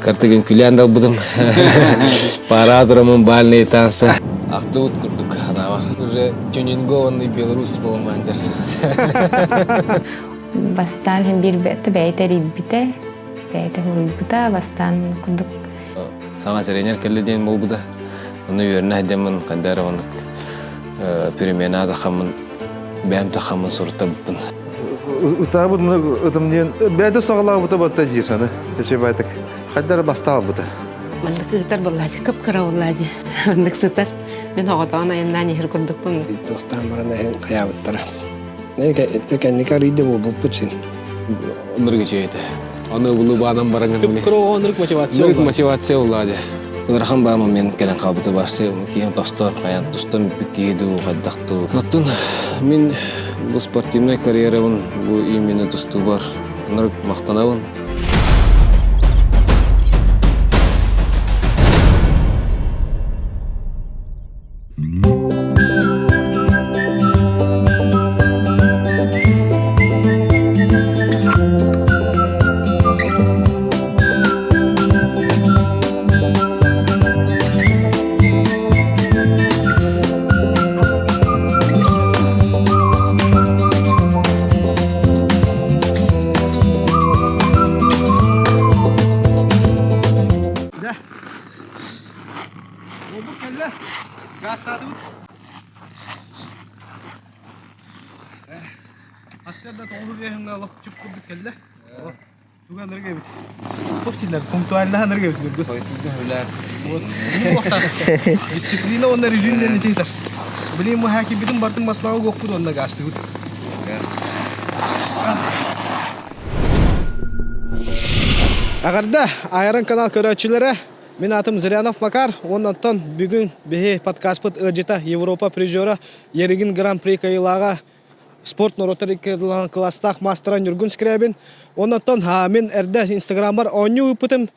Картыгын күлээн далбытым. Пара турамын бальные танцы. Ахтыбыт курдук ханаабар. Уже тюнингованный Беларусь буолмаандыр. Бастаан хин биир бэйэтэ эрийбитэ, бэйэтэ хуруйбута, бастаан курдук. Саҥа тренер кэллэ диэн буолбута. Ону үөрэнэ сылдьаммын хайда эрэ оннук перемена тахаммын бэйэм тахаммын суруттарбыппын. Ытаабыт ытым диэн бэйэтэ саҕалаабыта батта диир аны течебайтык хайдары бастаалбыта. Маннык ыытар буоллаадьы, кып-кыра буоллаадьы. Маннык сытар. Мин оҕотоон айаннаан иһэр курдукпун. Туохтаан баран эһин хайаабыттара. Кэнники арыйда буолбуппут син. Ынырык үчүгэй этэ. Аны булу баанан баран Кып-кыра оҕо ынырык мотивация Ынырык мотивация улаады. Ыарахан баа момент кэлэн хаалбыта барсы киһи тостор хайан тустан бүппүт киһи дуу хайдах дуу. Оттон мин бу спортивнай карьерабын бу именно тустуубар ынырык махтанабын. Уолбут кэллэ. Гаастаатыбыт. Ассыарда тоҕуһу биэһиҥҥэ олох чуп курдук кэллэ. Туга ынырык эбит. Туох дииллэр, пунктуальнаһа ынырык эбит бүгүн. Вот. Дисциплина уонна режим диэн ити ыытар. Билигин бу хакибитин бартын маслаҕа угуохпут уонна гаастыыбыт. Эҕэрдэ, Айрон канал көрөөччүлэрэ! Мин аатым Зырянов Макар уонна оттон бүгүн биһи подкаспыт ыалдьыта Европа призера Еригин Гран-при кыайыылааҕа спорт норуоттар икки кылаастаах маастара Ньургун Скрябин. Уонна оттон мин эрдэ инстаграммар оонньуу ыыппытым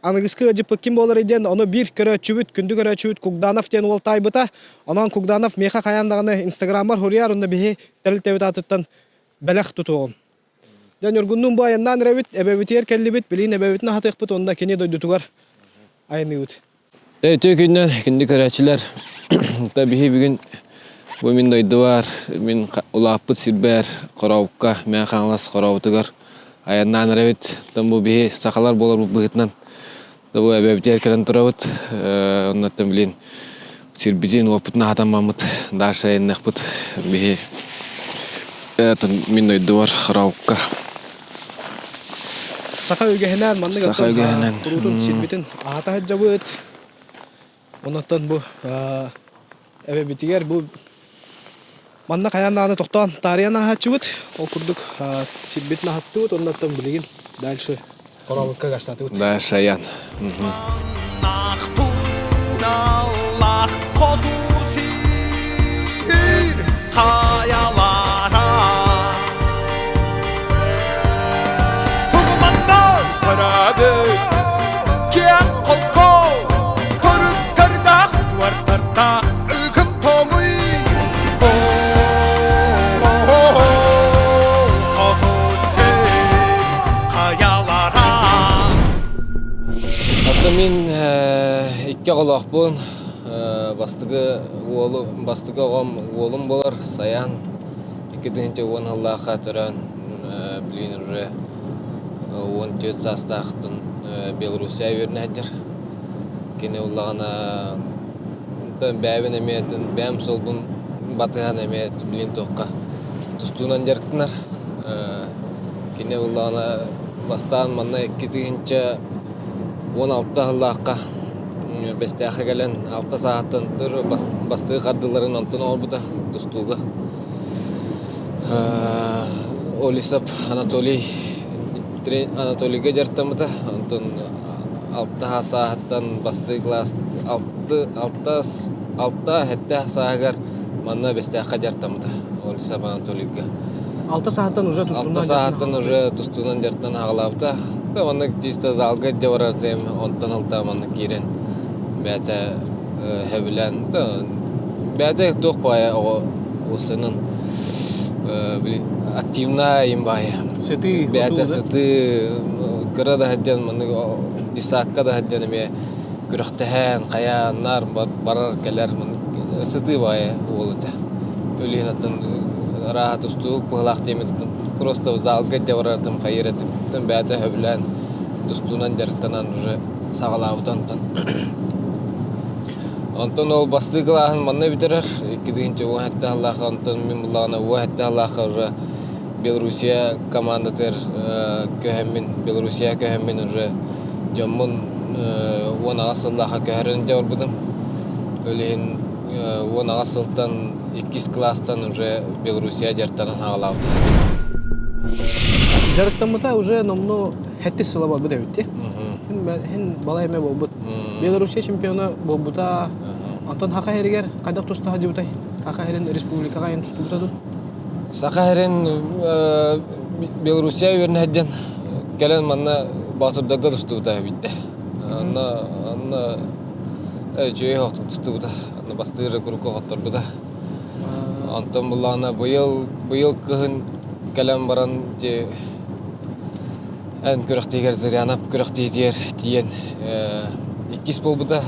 аныгыскы ыалдьыппыт ким буоларый диэн ону биир көрөөччүбүт, күндү көрөөччүбүт Кугданов диэн уол таайбыта. Онон Кугданов миэхэ хайаан даҕаны инстаграммар суруйар уонна биһи тэрилтэбит аатыттан бэлэх тутуоҕум. Дьэ, Ньургуннуун бу айаннаан эрэбит, эбэбитигэр кэллибит, билигин эбэбитин аһатыахпыт уонна кини дойдутугар айанныыбыт. Үтүө күннэр, күндү көрөөччүлэр. Та биһи бүгүн бу мин дойдубар, мин улааппыт сирбэр Хорообукка, Мэҥэ Хаҥалас Хорообутугар айаннаан эрэбит. Оттон бу биһи сахалар буоларбыт быһыытынан бу эбэбитигэр кэлэн турабыт. Оннуттан билин сирбитин, уоппутун аһатаммаммыт, дальше айанныахпыт. Биһи мин дойдубар Хорообукка. Саха үгэһинэн маннык Саха оттон үгэһинэн. куруутун сирбитин аһата сылдьабыт. Онон бу эбэбитигэр бу Манна хайаан даҕаны тохтоон таарыйан ааһааччыбыт. Ол курдук сирбитин аһаттыбыт уонна оттон билигин дальше Хорообукка гастаатыбыт. Дальше айан. Хоту сир хайалара Тугуманнар көрөбүт киэҥ холко Төрүттэрдээх чуортардаах Ыгым тоҥуй Хоту сир хайалара Оттон мин икки оҕолоохпун. Бастакы уолу, бастакы оҕом уолум буолар Саян. 2010 сыллаахха төрөөн, билигин уже 14 саастаахтан Белоруссия үөрэнэ сылдьар. Кини уллаҕына бэйэбин эмиэ бэйэм суолбун батыһан эмиэ билигин туохха тустуунан дьарыктанар. Кини уллаҕына бастаан манна 2016 сыллаахха Бэстээххэ кэлэн алта сааһыттан тур бастакы хардыыларын онтон оҥорбута тустууга. Олисов Анатолий Анатолийга дьарыктаммыта. Онтон алта сааһыттан бастакы класс алты алта алта сэттэ сааһыгар манна Бэстээххэ дьарыктаммыта Олисов Анатолийга. Алта сааһыттан уже тустуунан Алта сааһыттан уже тустуунан дьарыктан аҕалаабыта. Да маннык чисто залга илдьэ барар этим, онтон ылта маннык киирэн бэйэтэ сөбүлээн да бэйэтэ туох баайа оҕо уусанан били активная им баайа. Сытыы, Бэйэтэ сытыы, кыра да сылдьан маннык десакка да сылдьан эмиэ күрэхтэһэн, хайаан, наар барар кэлэр сытыы баҕайы уол этэ. Ол иһин оттон арааһа тустуук быһыылаах диэммититтэн просто залга илдьэ барар этим, хайыыр этим. Оттон бэйэтэ сөбүлээн тустуунан дьарыктанан уже саҕалаабыта онтон. Онтон ол бастыы кылааһын манна бүтэрэр, 2017 сыллаахха, онтон мин буллаҕына 17 сыллаахха уже Белоруссия командатыгар көһөммүн, Белоруссия көһөммүн уже дьоммун 18 сыллаахха көһөрөн дьэ барбытым. Ол иһин 18 сылтан иккис кылаастан уже Белоруссия дьарыктанан хаалаабыта. Дьарыктаммыта уже номнуо сэттис сыла буолбут эбит дии. Хин балай эмэ буолбут. Белоруссия чемпиона буолбута. Онтон Хаха сиригэр хайдах туста сылдьыбытай? Хаха сирин республикаҕа эн тустубута дуу? Саха сирин Белоруссия үөрэнэ сылдьан кэлэн манна Боотурдарга тустубута биирдэ. Онно онно үчүгэй оһохтук тустубута. Онно бастыыр куруук хотторбута. Онтон буллаҕына быйыл быйыл кыһын кэлэн баран ити эн күрэхтиигэр Зырянов күрэхтиитигэр тиийэн иккис буолбута.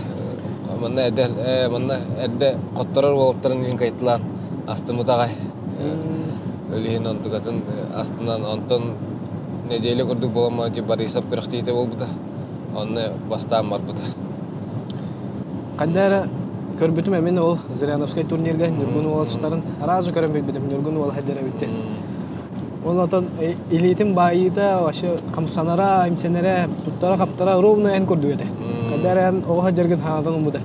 Манна эдэр манна эрдэ хотторор уолаттарын мин кайтылаан астыммыт аҕай. Ол иһин онтукатын астынан онтон нэдиэлэ курдук буолан Борисов күрэхтиитэ буолбута. Онно бастаан барбыта. Ханна эрэ көрбүтүм эмин ол Зыряновскай турнирга Ньургун уола тустарын аразу көрөн билбитим Ньургун уола хайдар эбит Ол отон илиитин баайыыта вообще хамсанара, имсэнэрэ, туттара-хаптара ровно эн курдук этэ. Когда эрэ эн оҕо сылдьаргын хаҥатан ылбыта.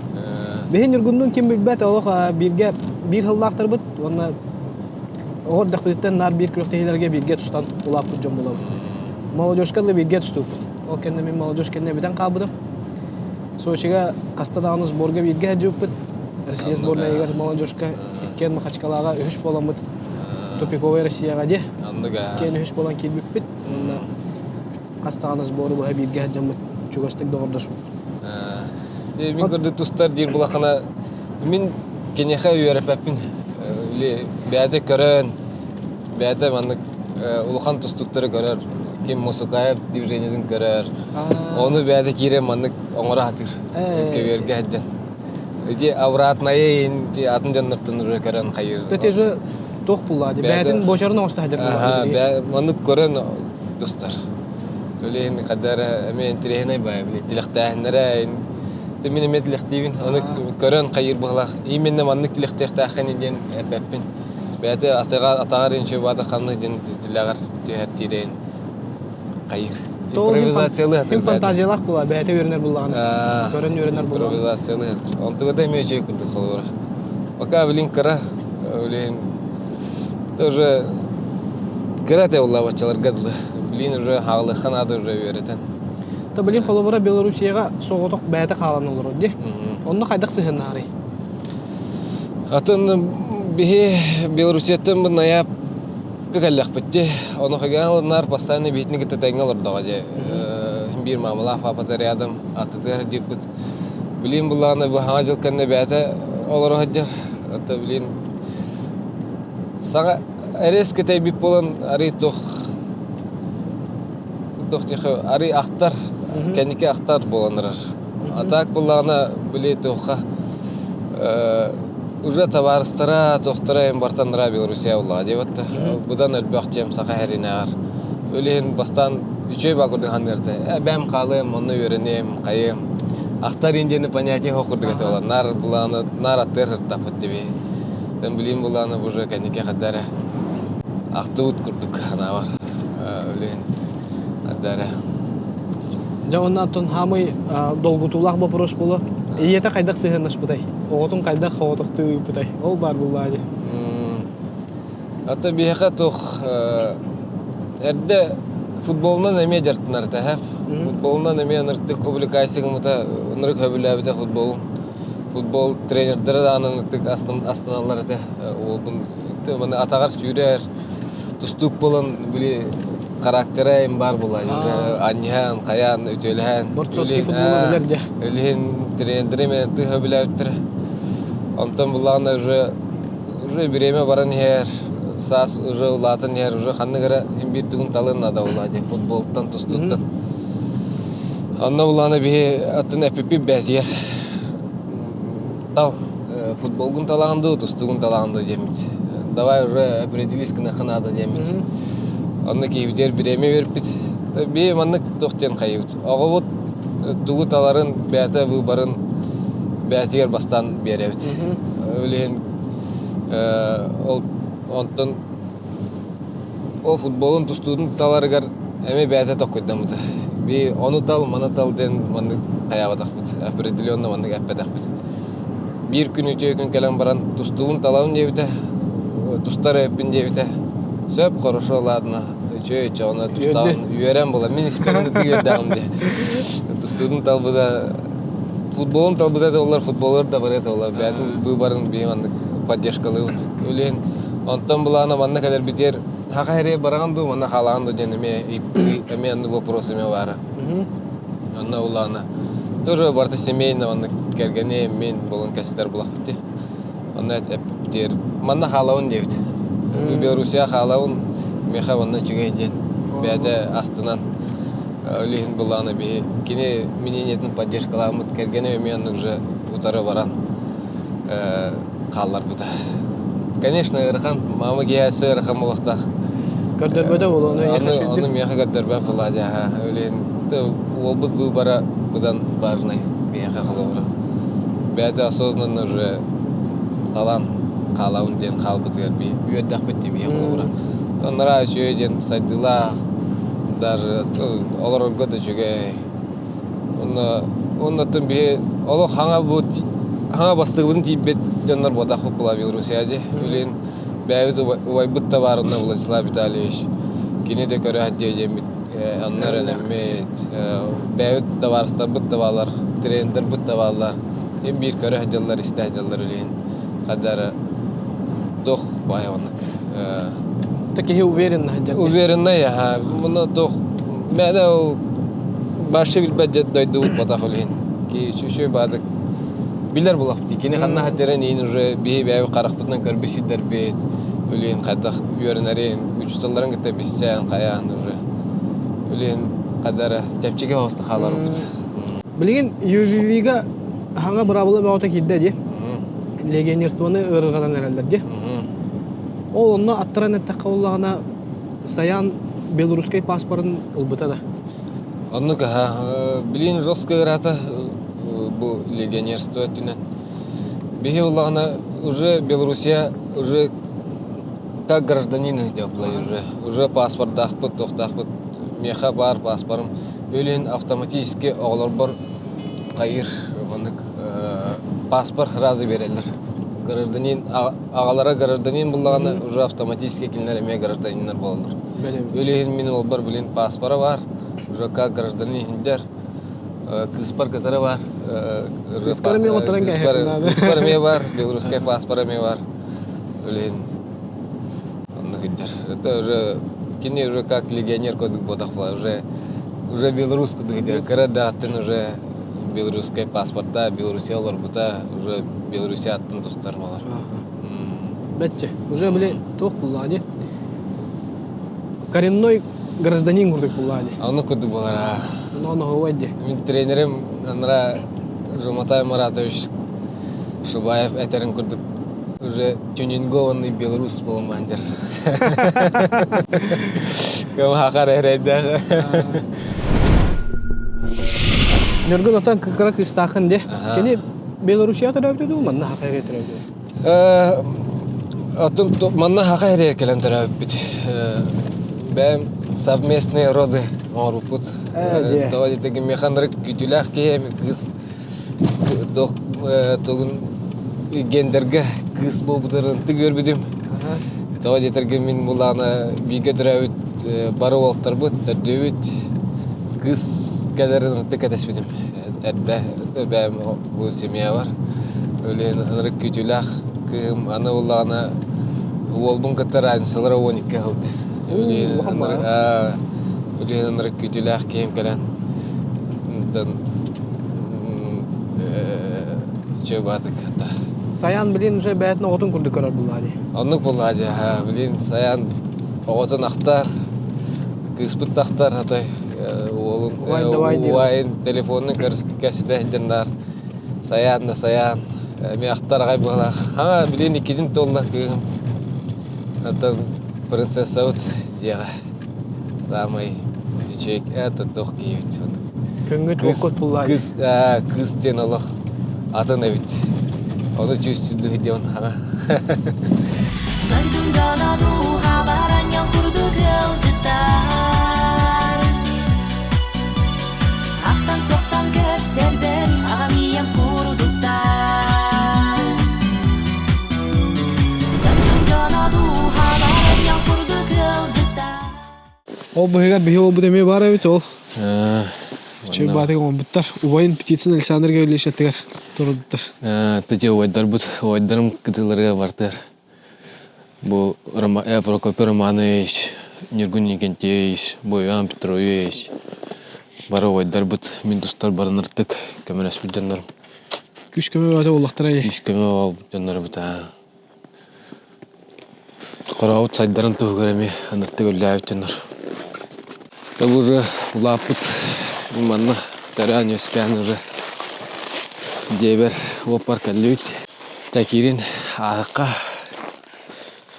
Биһи Ньургуннуун ким билбэт олох бииргэ биир сыллаахтарбыт уонна оҕо эрдэхпититтэн наар биир күрэхтэһиилэргэ бииргэ тустан улааппыт дьон буолабыт. Молодежка да бииргэ тустубуппут. Ол кэннэ мин молодежь кэннэ бүтэн хаалбытым. Сочига хаста даҕаны сборга бииргэ сылдьыбыппыт. Россия сборнайыгар молодежка иккиэн Махачкалаҕа үһүс буоламмыт тупиковай Россияҕа дии. Иккиэн үһүс буолан киирбиппит. Уонна хас даҕаны сбору быһа бииргэ сылдьаммыт чугастык доҕордоспуппут. Мин курдук тустар диир булахана мин киниэхэ үөрэппэппин. Бэйэтэ көрөн, бэйэтэ маннык улахан тустуктары көрөр, ким Мусукаев движениетин көрөр. Ону бэйэтэ киирэн маннык оҥоро сатыыр. Көбүөргэ сылдьан. Ити обратное атын дьоннортон уже көрөн хайыр. Это же туох булла ди. Бэйэтин бочарын оҥосто сылдьар буолла. Маннык көрөн тустар. Үлэһин хадара эмиэ интэриэһинэй баай били тилэхтээһиннэрэ мин эмиэ тилэхтиибин. Ону көрөн хайыр быһылаах. Именно маннык тилэхтиэхтээххин диэн эппэппин. Бэйэтэ атаҕар инчү баата ханнык диэн тилэҕэр түһэртиирин хайыр. Импровизациялыы Ким фантазиялаах була, бэйэтэ үөрэнэр буллаҕына. Көрөн үөрэнэр буоллаҕына. Импровизациялыы Онтуга да эмиэ үчүгэй курдук холобура. Пока блин кыра, блин тоже кыра этэ буолла баччаларга дылы. Блин уже хаалыахха наада уже үөрэтэн. То блин холобура Белоруссияҕа соҕотох бэйэтэ хаалан олорор дии. Онно хайдах сыһыаннаарый? Атын биһи Белоруссияттан бу найаап кэллэхпит дии. Ону хаган постоянно биһитини кытта тэҥҥэ олордоҕо дии. Биир маамалаах папата рядом аттытыгар сылдьыппыт. Билин буллаҕына бу хаҥа дьыл кэннэ бэйэтэ олоро сылдьар. Это блин саҥа резко тэйбит буолан арый туох туох диэхэ арый ахтар кэнники ахтар буолан эрэр. А так буллаҕына били туохха уже табаарыстара туохтара эн бартаннара Белоруссия буллаҕа диэбит быдан элбэх дьиэм саха эринээҕэр ол иһин бастаан үчүгэй баа курдук саныырта эбэм хаалыам онно үөрэниэм хайыам ахтар диэни понятие суох курдук этэ буолар наар булааны наар аттыгар сырыттахпыт диби тэн билиим булааны уже кэнники хадда эрэ ахтыбыт курдук санаабар ол иһин хадда эрэ Дьэ уонна оттон хаамый долгутуулаах боппуруос буолуо. Ийэтэ хайдах сыһыаннаспытай? Оҕотун хайдах оҕотохтуу ыыппытай? Ол баар буоллаҕа дии. Ата биһиэхэ туох эрдэ футболунан эмиэ дьарыктанар этэ Футболунан эмиэ ынырыктык увлекайся гыммыта, ынырык сөбүлээбитэ футболун. Футбол тренердэрэ даҕаны ынырыктык астыналлар этэ. Уолбун атаҕар сүүрэр, тустуук буолан били характера им баар буолла анньыһан хайаан үтүөлэһэн борцовский футболу билэр дьэ үлүһүн тренердэрим тыһа билээбиттэрэ онтон буллаҕына уже уже бириэмэ баран иһэр. саас уже улаатан иһэр, уже ханнык эрэ биир тугун талыан наада буолла дии, футболтан, тустууттан. Онно булаана биһи атын эпиппит бээтигэр тал футболгун талаҕын дуу, тустуугун талаҕын дуу диэммит. Давай уже определись гыныахха наада диэммит. Онно киһибитигэр бириэмэ биэрпит. Би маннык туох диэн хайыбыт. Оҕобут тугу таларын, бэйэтэ выборын бэйэтигэр бастаан биэрэбит. Ол иһин ол онтон Ол футболун тустуутун таларыгар эмиэ бэйэтэ токкуйдаммыта. Би ону тал, маны тал диэн маннык хайаабатахпыт, определенно маннык эппэтэхпит. Биир күн үтүө күн кэлэн баран тустуубун талабын диэбитэ, тустар эбиппин диэбитэ. Сөп, хорошо, ладно, үчүгэй, үчүгэй, тустаҕын үөрэн була. Мин испэр ытык үөрдэҕим дии. Тустуутун талбыта, футболун талбыта да буоллар, футболугар да барыа да буоллар, бэйэтин быыбарын биһи маннык поддержкалыыбыт. Үлэһин Онтон былаана манна кэлэрбитигэр хаха эрэ бараҕын дуу, манна хаалаҕын дуу диэн эмиэ эмиэ оннук вопрос эмиэ баара. Онно улаана тоже барыта семейно оннук кэргэни мин булан кэстэр булахпыт дии. Онно эппитигэр манна хаалабын диэбит. Белоруссия хаалабын, миэхэ онно үчүгэй диэн бэйэтэ астынан ол иһин былаана биһи кини мнениетин поддержкалааммыт кэргэнэ эмиэ оннук же утары баран хаалларбыта. Конечно, ыарахан, мама киһи ыарахан буолуохтаах. Көрдөрбөтө буолуо, ону Ону, ону миэхэ көрдөрбөт буоллаа дии, Өлүөн, уолбут выбора быдан важный биһиэхэ холобура. Бэйэтэ осознанно уже талан хаалабын диэн хаалбытыгар би үөрдэхпит дии биһиэхэ холобура. Оннора үчүгэй диэн сайдыылаах, даже олорорго да үчүгэй. Онно оннуттан биһи олох хаҥа бу хаҥа бастыгыбытын тиийбит дьоннор буотахпыт була Белоруссия дии. Билин бэйэбит убайбыт да баарына Владислав Витальевич кини да көрө сылдьыа диэммит онно эрэнэммит. Бэйэбит табаарыстарбыт да бааллар, тренердэрбит да бааллар. Им биир көрө сылдьаллар, истэ сылдьаллар билигин. Хадара туох баай оннук. Киһи уверенно сылдьар. Уверенный, аха. Муну туох мээнэ ол башы билбэт дьэ дойдубут батах үлүһүн. Ки үчүгэй баадык билэр булахпыт. Кини ханна сылдьарын иин уже биһи бэйэбит харахпытынан көрбүт сирдэрбит. Үлүһүн хайдах үөрэнэрин, учууталларын кытта билсэн хайаан уже. Үлүһүн хадара чэпчэки хоста хааларбыт. Билигин UVV-га хаҥа быраабыла бөҕөтө киирдэ дии. Легионерствоны ыарырҕатан эрэллэр дии. Ол онно аттаран эттэххэ буоллаҕына, Саян белорусскай паспорын ылбыта да. Оннук аха. Билин жестко ыраата бу легионерство өттүнэн. Биһи улаҕана уже Белоруссия уже как гражданин диэплай уже. Уже паспордаахпыт, туохтаахпыт. Миэхэ баар паспорым. Өлүн автоматически оҕолорбор хайыр маннык паспорт сразу биэрэллэр. Гражданин аҕалара гражданин буллаҕына уже автоматически кинилэр эмиэ гражданиннар буолаллар. Ол иһин мин уолбар билин паспора бар, уже как гражданин иһиндэр, кыыспар кытары бар. Кыыспар эмиэ отыран Кыыспар эмиэ бар, белорусскай паспор эмиэ бар. Ол иһин онно сылдьар. Это уже кини уже как легионер курдук буотах уже уже белорус курдук сылдьар. Кыра даҕаттан уже белорусскай паспорта, Белоруссия олорбута, уже Белоруссия аттын тустар малар. Бәтче, уже били туох буллаа дии. Коренной гражданин курдук буллаа дии. Ону курдук буолар. Ону ону дии. Мин тренерим анара Жуматай Маратович Шубаев этерин курдук уже тюнингованный белорус буолумаан дер. Кым хахар эрейдэх. Ньургун отон кыра кыыстаахын де. Кини Белоруссия төрөөбүтэ дуу, манна хаха эрэ төрөөбүтэ? Оттон манна хаха эрэ кэлэн төрөөбүппүт. Бэйэм совместные роды оҥорбуппут. Тоҕо диэтэ механрык күүтүүлээх киһи эми кыыс тугун гендергэ кыыс буолбутарын тык үөрбүтүм. Тоҕо диэтэргэ мин булаана бииргэ төрөөбүт бары уолтарбыт, төрдүбүт кыыс кэлэрин ытык кэтэспитим. Эрдэ бэйэм бу семья бар. Өлүөн ынырык күүтүүлээх кыыһым аны буллаҕына уолбун кытта разницалара 12 сылды. Өлүөн ынырык күүтүүлээх киһим кэлэн онтон үчүгэй баатык. Саян билин уже бэйэтин оҕотун курдук көрөр буллаа дии. Оннук буллаа дии. Билин Саян оҕотун ахтар, кыыспыт тахтар, атай уолун убайын телефонун кэпсэтэ сылдьаннар Саян да Саян эмиэ ахтар аҕай быһалаах. Ха, билин иккитин туолла кыыһым. Оттон принцессабыт дьиэҕэ саамай үчүгэй это туох киһибит. Көҥгүт оккут буллаа. Кыыс, кыыс диэн олох атын эбит. Ону чүүс диэн хаҥа. Ахтан-суохтан көрсөрбөр аҕам ийэм курдуктар. Дьоно дууһалар дьон курдук ыалдьыттар. Ол быһыгар биһи уолбут эмиэ баар эбит ол. Үчүгэй баатык оҥорбуттар. Убайын Птицын Александр Гаврильевич аттыгар турбуттар. Тете убайдарбыт, убайдарым кытыларыгар бартыар. Бу Прокопий Романович, Ньургун Никентьевич, бу Иван Петрович бары убайдарбыт мин тустар барыныртык көмөлөспүт дьоннорум. Күш көмө бөҕөтө буоллахтара Күш көмө буолбут дьоннорбут аа. Хорообут сайдарын туһугар эмиэ ыныртык үллээбит дьоннор. Ол уже улааппыт манна төрөөн үөскээн уже дьиэбэр уоппар кэллибит. Чакирин ааһыкка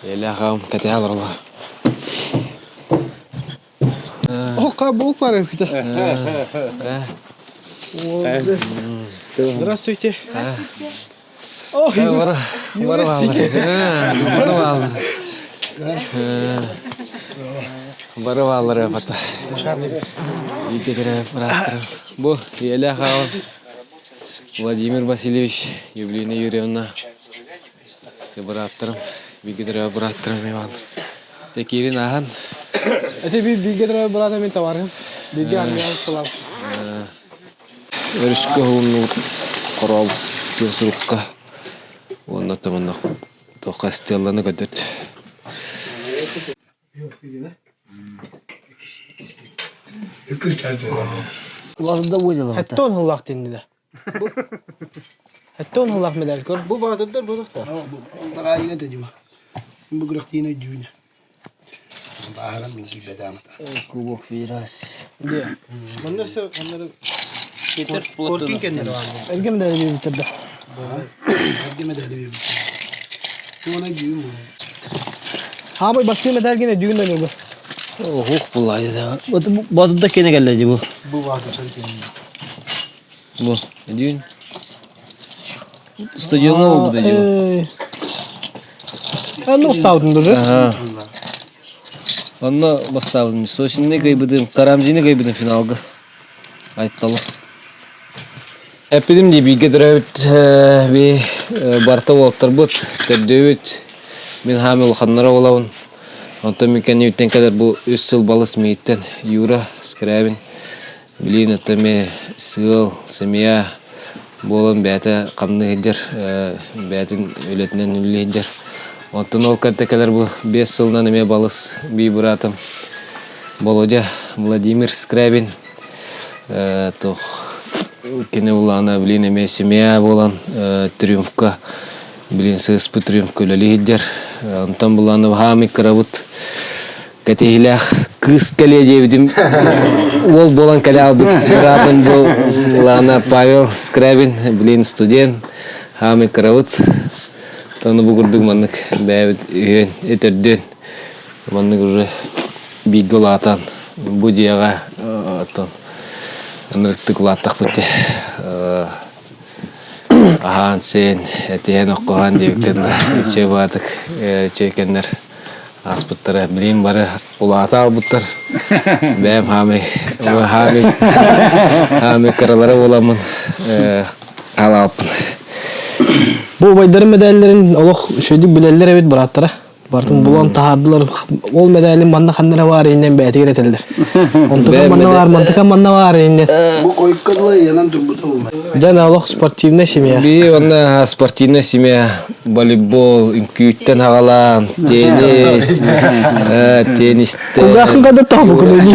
Ийэлээх аҕам кэтэһэ олороллор. О, бук бар эбит. Здравствуйте. О, Бары бааллар бата. Бу ийэлээх аҕам Владимир Васильевич, Юлина Юрьевна Бырааттарым, бииргэ төрөөбүт бырааттарым Иван. Дьэ киирин ааһан. Эти бииргэ төрөөбүт быраатым мин товарым. Бииргэ армияҕа усталаабыт. Өрүскэ уһуннубут хорообут диэн сурукка уонна тымынна туохха стелланы көтөт. Хеттон хыллаах тиннилэ. Хэттон хыллаах медаль көр. Бу баатырдар буолуохтаах. Бу дьима. Бу күрэхтиин өйдүүнэ. Бааһыран мин киирбэтаамата. Кубок Федерации. Манна все оннары Коркин кэннere Эрге медали бербиттер да. Эрге медали бербиттер. Туона дүйүн бу. Хаабай бастыы медаль гене дүйүн да бу. Ох булайды да. Батыда кене келди бу. Бу баатырчан кене. Бу дүйүн. Стадионга болбута дии. Онно устаабытын даже. Онно бастаабытым. Сосинны кыйбытым, Карамзины кыйбытым финалга. Айтталы. Эппитим дии бииргэ төрөөбүт би барта уолаттарбыт, төрдүбүт. Мин хаамы улаханнара буолабын. Онтон мин кэннибиттэн кэлэр бу үс сыл балыс мииттэн Юра Скрябин Билигин это эмиэ сыал, семья буолан бэйэтэ хамныы сылдьар, бэйэтин үлэтинэн үлэлии сылдьар. Оттон ол кэнтэ кэлэр бу 5 сылынан эмиэ балыс бии быраатым Володя Владимир Скрябин туох кини улаана билигин эмиэ семья буолан триумфка билигин сыыспыт триумфка үлэлии сылдьар. Онтон булаана хаамый кырабыт кэтиһилээх кыыс кэлиэ диэбитим уол буолан кэлэ албыт быраатым бу Лана Павел Скрябин билин студент хаамый кырабыт тону бу курдук маннык бэйэбит үһүөн өтөрдүөн маннык уже бииргэ улаатан бу дьиэҕэ оттон ынырыктык улааттахпыт аһаан сиэн этиһэн оккоһон диэбиттэн үчүгэй баатык үчүгэй кэннэр ааспыттара билигин бары улаата албыттар бэйэм хаамый хаамый хаамый кыралара буоламмын хаалааппын Бу убайдарым медалларын олох үчүгэйдик билэллэр эбит бырааттара. Бартын булан таһаардылар. Ол медалин манна ханна эрэ баар иннен бэйэтигэр этэллэр. Онтукам манна баар, мантыкам манна баар иннен. Бу койка дылы янан турбута булмай. Дьэ, олох спортивная семья. Би онно спортивная семья волейбол, үҥкүүттэн аҕалаан, теннис, теннисте. Кулгаахын када тоһу күнү.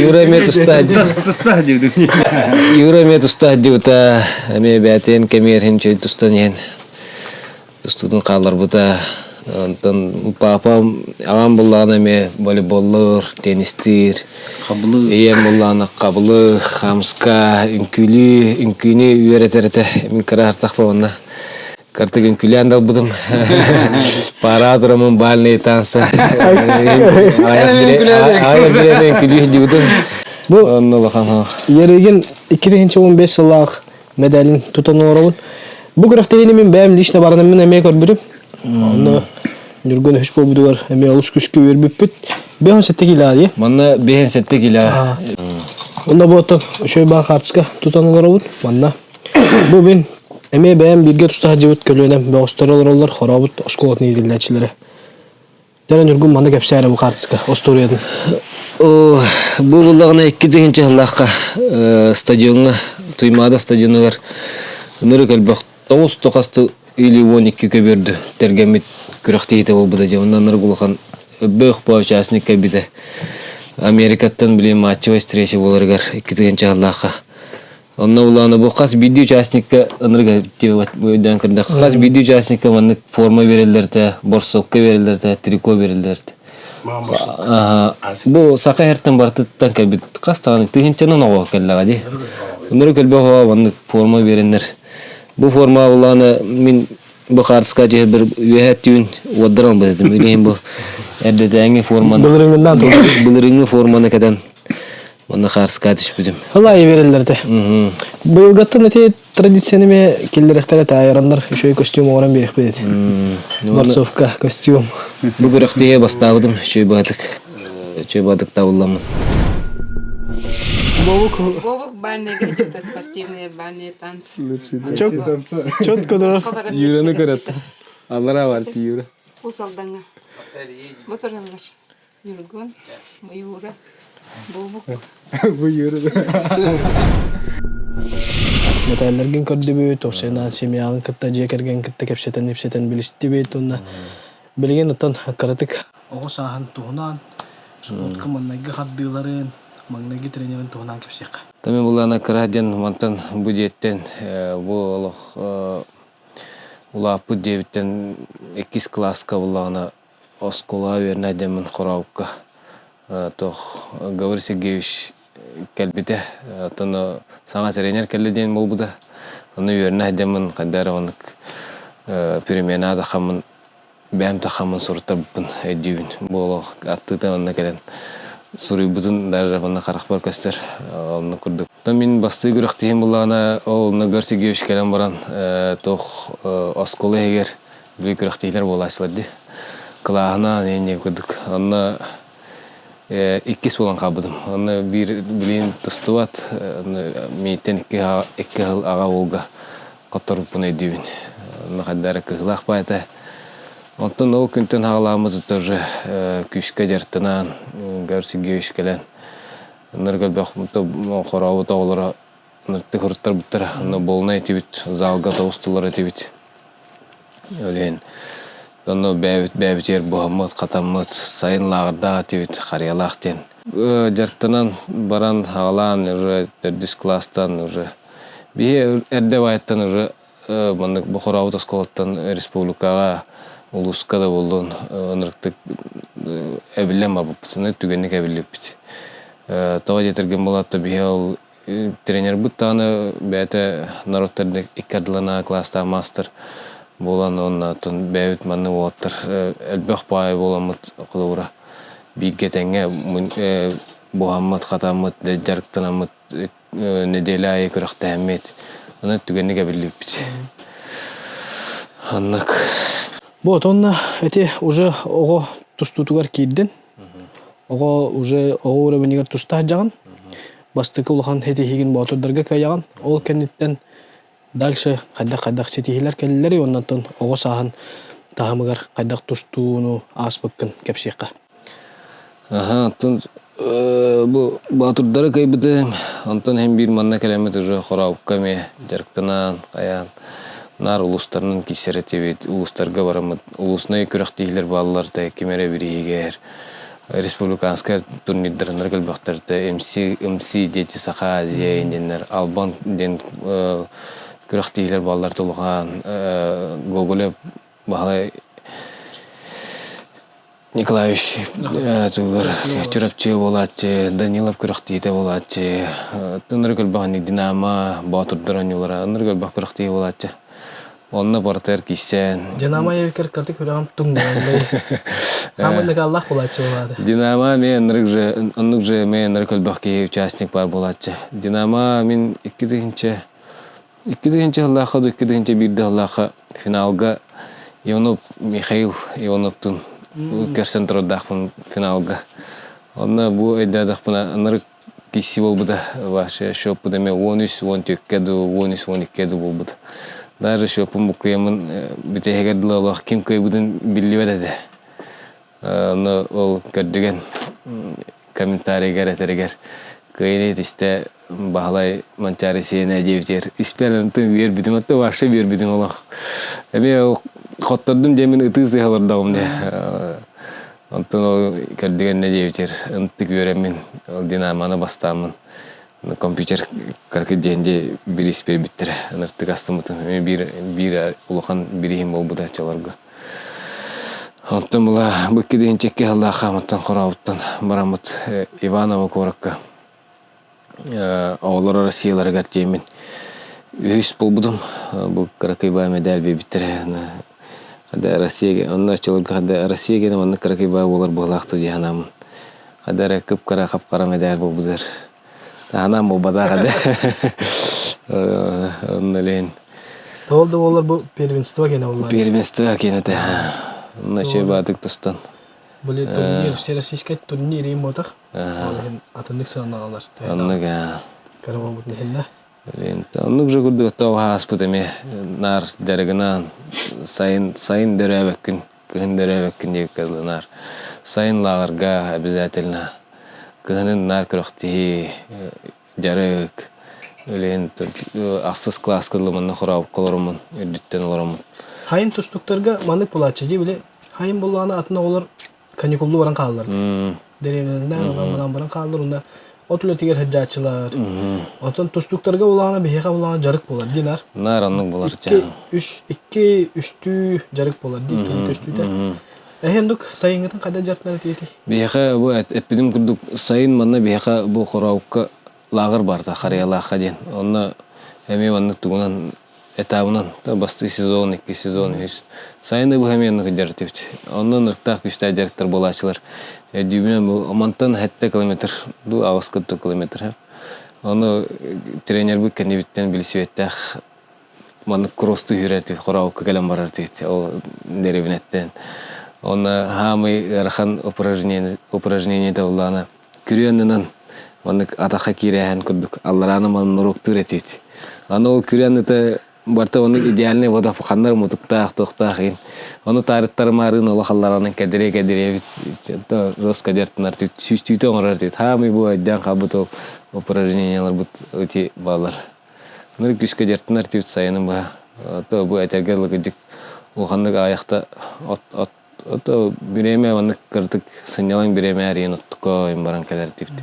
Юра эмиэ туста Юра эмиэ туста дьыбыта эмиэ бээтин кэмиэр хин чөй тустан иһэн. Тустуутун хаалларбыта. Онтон папам аҕам буллаҕына эмиэ волейболлуур, теннистиир. Ийэм буллаҕына хабылы, хамска, үҥкүүлүү, үҥкүүнү үөрэтэр этэ. Мин кыра артахпа онно картык үҥкүүлээн да ылбытым. Пара турамын бальные танцы. Аҕыйах бириэмэ үҥкүүлүү сылдьыбытым. Бу Онно улахан Ерегин 2015 сыллаах медалин тутан олоробун. Бу күрэхтэһиини мин бэйэм лично баранаммын эмиэ көрбүтүм. Онно Ньургун үһүс буолбутугар эмиэ олус күскэ үөрбүппүт. 57 кило дии. Манна 57 кило. Онно бу оттон үчүгэй баа хаартыска тутан олоробут. Манна бу мин эмиэ бэйэм бииргэ туста сылдьыбыт көлүөнэм бөҕөстөр олороллор, хорообут оскуолатын иитиллээччилэрэ. Дьэ, Ньургун манна кэпсээ эрэ бу хаартыска остуоруйатын. Бу буллаҕына 2 тыһыынча сыллаахха стадиоҥҥа Туймаада стадионугар ынырык элбэх тоҕус тохасты или 12 көбүөрдү тэргэммит күрэхтэһиитэ буолбута дьэ онно ынырык улахан бөөх участник кэлбитэ Америкаттан билин матчевай встреча буоларыгар 2 тыһыынча сыллаахха Онно улаана бу хас биирдии участникка ынырык өйдөөн көрдөх хас биирдии участникка маннык форма береллэртэ, борсокка береллэртэ, трико береллэртэ. Бу саха эртэн бартыттан кэлбит хас даҕаны тыһыынчанан оҕо кэллэҕэ дии. Ынырык элбэх оҕо маннык форма биэрэннэр. Бу форма улаана мин бу хаарыска дьиһэрбэр үөһэ түүн уордаран ылбыт этим. Билигин бу эрдэтээҥи форманы Былырыҥҥыннан былырыҥҥы форманы кэтэн Онно хаарыска түспүтүм. Ылайы береллер этэ. Быйылгаттан эти традицияны ме киллэрэхтэрэ таайараннар үчүгэй костюм оҥорон биэриэхпит этэ. Борцовка костюм. Бу күрэхтэһиэ бастаабытым үчүгэй баатык. Үчүгэй баатык табылламмын. Бобук Бобук бальная где-то спортивные бальные танцы. Четко дурар. Юраны көрөт. Аллара бар Юра. Усалданга. Батыраллар. Ньургун, Юра, Бобук. Бу Юра. Мэтээллэргин көрдүбүт, тохсуйнаан семьяҕын кытта, дьиэ кэргэн кытта кэпсэтэн-ипсэтэн билистибит уонна билигин оттон кыратык оҕо сааһын туһунан, спортка маҥнайгы хардыыларын, маҥнайгы тренерин туһунан кэпсиэххэ. Тами булана кыра диэн мантан бу дьиэттэн бу олох улааппыт диэбиттэн иккис кылааска буллаҕына Оскуолаҕа үөрэнэ диэммин Хорообукка туох Гаврил Сергеевич кэлбитэ. Оттон саҥа тренер кэллэ диэн буолбута. Ону үөрэнэ сылдьаммын хайдах эрэ оннук перемена тахаммын бэйэм тахаммын суруттарбыппын өйдүүбүн. Бу олох аттыыта онно кэлэн суруйбутун даже онно харахпар көстөр. Онно курдук. Оттон мин бастыы күрэхтэһиим буллаҕына ол онно Гаврил Сергеевич кэлэн баран туох оскуола иһигэр Били күрэхтэһиилэр буолааччылар дии. Кылааһына не курдук. Онно иккис буолан хаалбытым. Онно биир билигин тустубат, мииттэн икки сыл аҕа уолга хотторбуппун өйдүүбүн. Онно хайда эрэ кыһыылаах баайта. Онтон ол күнтэн хаалааммыт тоже күүскэ дьарыктанан, Гавр Сергеевич кэлэн, оннор элбэх хорообут оҕолоро Ырыттарбыттара. Онно буолунай этибит, залга тоҕустулар этибит. Ол иһин онно бэйэбит бэйэбитигэр буһаммыт, хатаммыт, сайын лааҕырдаах этибит, харыйалаах диэн. Дьарыктанан баран аҕалаан уже төрдүс кылаастан уже биһи эрдэ баайыттан уже маннык Бохорообут оскуолаттан республикаҕа, улууска да буоллун ынырыктык эбиллэн барбыппыт, түгэнник эбиллибиппит. Тоҕо диэтэргин буолаатта биһи ол Тренербыт даҕаны бэйэтэ норуоттар икки ардыларынааҕы кылаастаах маастар буолан уонна оттон бэйэбит маннык уолаттар элбэх баайы буоламмыт холобура бииргэ тэҥҥэ буһаммыт, хатаммыт, дьарыктанаммыт нэдиэлэ аайы күрэхтэһэммит онон түгэнник эбиллибиппит. Оннук. Вот онно эти уже оҕо тустуутугар киирдин. Оҕо уже оҕо уровенигэр тустаах дьаҕын. Бастакы улахан ситиһиигин боотурдарга кыайаҕын. Ол кэнниттэн дальше хайдах-хайдах ситиһиилэр кэллилэрий оннуттан оҕо сааһын таһымыгар хайдах тустууну ааспыккын кэпсиэххэ. Аха, оттон бу боотурдары кыайбытым. Онтон иһин биир манна кэлэммит уже хорообукка эмиэ дьарыктанан, хайаан наар улуустарынан киирсэр этибит. Улуустарга бараммыт улуусунай күрэхтэһиилэр бааллар да ким эрэ бирииһигэр республиканскай турнирдарынар кэлбэхтэртэ МС, МС дети Саха Азия диэннэр Албан диэн күрэхтэһиилэр бааллар тулҕаан Гоголев. Баһылай Николаевич тугар Чурапчы буолааччы, Данилов күрэхтиитэ буолааччы, ынырык элбэх Динамо Боотурдар оонньуулара ынырык элбэх күрэхтии буолааччы. Онно барытыгар киирсэн. Динамо эбикер кырдык күрэҕим туҥнараллай. Хамыннык аллах буолааччы буолаады. Динамо мен ынырык же оннук же мен ынырык элбэх киһи участник бар буолааччы. Динамо мин 2002 сыллаахха 2001 сыллаахха финалга Иванов Михаил Ивановтун көрсөн турардаахпын финалга. Онно бу өйдөөдөхпүнэ ынырык киси буолбута вообще счеппут эмиэ 13-14 дуу 13-12 дуу буолбута. Даже счеппун буккуйаммын бүтэһигэр дылы олох ким кыайбытын биллибэт этэ. Онно ол көрдүгэн комментарийгар этэригэр кыайыны итистэ Баһылай Манчаары сиэнэ диэбитигэр испэр ынтын үөрбүтүм отто вообще үөрбүтүм олох эмиэ ол хоттордум диэмин ытыы сыһа олордоҕум дии онтон ол көрдүгэннэ диэбитигэр ынтык үөрэммин ол динаманы бастааммын компьютер кыракый диэн дии бириис биэрбиттэрэ ыныртык астыммытым эмиэ биир биир улахан бирииһим буолбута оччолорго Онтон була бу икки сыллаах хаамыттан хорообуттан бараммыт Иваново куоракка оҕолор Россияларыгар тиэммин үһүс буолбутум. Бу кыракый баа мэдээл биэрбиттэрэ. Хада Россия онно оччолорго хада Россия гэнэ маннык кыракый баа буолар быһыылаахтар дии санааммын. Хада эрэ кып-кыра хап-хара мэдээл буолбутар. Таһынан буолбатах этэ. Онно илин. Тоҕол да буоллар бу первенство кэнэ буолла. Первенство кэнэтэ. Онно чэй баатык тустан. Были турнир, всероссийский турнир им ботах. Ол иһин атыннык сыаналанар. Оннук аа. Кыра буолбут иһиннэ. Блин, оннук же курдук тоҕо ааспыт эмиэ наар дьарыгынан сайын сайын дөрөөбөккүн кыһын дөрөөбөккүн диэбиккэ дылы наар сайын лааҕырга обязательно кыһынын наар күрэхтэһии дьарык үлэһин ахсыс кылааска дылы манна хорообукка олороммун үрдүттэн олороммун Хайын тустуктарга маннык буолааччы дии били хайын буоллаҕына атын оҕолор каникуллуу баран хааллар. Дэриэбинэнэн онон баран хааллар уонна от үлэтигэр сылдьааччылар. Онтон тустууктарга булаана биһиэхэ булаана дьарык буолар дии наар. Наар оннук буолар Икки, үс, икки, үстүү дьарык буолар дии, икки үстүүтэ. Эһи оннук сайыҥҥытын хайда дьарыктанар этиэтий? Биһиэхэ бу эппитим курдук сайын манна биһиэхэ бу хорообукка лааҕыр барда Харыйалаахха диэн. Онно эмиэ маннык тугунан этабынан бастыы сезон, икки сезон, үһүс. Сайыны быһа эмиэ оннук дьарыктыбыт. Онно ынырыктаах күүстээх дьарыктар буолааччылар. Дүүбүнэн бу мантан 7 километр, ду аҕыс курдук километр. Ону тренербит кэннибиттэн билсибэттээх маннык кросстуу үүрэр хорообукка кэлэн барар диэбит ол дэриэбинэттэн. Онно хаамый ыарахан упражнение упражнение табыллаана күрүө аннынан маннык атахха киирээһин курдук алларааны манан уруоктуур этибит. Аны ол күрүө анныта барыта оннук идеальный вода ханнар мутуктаах туохтаах иһин. Ону таарыттарымаарыын олох алларанан кэдириэ кэдириэбит жестко дьартынар сүүстүүтэ оҥорор этибит. Хаамый бу өйдөөн хаалбыт ол упражненияларбыт ити бааллар. Ынырык күүскэ дьартынар этибит сайынын быһа. То бу этэргэ дылы кырдьык улаханнык аайахта от от ото бириэмэ маннык кырдык сынньалаҥ бириэмэ эрийэн оттука ойон баран кэлэр этибит.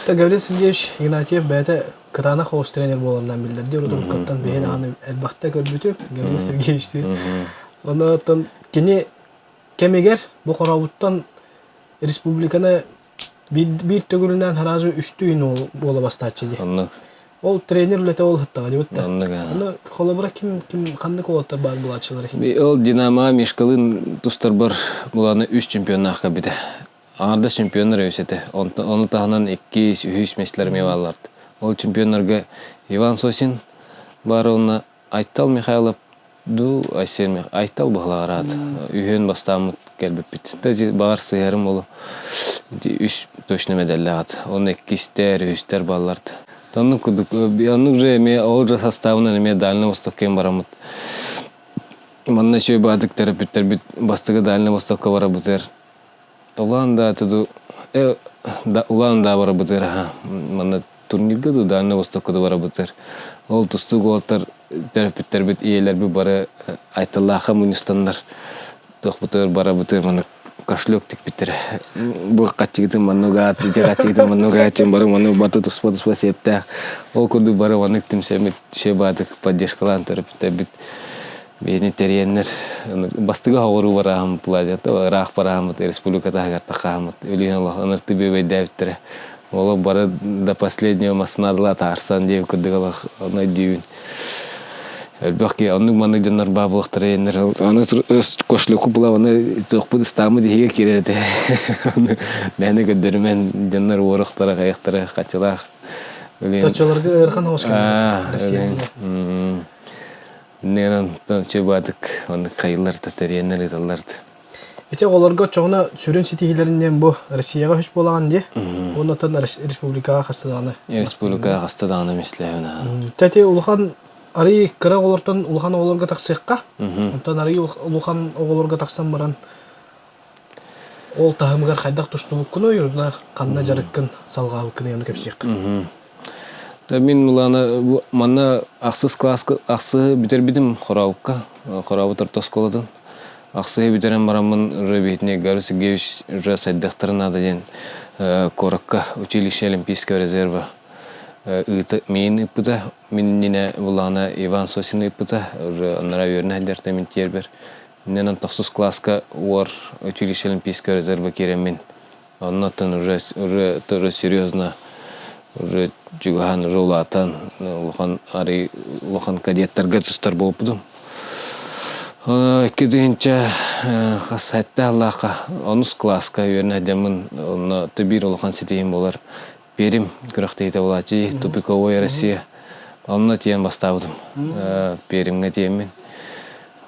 Гаврил Сергеевич Игнатьев бэйэтэ кытаанах оҕус тренер буоларынан биллэрди. Урут уруккаттан биһин аны элбэхтэ көрбүтүм Гаврил Сергеевичти. Онон кини кэмигэр бу хорообуттан республиканы биир төгүлүнэн сразу үстүү күн буола бастааччы дии. Оннук. Ол тренер үлэтэ ол ыһыттаҕа дии бутта. Оннук. Ону холобура ким ким ханнык уолаттар баар булааччыларый? Ол Динамо Мишкалыын тустарбар булааны үс чемпионнаах кэлбитэ. Аҥардас чемпионнар үс этэ. Ону таһынан иккис, үһүс миэстэлэр эмиэ бааллар. Ол чемпионнарга Иван Сосин баар уонна Айтал Михайлов дуу Айсен Айтал быһылаҕар аат үһүөн бастааммыт кэлбиппит. Да баҕар сыһыарым буолуо. Ити үс точно медаллаах ат. Онно иккистэр, үһүстэр балларт. Оннук курдук оннук же эмиэ ол же составынан эмиэ Дальний Востокка бараммыт. Манна үчүгэй баатык төрөппүттэрбит бастакы Дальний Востокка барабытыгар Улаан да туду улаан да барабытыгар аха манна турнирга ду Дальний Востокка да барабытыгар ол тустуук уолаттар төрөппүттэрбит ийэлэрбит бары айталлаахха мунньустаннар туохпутугар барабытыгар маннык кошелек тикпиттэрэ бу хаччыгытын маннык аат ити хаччыгытын маннык аат бары маннык баты туспа туспа сиэптээх ол курдук бары маннык түмсэммит үчүгэй баатык поддержкалаан төрөппүттэрбит. Бэйэни тэрийэннэр бастыгы оҕуруу барааһыммыт плазията ыраах барааһыммыт республика таһыгар тахааммыт өлүөн олох ынырты бүөбэйдээбиттэрэ. Олох бары до последнего массынадыла таарсан диэбит курдук олох ону өйдүүбүн. Элбэх киһи оннук маннык дьоннор баа буолуохтара диэннэр аны кошелеку була аны туохпут ыстааммыт иһигэ киирэр этэ. Аны мээнэ көрдөрүмэн дьоннор уоруохтара хайахтара хаччылаах. Точчолорго ыарахан оҕус Россия. Неран чебатык оннук хайыллар да тэрийэннэр ыыталлар да. Ити оҕолорго чоҕуна сүрүн ситиһиилэринэн бу Россияҕа үһүс буолаҕын дии. Уонна оттон республикаҕа хаста даҕаны. Республикаҕа хаста даҕаны мислэһэбин. Тэти улахан арый кыра оҕолортон улахан оҕолорго тахсыахха. Онтон арый улахан оҕолорго тахсан баран ол таһымыгар хайдах тустубуккунуй, уонна ханна дьарыккын салҕаабыккын ону кэпсиэххэ. Мин Милана манна ахсыс класска ахсыһы бүтэрбитим Хорообукка, Хорообут орто оскуолатын. Ахсыһы бүтэрэн бараммын уже биһитини Гаврил Сергеевич уже сайдыахтарын наада диэн куоракка училище Олимпийского резерва ыыта миин ыыппыта. Мин иннинэ булаана Иван Сосин ыыппыта. Уже анараа үөрэнэ сылдьарта мин тиэрбэр. Иннинэн тохсус класска уор училище Олимпийского резерва киирэммин Оннуттан уже уже тоже серьезно уже чугаһаан уже улаатан улахан арый улахан кадеттарга тустар буолбутум. 2000 хас сэттэ сыллаахха онус кылааска үөрэнэ сылдьаммын онно биир улахан ситиһиим буолар Пермь күрэхтэһиитэ буолааччы тупиковой Россия онно тиийэн бастаабытым Пермьҥэ тиийэммин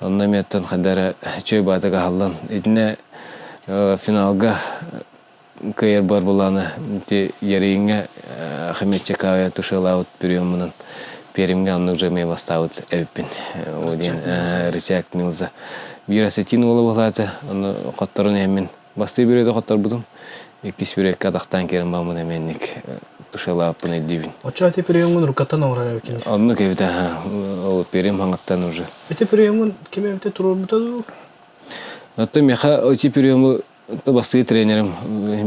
онно эмиэттэн хайда эрэ үчүгэй баатык аһыллан итиннэ финалга кыайарбар былаана ити Яриҥҥа Хмельчикаҕа тушелаабыт приемунан Пермьҥэ онно уже эмиэ бастаабыт эбиппин ол диэн рычаг Милза биир осетин уола буолаата ону хотторон иһэммин Бастыы бүрүөтэ хотторбутум. Иккис бүрүөккэ атахтаан киирэн бараммын эмиэнник тушелааппын өйдүүбүн. Оччо ити приемҥун рукаттан оҥорор эбиккин. Оннук эбит аха. Ол перим хаҥаттан уже. Ити приемҥун ким эбитэ туруорбута дуу? Оттон миэхэ ити приему бастыы тренерим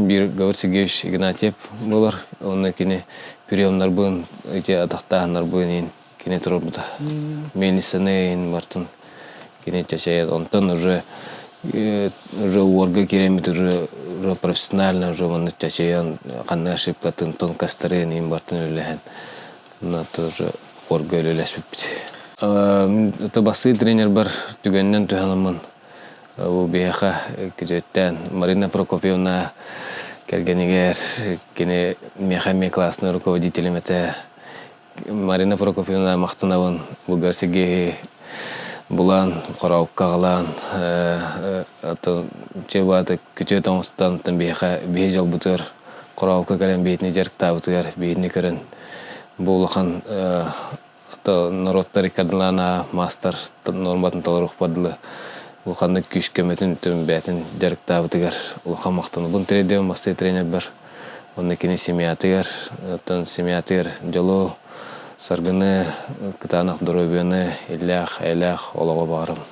биир Гавр Сергеевич Игнатьев буолар. Онно кини приемнарбын, ити атахтааһыннарбын иин кини туруорбута. Мельницаны иһин бартын кини чачайан онтон уже уже уорга киирэммит уже уже профессионально уже манна чачайан ханна ошибкатын тонкостарын иһин бартын үлэлэһэн на тоже уорга үлэлэспиппит. Мин бастыы тренербар түгэнинэн туһанаммын бу биһиэхэ күтүөттээн Марина Прокопьевна кэргэнигэр кини миэхэ эмиэ классный руководителем этэ Марина Прокопьевна махтанабын Булгар Сергейи булан, хорообукка аҕалаан, чэ баата күтүөт оҥостон биһиэхэ биһи дьолбутугар хорообукка кэлэн биһитини дьарыктаабытыгар биһитини көрөн бу улахан норуоттар иккардылаана маастар нуорматын толоруохпар дылы улаханнык күүс көмөтүн бэйэтин дьарыктаабытыгар улахан махтанабын тириэрдэбин бастыы тренербэр Онно кини семьятыгар, оттон семьятыгар дьолу, саргыны, кытаанах доруобуйаны, иллээх, эйэлээх олоҕу баҕарабын.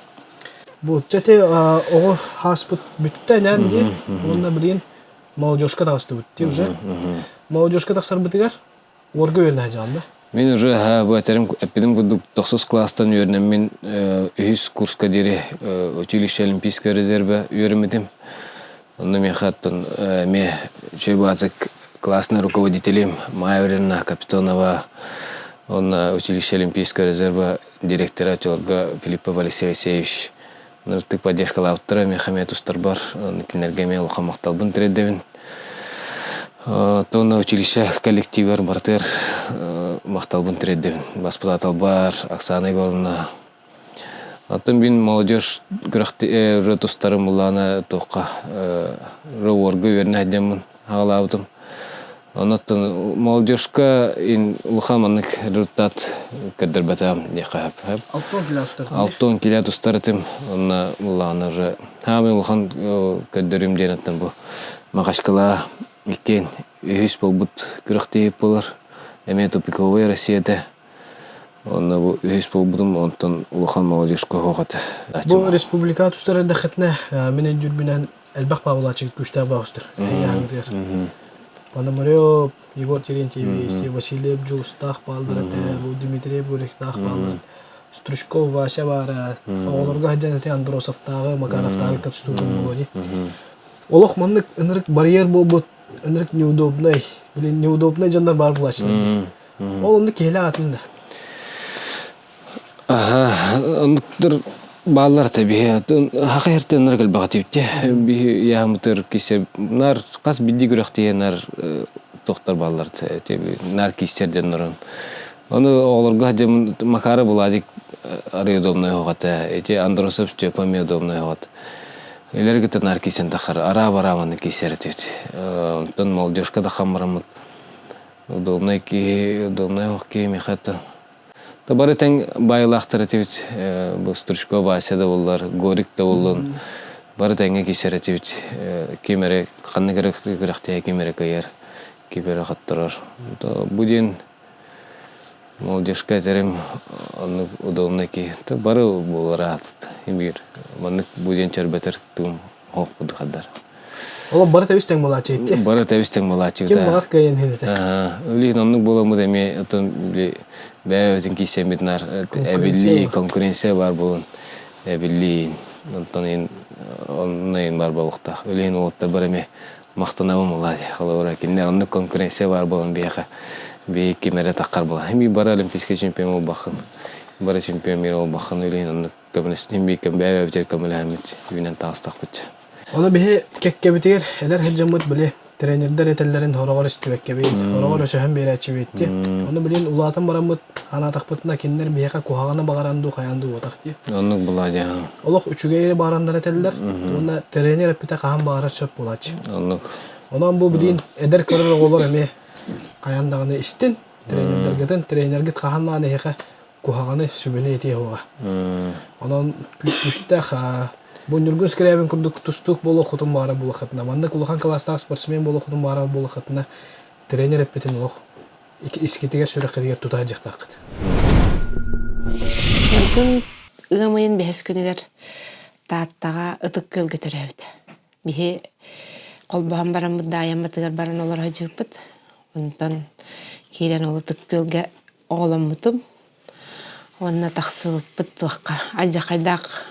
Бу ити оҕо хааспыт бүттэ инэн дии уонна билигин молодежка таҕыстыбыт дии уже. Молодежка тахсарбытыгар Уорга үөрэнэ сылдьаҕын да? Мин уже бу этэрим эппитим курдук тохсус класстан үөрэнэммин үһүс курска диэри училище Олимпийского резерва үөрэммитим. Онно миэхэ оттон эмиэ үчүгэй баатык классный руководителим Майя Валерьевна Капитонова уонна училище Олимпийского резерва директора очолорго Филиппов Алексей Алексеевич ыныртык поддержкалаабыттара миэхэ эмиэ тустарбар кинилэргэ эмиэ улахан махталбын тириэрдэбин. Оттон училище коллективигэр барытыгар махталбын тириэрдэбин. Баспытааталбар Оксана Егоровна. Оттон мин молодежь күрэхти тустарым улаана туохха уорга үөрэнэ сылдьаммын аҕалаабытым. Онон молодежка улахан маннык результат көрдөрбөтөм диэххэ сөп. Алтон килэ тустар Алтон килэ тустар этим. Онно улаана уже хаамай улахан көрдөрүм диэн оттон бу Махачкала иккиэн үһүс буолбут күрэхтэһии буолар. Эмиэ тупиковая Россия этэ. Онно бу үһүс буолбутум, онтон улахан молодежка суох этэ. Бу республика тустар эрдэххитинэ мин өйдүүрбүнэн элбэх баабылааччыгыт күүстээх баҕастар эйээҥитигэр. Пономарев, Егор Терентьевич, Васильев Дьулустаах бааллар этэ, бу Дмитриев Гурихтаах бааллар. Стручков Вася баара, оҕолорго сылдьан ити Андросовтааҕы, Макаровтааҕы тустуутун буолуо дии. Олох маннык ынырык барьер буолбут, ынырык неудобнай, блин, неудобнай дьоннор баар булааччылар дии. Ол оннук киһилээх атын да. Аха, оннуктар бааллар та биһи хаха эртеннер кэлбэҕэтибитте биһи яамытыр кисе нар хас бидди күрэхтиһэ нар тохтор бааллар нар киссер дьоннорун Ону оҕолорго дьэ Макара Буладик арый удобнай оҕото, ити Андросов Степа эмиэ удобнай оҕото. Илэр кытта наар кисэн тахар, араа-бараа манна киисэр этибит. Онтон молодежка да хаммараммыт удобнай киһи, удобнай ох киһи миэхэ это Да бары тэҥ баайылаахтар этибит. Бу Стручкова Вася да буоллар, Горик да буоллун, бары тэҥҥэ киисэр этибит. Ким эрэ ханнык эрэ күрэхтэһэ ким эрэ кыайар, ким эрэ хотторор. Бу диэн Молодежка этэрим оннук удобно киһи бары буолар аатыт биир маннык бу диэн чөрбөтөр тугум хоох курдук хаддар. Олох бары тэбис тэҥ буолааччы итти. Бары тэбис тэҥ буолааччы. Ким баҕар кыайан иһин этэ. Билигин оннук буоламмыт эмиэ отон били бэйэ-бэйэбитин киирсэммит наар эбиллии конкуренция баар буолан эбиллии онтон иһин онно иһин баар буолуохтаах. Билигин уолаттар бары эмиэ махтанабын буолаа дии. Холобура, кинилэр оннук конкуренция баар буолан биһиэхэ биһи ким эрэ таххар буолар. Мин бары олимпийскай чемпион буолбаххын, бары чемпион мира буолбаххын, үлэһин оннук көмөлөстүм, биир кэм бэйэ-бэйэбитигэр көмөлөһөммүт үүнэн таҕыстахпыт. Ону биһи кэккэбитигэр эдэр сылдьаммыт били тренердэр этэллэрин хороҕор истибэккэбит, хороҕор өсөһөн биэрээччибит дии. Ону билин улаатан бараммыт анаатахпытына кинилэр биһиэхэ куһаҕаны баҕаран дуу хайаан дуу буотах дии. Оннук буолаа дии. Олох үчүгэйи баҕараннар этэллэр уонна тренер эппитэ хаһан баҕарар сөп буолааччы. Оннук. Онон бу билин эдэр көрөр оҕолор эмиэ хайаан даҕаны истин тренердэргитин тренергит хаһан даҕаны эһиэхэ куһаҕаны сүбэлиэ этиэ суоҕа. Онон күүстээх бу Ньургун Скрябин курдук тустуук буолуоххутун баара буолаххытына, маннык улахан кылаастаах спортсмен буолуоххутун баара буолаххытына, тренер эппитин олох искитигэр сүрэххитигэр тута сылдьыахтааххыт. Ньургун ыам ыйын бэһис күнүгэр Тааттаҕа Ытык Күөлгэ төрөөбүтэ. Биһи холбоһон бараммыт Даайаммытыгар баран олоро сылдьыбыппыт. Онтон киирэн ол Ытык Күөлгэ оҕоломмутум уонна тахсыбыппыт туохха алдьархайдаах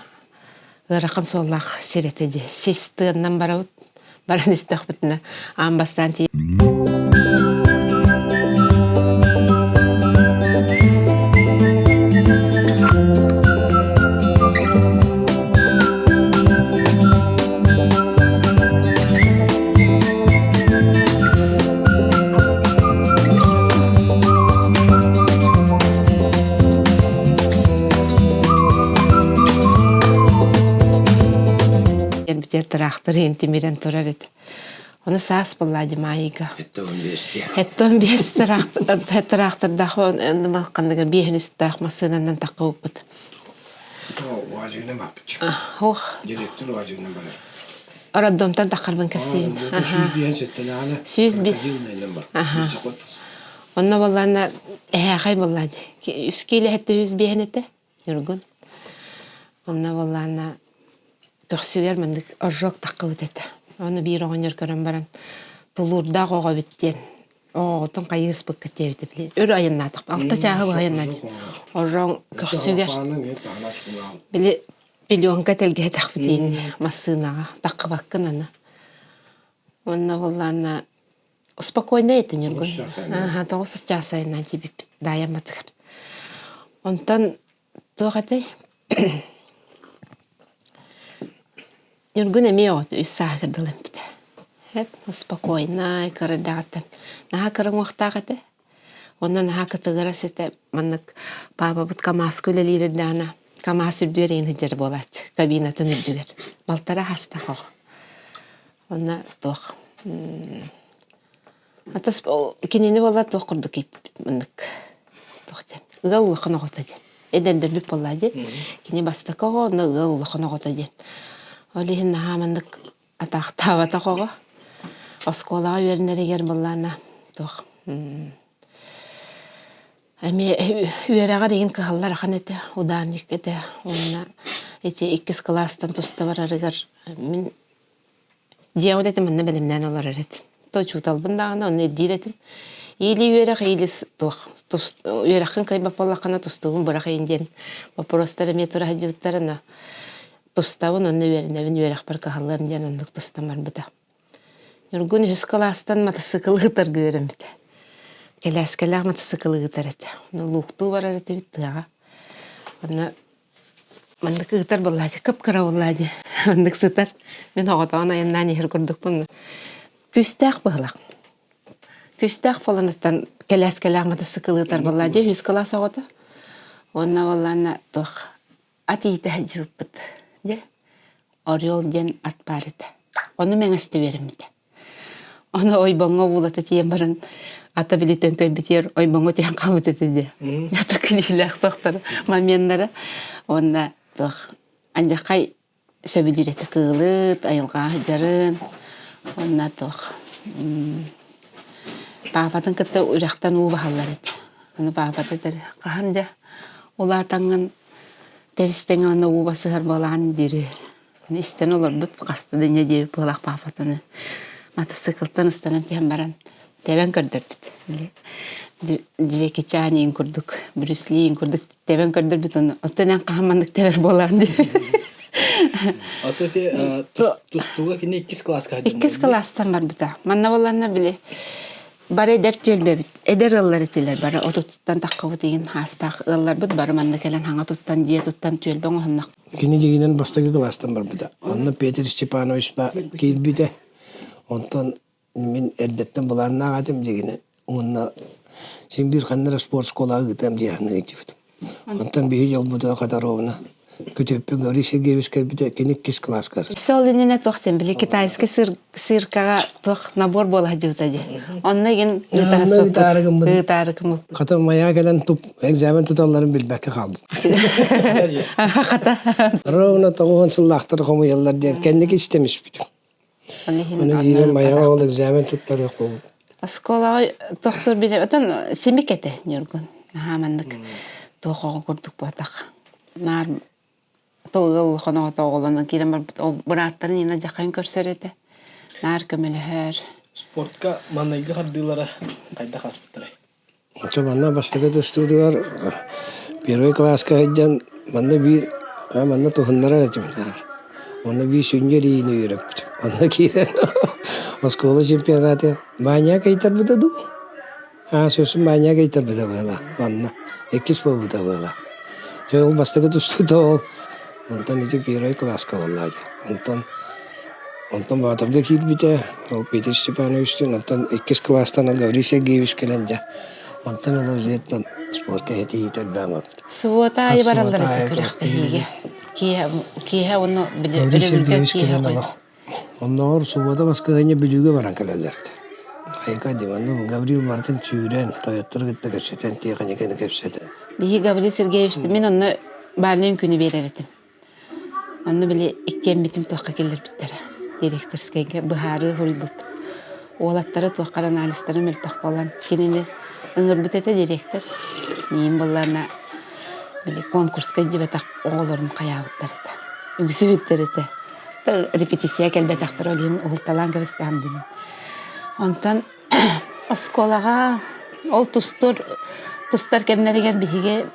ыарахан суоллаах сир этэ дии сис тыаннан барабыт баран истэхпитинэ аан бастаан Битэр тыраахтар иһин тимирэн турар этэ. Ону саас буолла Димайга. Эттон биэс тыраахтардаах ханныгар биэһин үстээх массыынанан таххыбыппыт. Ох. Роддомтан таххарбын кэпсиибин. 105 Онно буоллаана эһээхэй буоллаа дии. Үс киилэ үс биэһин этэ Ньургун. Онно буоллаана көхсүгэр маннык ожог таххыбыт этэ. Ону биир оҕонньор көрөн баран тулуурдаах оҕо эбит диэн оҕоҕутун хайыыспыккыт диэбитэ били өр айаннаатах алта чааһы быһа айаннаатым ожоҥ көхсүгэр били Пеленка тэлгэһэтэхпитин массыынаҕа таххыбаккын аны. Уонна буоллаана спокойно этэ Ньургун. Аха, тоҕус чаас айаннаан тиийбиппит Даайамматыгар. Онтон туох этэй? Ньургун эмиэ оҕото үс сааһыгар дылы эмпитэ. Эп спокойно кыра эрдэҕиттэн наһаа кыра уҥуохтаах этэ. Онно наһаа кытыгырас этэ. Маннык паапабыт КамАЗка үлэлиир эрдэҕинэ КамАЗ үрдүгэр иҥин сылдьар буолааччы, кабинатын үрдүгэр. Балтараа саастаах оҕо. Онно туох Атас кинини буолла туох курдук ииппит маннык туох диэн ыал улахан оҕото диэн. Эдэрдэрбит буоллаа диэн. Кини бастакы оҕо, онно ыал улахан оҕото диэн. Ол иһин наһаа маннык атаахтаабатах оҕо оскуолаҕа үөрэнэригэр былаана туох эмиэ үөрэҕэр игин кыһаллар ахан этэ ударник этэ уонна ити иккис кылаастан туста барарыгар мин дьиэҕэ этим манна бэлэмнээн олорор этим то учууталбын даҕаны онно ирдиир этим. Или үөрэх, или туох үөрэххин кыайбат буоллаххына тустуугун бырах иин диэн боппуруостар эмиэ тура сылдьыбыттара, но тустабын онно үөрэнэбин, үөрэхпэр кыһаллыам диэн оннук тустан барбыта. Ньургун үһүс кылаастан матасыыкыл ыытарга үөрэммитэ. Кэлээскэлээх матасыыкыл ыытар этэ. Ону лууктуу барар этибит тыаҕа. Онно маннык ыытар буоллаачы, кып-кыра буоллаа дии. Оннук сытар. Мин оҕотоҕун айаннаан иһэр курдукпун. Күүстээх быһылах. Күүстээх буоланыттан кэлээскэлээх матасыыкыл ыытар буоллаа дии, үһүс кылаас оҕото. Уонна буоллаана туох ат иитэ сылдьыбыппыт. Дьэ, Орел диэн ат баар этэ. Ону мэҥэстэ үөрэммитэ. Ону ойбоҥҥо уулата тиийэн баран ата били төҥкөйбүтүгэр ойбоҥҥо түһэн хаалбыт этэ дии. Ата күлүүлээх тохтор моменнара. Уонна туох андьаххай сөбүлүүр этэ кыылыт, айылҕаҕа сылдьарын. Уонна туох паапатын кытта үрэхтэн уу баһаллар этэ. Аны паапата этэр хаһан дьэ улаатаҥҥын Тэбис-тэҥэ уонна уу басыһар буолаан диир. Истэн олорбут хаста да инньэ диэбит буолаах паапатаны матасыыкылтан ыстанан түһэн баран тэбэн көрдөрбүт. Джеки Чан иин курдук, Брюс Ли иин курдук тэбэн көрдөрбүт ону оттон эн хаһан маннык тэбэр буолаан диэбит. Ото ити тустууга кини иккис кылааска Иккис кылаастан барбыта. Манна буолланна били Бары эдэр түөлбэбит, эдэр ыаллар этилэр, бары отутуттан таххыбыт игин хаастаах ыалларбыт бары манна кэлэн хаҥа туттан, дьиэ туттан түөлбэ оҥоһуннах. Кини дьиҥинэн бастакы кылаастан барбыта. Онно Петр Степанович киирбитэ. Онтон мин эрдэттэн былааннаах этим дьиҥинэн. Уонна син биир ханна эрэ спорт школаҕа ыытыам дии саныы сылдьыбытым. Онтон биһи дьолбутугар Хатаровна күтүөппүт Гаврил Сергеевич кэлбитэ, кини иккис кылааска. Сол иннинэ туох диэн били китайский сыр циркаҕа туох набор буола сылдьыбыта дии. Онно игин ыытаары гыммыт. Хата маяа кэлэн туп экзамен туталларын билбэккэ хаалбыт. Хата. Ровно тоҕуһун сыллаахтар хомуйаллар диэн кэнники истэн испитим. Аны киирэн майаҕа ол экзамен туттарыах буолбут. Оскуолаҕа тохтуур билэ отон симик этэ Ньургун. Наһаа маннык туох оҕо курдук буотах. Наар тыл хоноҕото оҕолонон киирэн барбыт бырааттарын Нина дьахайын көрсөр этэ. Наар көмөлөһөр. Спортка маҥнайгы хардыылара хайдах ааспыттарай? Онто манна бастакы тустуутугар первый кылааска сылдьан манна биир манна туһуннарар этим Онно биир сүнньү илиини үөрэппитим. Онно киирэн оскуола чемпионата Маня кыйтарбыта дуу? Аа, сөсүн Маня кыйтарбыта буола манна. Иккис буолбута буола. Дьэ ол бастакы тустуута ол. Онтон ити первый кылааска буолла дии. Онтон Онтон Баатырга киирбитэ, ол Петр Степановичтыын, онтон иккис кылаастан Гаврил Сергеевич кэлэн дьэ, онтон ыла дьиэттэн спортка этиһиитэ элбээн барбыт. Субуота аайы бараллар этэ күрэхтэһиигэ. Киэһэ киэһэ уонна били Гаврил өрөбүлгэ Сергеевич киэһэ кэлэн олох оннооҕор субуота баскыһыанньа Бүлүүгэ баран кэлэллэр этэ. Айка Диманов Гаврил барытын сүүрэн, тойоттору кытта кэпсэтэн, тиэхиньикэни кэпсэтэн. Биһи Гаврил Сергеевич мин онно бальнай үҥкүүнү биэрэр этим. Онно били иккиэммитин туохха киллэрбиттэрэ. Директорскайга быһаарыы суруйбуппут. Уолаттара туохха эрэ анализтара мөлтөх буолан кинини ыҥырбыт этэ директор. Миигин буоллаҕына били конкурска илдьибэтэх оҕолорум хайаабыттар этэ. Үҥсүбүттэр этэ. Репетиция кэлбэтэхтэр ол иһин уһулталаан кэбистэҕим диибин. Онтон Оскуолаҕа ол тустар тустар кэмнэригэр биһиги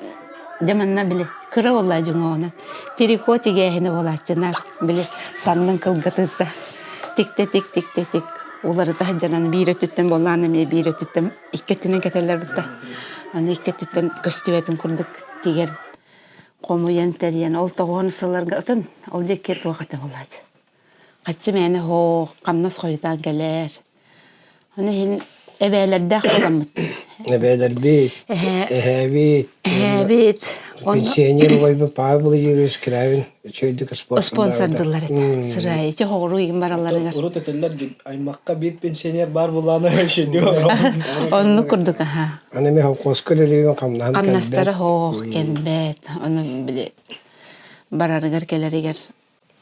дьэ манна били кыра буоллаа дьоҥоҕунан трико тигээһинэ буолааччынар били саннын кылгатыыта тиктэ тик тиктэ тик уларыта сылдьан биир өттүттэн буоллаҕына эмиэ биир өттүттэн икки өттүнэн кэтэллэр бытта аны икки өттүттэн көстүбэтин курдук тигэр хомуйан тэрийэн ол тоҕуһун сылларга ытын ол диэки туох этэ буолааччы Хаччы мээнэ һоох, хамнас хойутаан кэлээр. Ону иһин эбээлэрдээх буоламмыт. Эбээлэрбит, эһээбит, эһээбит. Пенсионер убайбыт Павел Владимирович Скрябин үчүгэйдик спонсордыллар этэ. Сырай, ити хоҕуруу игин баралларыгар. Урут этэллэр аймакка биир пенсионер баар буоллаҕына үчүгэйдик Оннук курдук аха. Аны мен холкуоска үлэлиибин хамнаһым кэлбэт. Хамнастара хоох кэлбэт. Ону били барарыгар кэлэригэр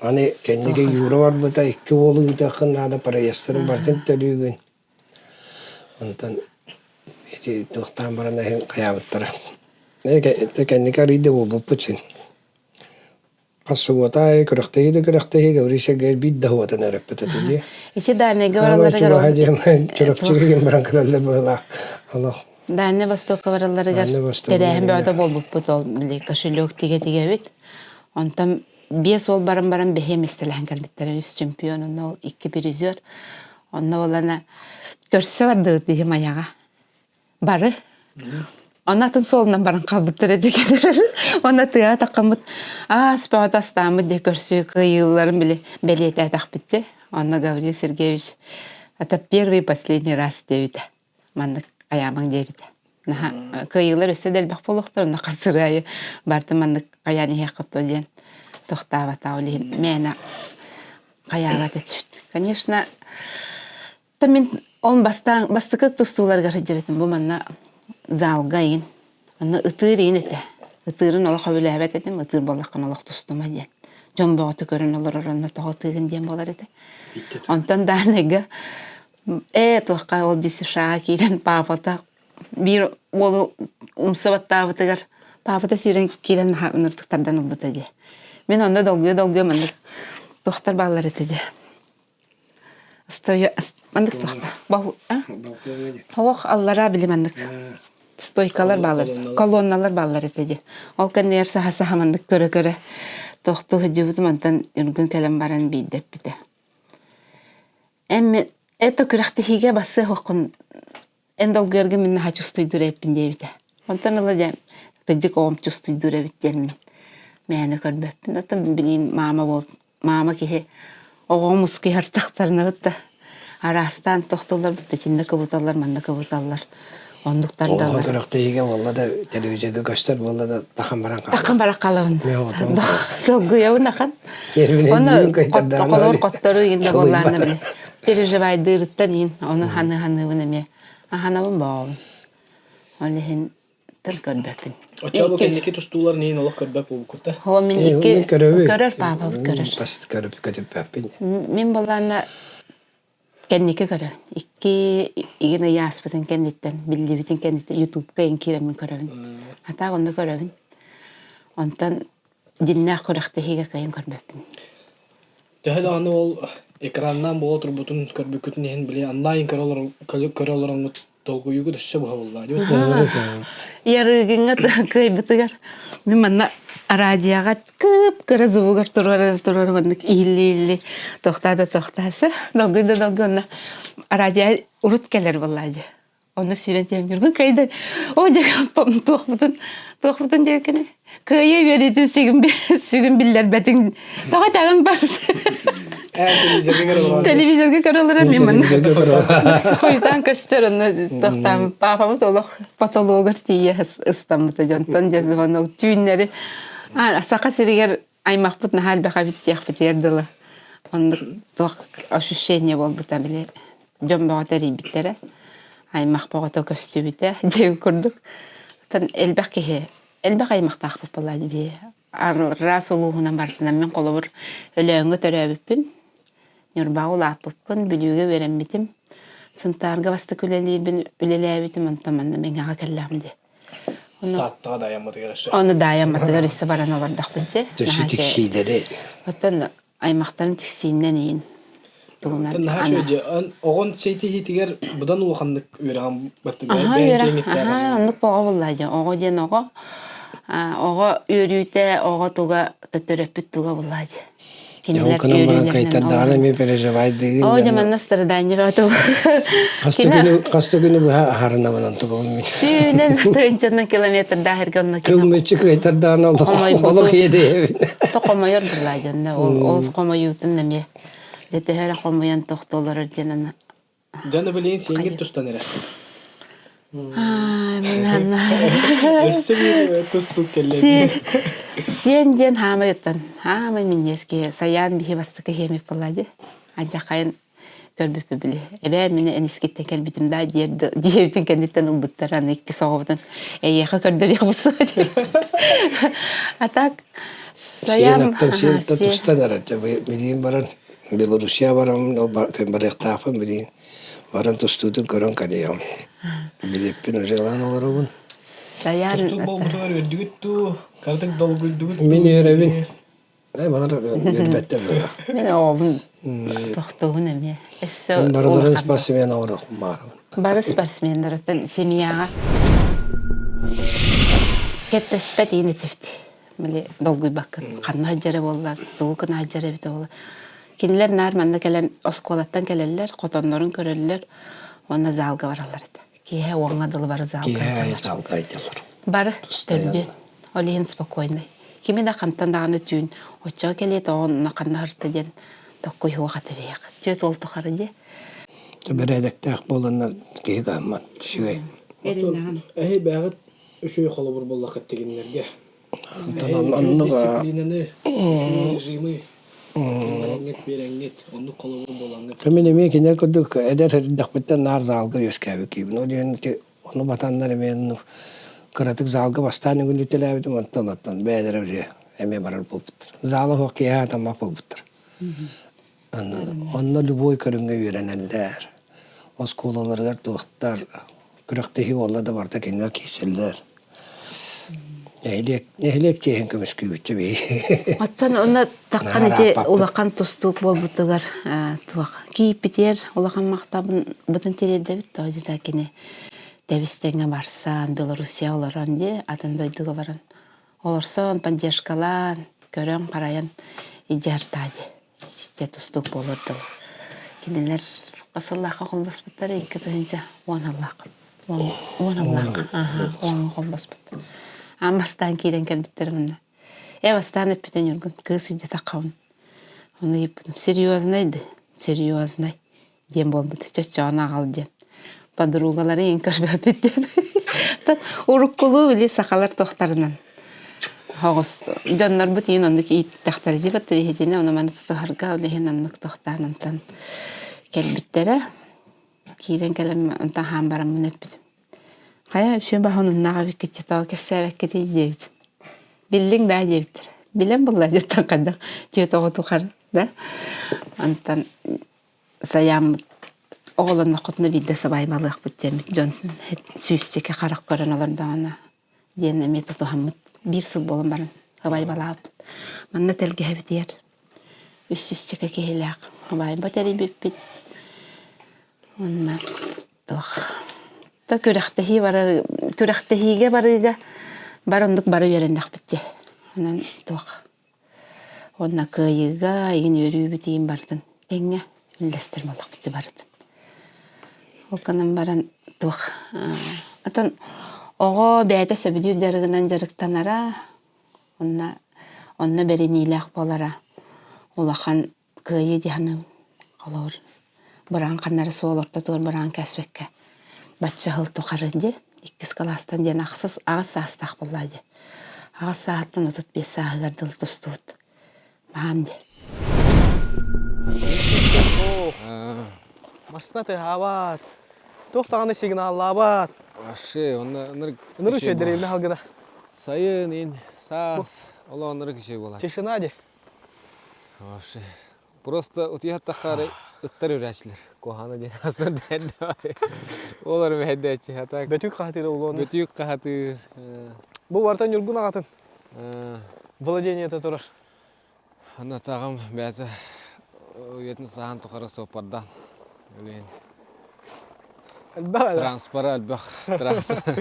Аны кэнники Юра барбыта, икки уолу ыытыаххын наада, проездтарын барытын төлүүгүн. Онтон ити туохтаан баран иһин хайаабыттара. Ээ кэнники арыый да буолбуппут син. Хас субуота аайы күрэхтэһии да күрэхтэһии Гаврил Сергеевич биир да уотан эрэппит этэ дии. Ити Дальнайга баралларыгар Чугаһа диэн Чурапчыга ким баран кэлэллэр быһыылаах. Олох. Дальнай Востокка баралларыгар тэрээһин бөҕөтө буолбуппут ол били кошелек тигэ-тигэбит. Онтон биэс уол баран баран бэһиэ миэстэлэһэн кэлбиттэрэ үс чемпион, онно ол икки призер. Онно буолана көрсө бардыбыт биһи Майаҕа. Бары. Онно атын суолунан баран хаалбыттар этэ кинилэр. Онно тыаҕа таххаммыт аас бөҕөтө астааммыт дьэ көрсүү кыайыыларын били бэлиэтээтэхпит дьэ. Онно Гаврил Сергеевич это первый и последний раз диэбитэ. Маннык хайаамаҥ диэбитэ. Наһаа кыайыылар өссө да элбэх буолуохтар, онно хас сырыы аайы барыта маннык хайаан иһиэххит дуо диэн тохтообото. Ол иһин мээнэ хайаабат этибит. Конечно, Та мин ол бастаан бастакы тустууларыгар сылдьар этим бу манна залга иин. Онно ытыыр иин этэ. Ытыырын олох сөбүлээбэт этим, ытыыр буоллаххына олох тустума диэн. Дьон бөҕөтө көрөн олорор онно тоҕо ытыыгын диэн буолар этэ. Онтон даанайга ээ туохха ол ДЮСШ-ҕа киирэн паапата биир уолу умса баттаабытыгар паапата сүүрэн киирэн наһаа ынырыктык тардан ылбыта дии. Мин онно долгуйа-долгуйа маннык туохтар бааллар этэ дии. Маннык туохта Олох аллараа били маннык стойкалар бааллар колонналар бааллар этэ дии. Ол кэннигэр саһа-саһа маннык көрө-көрө тохтуу сылдьыбытым онтон Ньургун кэлэн баран биирдэ эппитэ. Эн это күрэхтэһиигэ бассыах оххун эн долгуйарга мин наһаа чувствуйдуур эбиппин диэбитэ. Онтон ыла дьэ кырдьык оҕом чувствуйдуур эбит диэн мин мээнэ көрбөппүн. Оттон билигин маама буол маама киһи оҕоҕо мускуйар тахтарына да араастаан тохтуллар бытта итиннэ кыбыталлар манна кыбыталлар оннук тардаллар. Оҕо күрэхтэһиигэ буолла да телевизорга көстөр буолла да тахан баран хаалабын. Тахан баран хаалабын. Долгуйабын ахан. Оны холор хоттору иин да буоллаана били переживайдыырыттан иин ону ханы ханыбын эмиэ аханабын боҕобун. Ол иһин тыл көрбөппүн. Оччоҕо кэнники тустуулар иһин олох көрбөт буолбуккут О, мин икки көрөр паапабыт көрөр. Бас көрүп көтүппэппин. Мин болаана кэнники көрөбүн. Икки игин ый ааспытын кэнниттэн, биллибитин кэнниттэн Ютубка ин киирэммин көрөбүн. Атаак онно көрөбүн. Онтон дьиннээх күрэхтэһиигэ кыайан көрбөппүн. Төһө даҕаны ол экраннаан буола турбутун көрбүккүтүн иһин били онлайн көрө олороҥҥут долгуйуугут өссө быһа буолла Ярыгыҥҥа кыайбытыгар мин манна араадьыйаҕа кып-кыра звугар туруорар туруорар маннык иһилли-иһилли тохтаа да тохтаасы долгуй да долгуй онно араадьыйа урут кэлэр буоллаа дии Онно сүүрэн тиийэн Ньургун кыайда. Оо дьэ туохпутун туохпутун диэбиккини кыайыы үөрүүтүн сүгүн сүгүн биллэрбэтиҥ. Тоҕо этэҕин бар. Телевизорга көрө олорор мин манна. Хойутаан көстөр онно тохтаам паапабыт олох потологар тиийэ ыстаммыта дьонтон дьэ звонок түүннэри Саха сиригэр аймахпыт наһаа элбэх эбит диэхпитигэр дылы оннук туох ощущение буолбута били дьон бөҕөтө эрийбиттэрэ аймах бөҕөтө көстүбүтэ диэн курдук оттон элбэх киһи элбэх аймахтаахпыт буоллаа дии араас улууһунан барытынан мин холобур Өлөөҥҥө төрөөбүппүн Ньурбаҕа улааппыппын Бүлүүгэ үөрэммитим Сунтаарга бастакы үлэлиирбин үлэлээбитим онтон манна Мэҥэҕэ кэллэҕим дии Тааттаҕа даайаммытыгар өссө. Ону даайаммытыгар өссө баран олордохпут дьэ. Төссө тиксиилэри. Оттон аймахтарым тиксииннэн иин тугунан Наһаа үчүгэй оҕон ситиһиитигэр быдан улаханнык үөрэҕин баттыгар Аха, оннук оҕо буолла дьэ. Оҕо диэн оҕо. Оҕо үөрүүтэ, оҕо туга төрөппүт туга буолла дьэ. Кинилэр баран кайтардаҕына эмиэ переживайдыгын. Оо, дьэ манна страдание бөҕөтө. Хас да күнү быһа аһарынабын онтубун мин. Сүүнэн тыынчанан километрдаах эргэ онно Кылмыччы кайтардаҕына олох иэдэйэбин. То хомойор буолла дьонно ол ол хомойуутун эмиэ дьэ төһө эрэ хомуйан тохтолорор диэн аны Дьоно билигин сиэҥҥит тустан эрэ. Өссө биир тустуук кэллэ. Сиэн диэн хаамай оттон хаамай минньиэс киһи Сайаан биһи бастакы иһиэмит буолла дии. Алдьархайын көрбүппү били. Эбээ мин энискиттэн кэлбитим да диэр диэбитин кэнниттэн ылбыттар аны икки соҕобутун эйиэхэ көрдөрүөх суо диэбит. А так Сиэн аттан сиэн тустан эрэр. Билигин баран Белоруссия бараммын, ол барыахтаахпын билигин баран тустуутун көрөн кэлиэҕим. Билиэппин уже ылан олоробун. Тустуу буолбутугар үөрдүгүт дуу, кыратык долгуйдугут дуу? Мин үөрэбин. Балар үөрбэттэр быһа. Мин оҕобун тохтуубун эмиэ. Өссө Барыларын спортсмен оҥоруохпун баарыбын. Бары спортсменнарыттан семьяҕа кэппэспэт иин этибит. Били долгуйбаккын. Ханна сылдьара буолла, тугу гына сылдьар эбитэ буолла. Кинилэр наар манна кэлэн оскуолаттан кэлэллэр, хотоннорун көрөллөр уонна залга бараллар этэ. Киэһэ уоҥҥа дылы бары залга Киэһэ залга айдаллар. Бары төрдүөн. Ол иһин спокойный. Кими да хантан даҕаны түүн оччоҕо кэлиэ тоҕо ханна сырта диэн токкуйуох этэ биһиэхэ. Түөрт уол тухары дии. Бэрээдэктээх буоланнар киһи кыһаммат үчүгэй. Эһи бэҕит үчүгэй холобур буоллаххыт тигиннэргэ. Оннук дисциплинаны, үчүгэй режимы киллэрэҥҥит, биэрэҥҥит, оннук холобур буолаҥҥыт. Мин эмиэ кинилэр курдук эдэр эрдэхпиттэн наар залга үөскээбит киһибин. Ол иһин ити ону батаннар эмиэ оннук кыратык залга бастаан үҥүлүтэлээбитим, онтон оттон бэйэлэрэ уже эмиэ барар буолбуттар. Зала суох киэһэ атаммат буолбуттар. Онно любой көрүҥҥэ үөрэнэллэр. Оскуолаларыгар туохтар күрэхтэһии буолла да барыта кинилэр киирсэллэр. Нэһилиэк, нэһилиэк чиэһин көмүскүүбүччэ биһиги. Оттон онно таххан ити улахан тустуук буолбутугар туох кииппитиэр улахан махтабын бытын тириэрдэбит тоҕо дьита кини тэбис-тэҥҥэ барсан Белоруссия олорон дии атын дойдуга баран олорсон поддержкалаан көрөн-харайан илдьэ дии Иччэ тустуук буолуор дылы. Кинилэр хас сыллаахха холбоспуттара 2010 сыллаахха. Уон сыллаахха. Аха, уоҥҥа холбоспуттар. Аан бастаан киирэн кэлбиттэр мунна. Э бастаан эппитэ Ньургун, кыыс илдьэ таххабын. Ону ыйыппытым, серьезный да, серьезный диэн буолбута. Чоччоҕун аҕал диэн. Подругалары иин көрбөппүт диэн. Уруккулуу били сахалар туохтарынан Оҕус дьоннорбут иин оннук ииттэхтэрэ дии батта биһитини ону маны тутуһарга ол иһин оннук тохтоон онтон кэлбиттэрэ. Киирэн кэлэн онтон хаан бараммын эппитим. Хайа үсүө баһын уннаах эбиккит тоҕо кэпсээбэккитий диэбит. Биллиҥ даа диэбиттэр. Билэн булла дьиттэн хайдах түөт оҕо тухары да. Онтон сайааммыт оҕолонноххутуна биирдэ сыбаайбалыахпыт диэммит дьон сүүсчэкэ харах көрөн олордоҕуна диэн эмиэ тутуһаммыт биир сыл буолан баран сыбаайбалаабыт. Манна тэлгэһэбитигэр үс сүүсчэкэ киһилээх сыбаайба тэрийбиппит. Уонна туох да күрэхтэһии барар күрэхтэһиигэ барыыга бар оннук бары үөрэннэхпит дии. Онон туох Уонна кыайыыга игин үөрүүбүт игин барытын тэҥҥэ үллэстэр буоллахпыт барытын. Ол гынан баран туох оттон оҕо бэйэтэ сөбүлүүр дьарыгынан дьарыктанара уонна онно бэриниилээх буолара улахан кыайыы дии саныыбын. Холобур, быраан ханна эрэ суол ортотугар быраан кээспэккэ бачча сыл тухары дии иккис кылаастан диэн ахсыс аҕыс саастаах буоллаа дии. Аҕыс сааһыттан 35 сааһыгар дылы тустубут. Баам дии. Массыына тыаһаабат, туох даҕаны сигналлаабат. Вообще, онно ынырык Ынырык үчүгэйдэр халгына. Сайын, ин, саас, олох ынырык үчүгэй буолар. Тишина дии. Вообще. Просто утуйа тахаары ыттар үрээчилэр. Куһаана диэн асан Олор мэһэйдээччи. А так Бөтүүк хаһытыыр улуону. Бөтүүк хаһатыыр. Бу барыта Ньургун аҕатын владениета турар. Аны атаҕым бэйэтэ үйэтин саһаан тухары суоппардаан. Үлэһин. Элбэх Транспора элбэх. Транспор.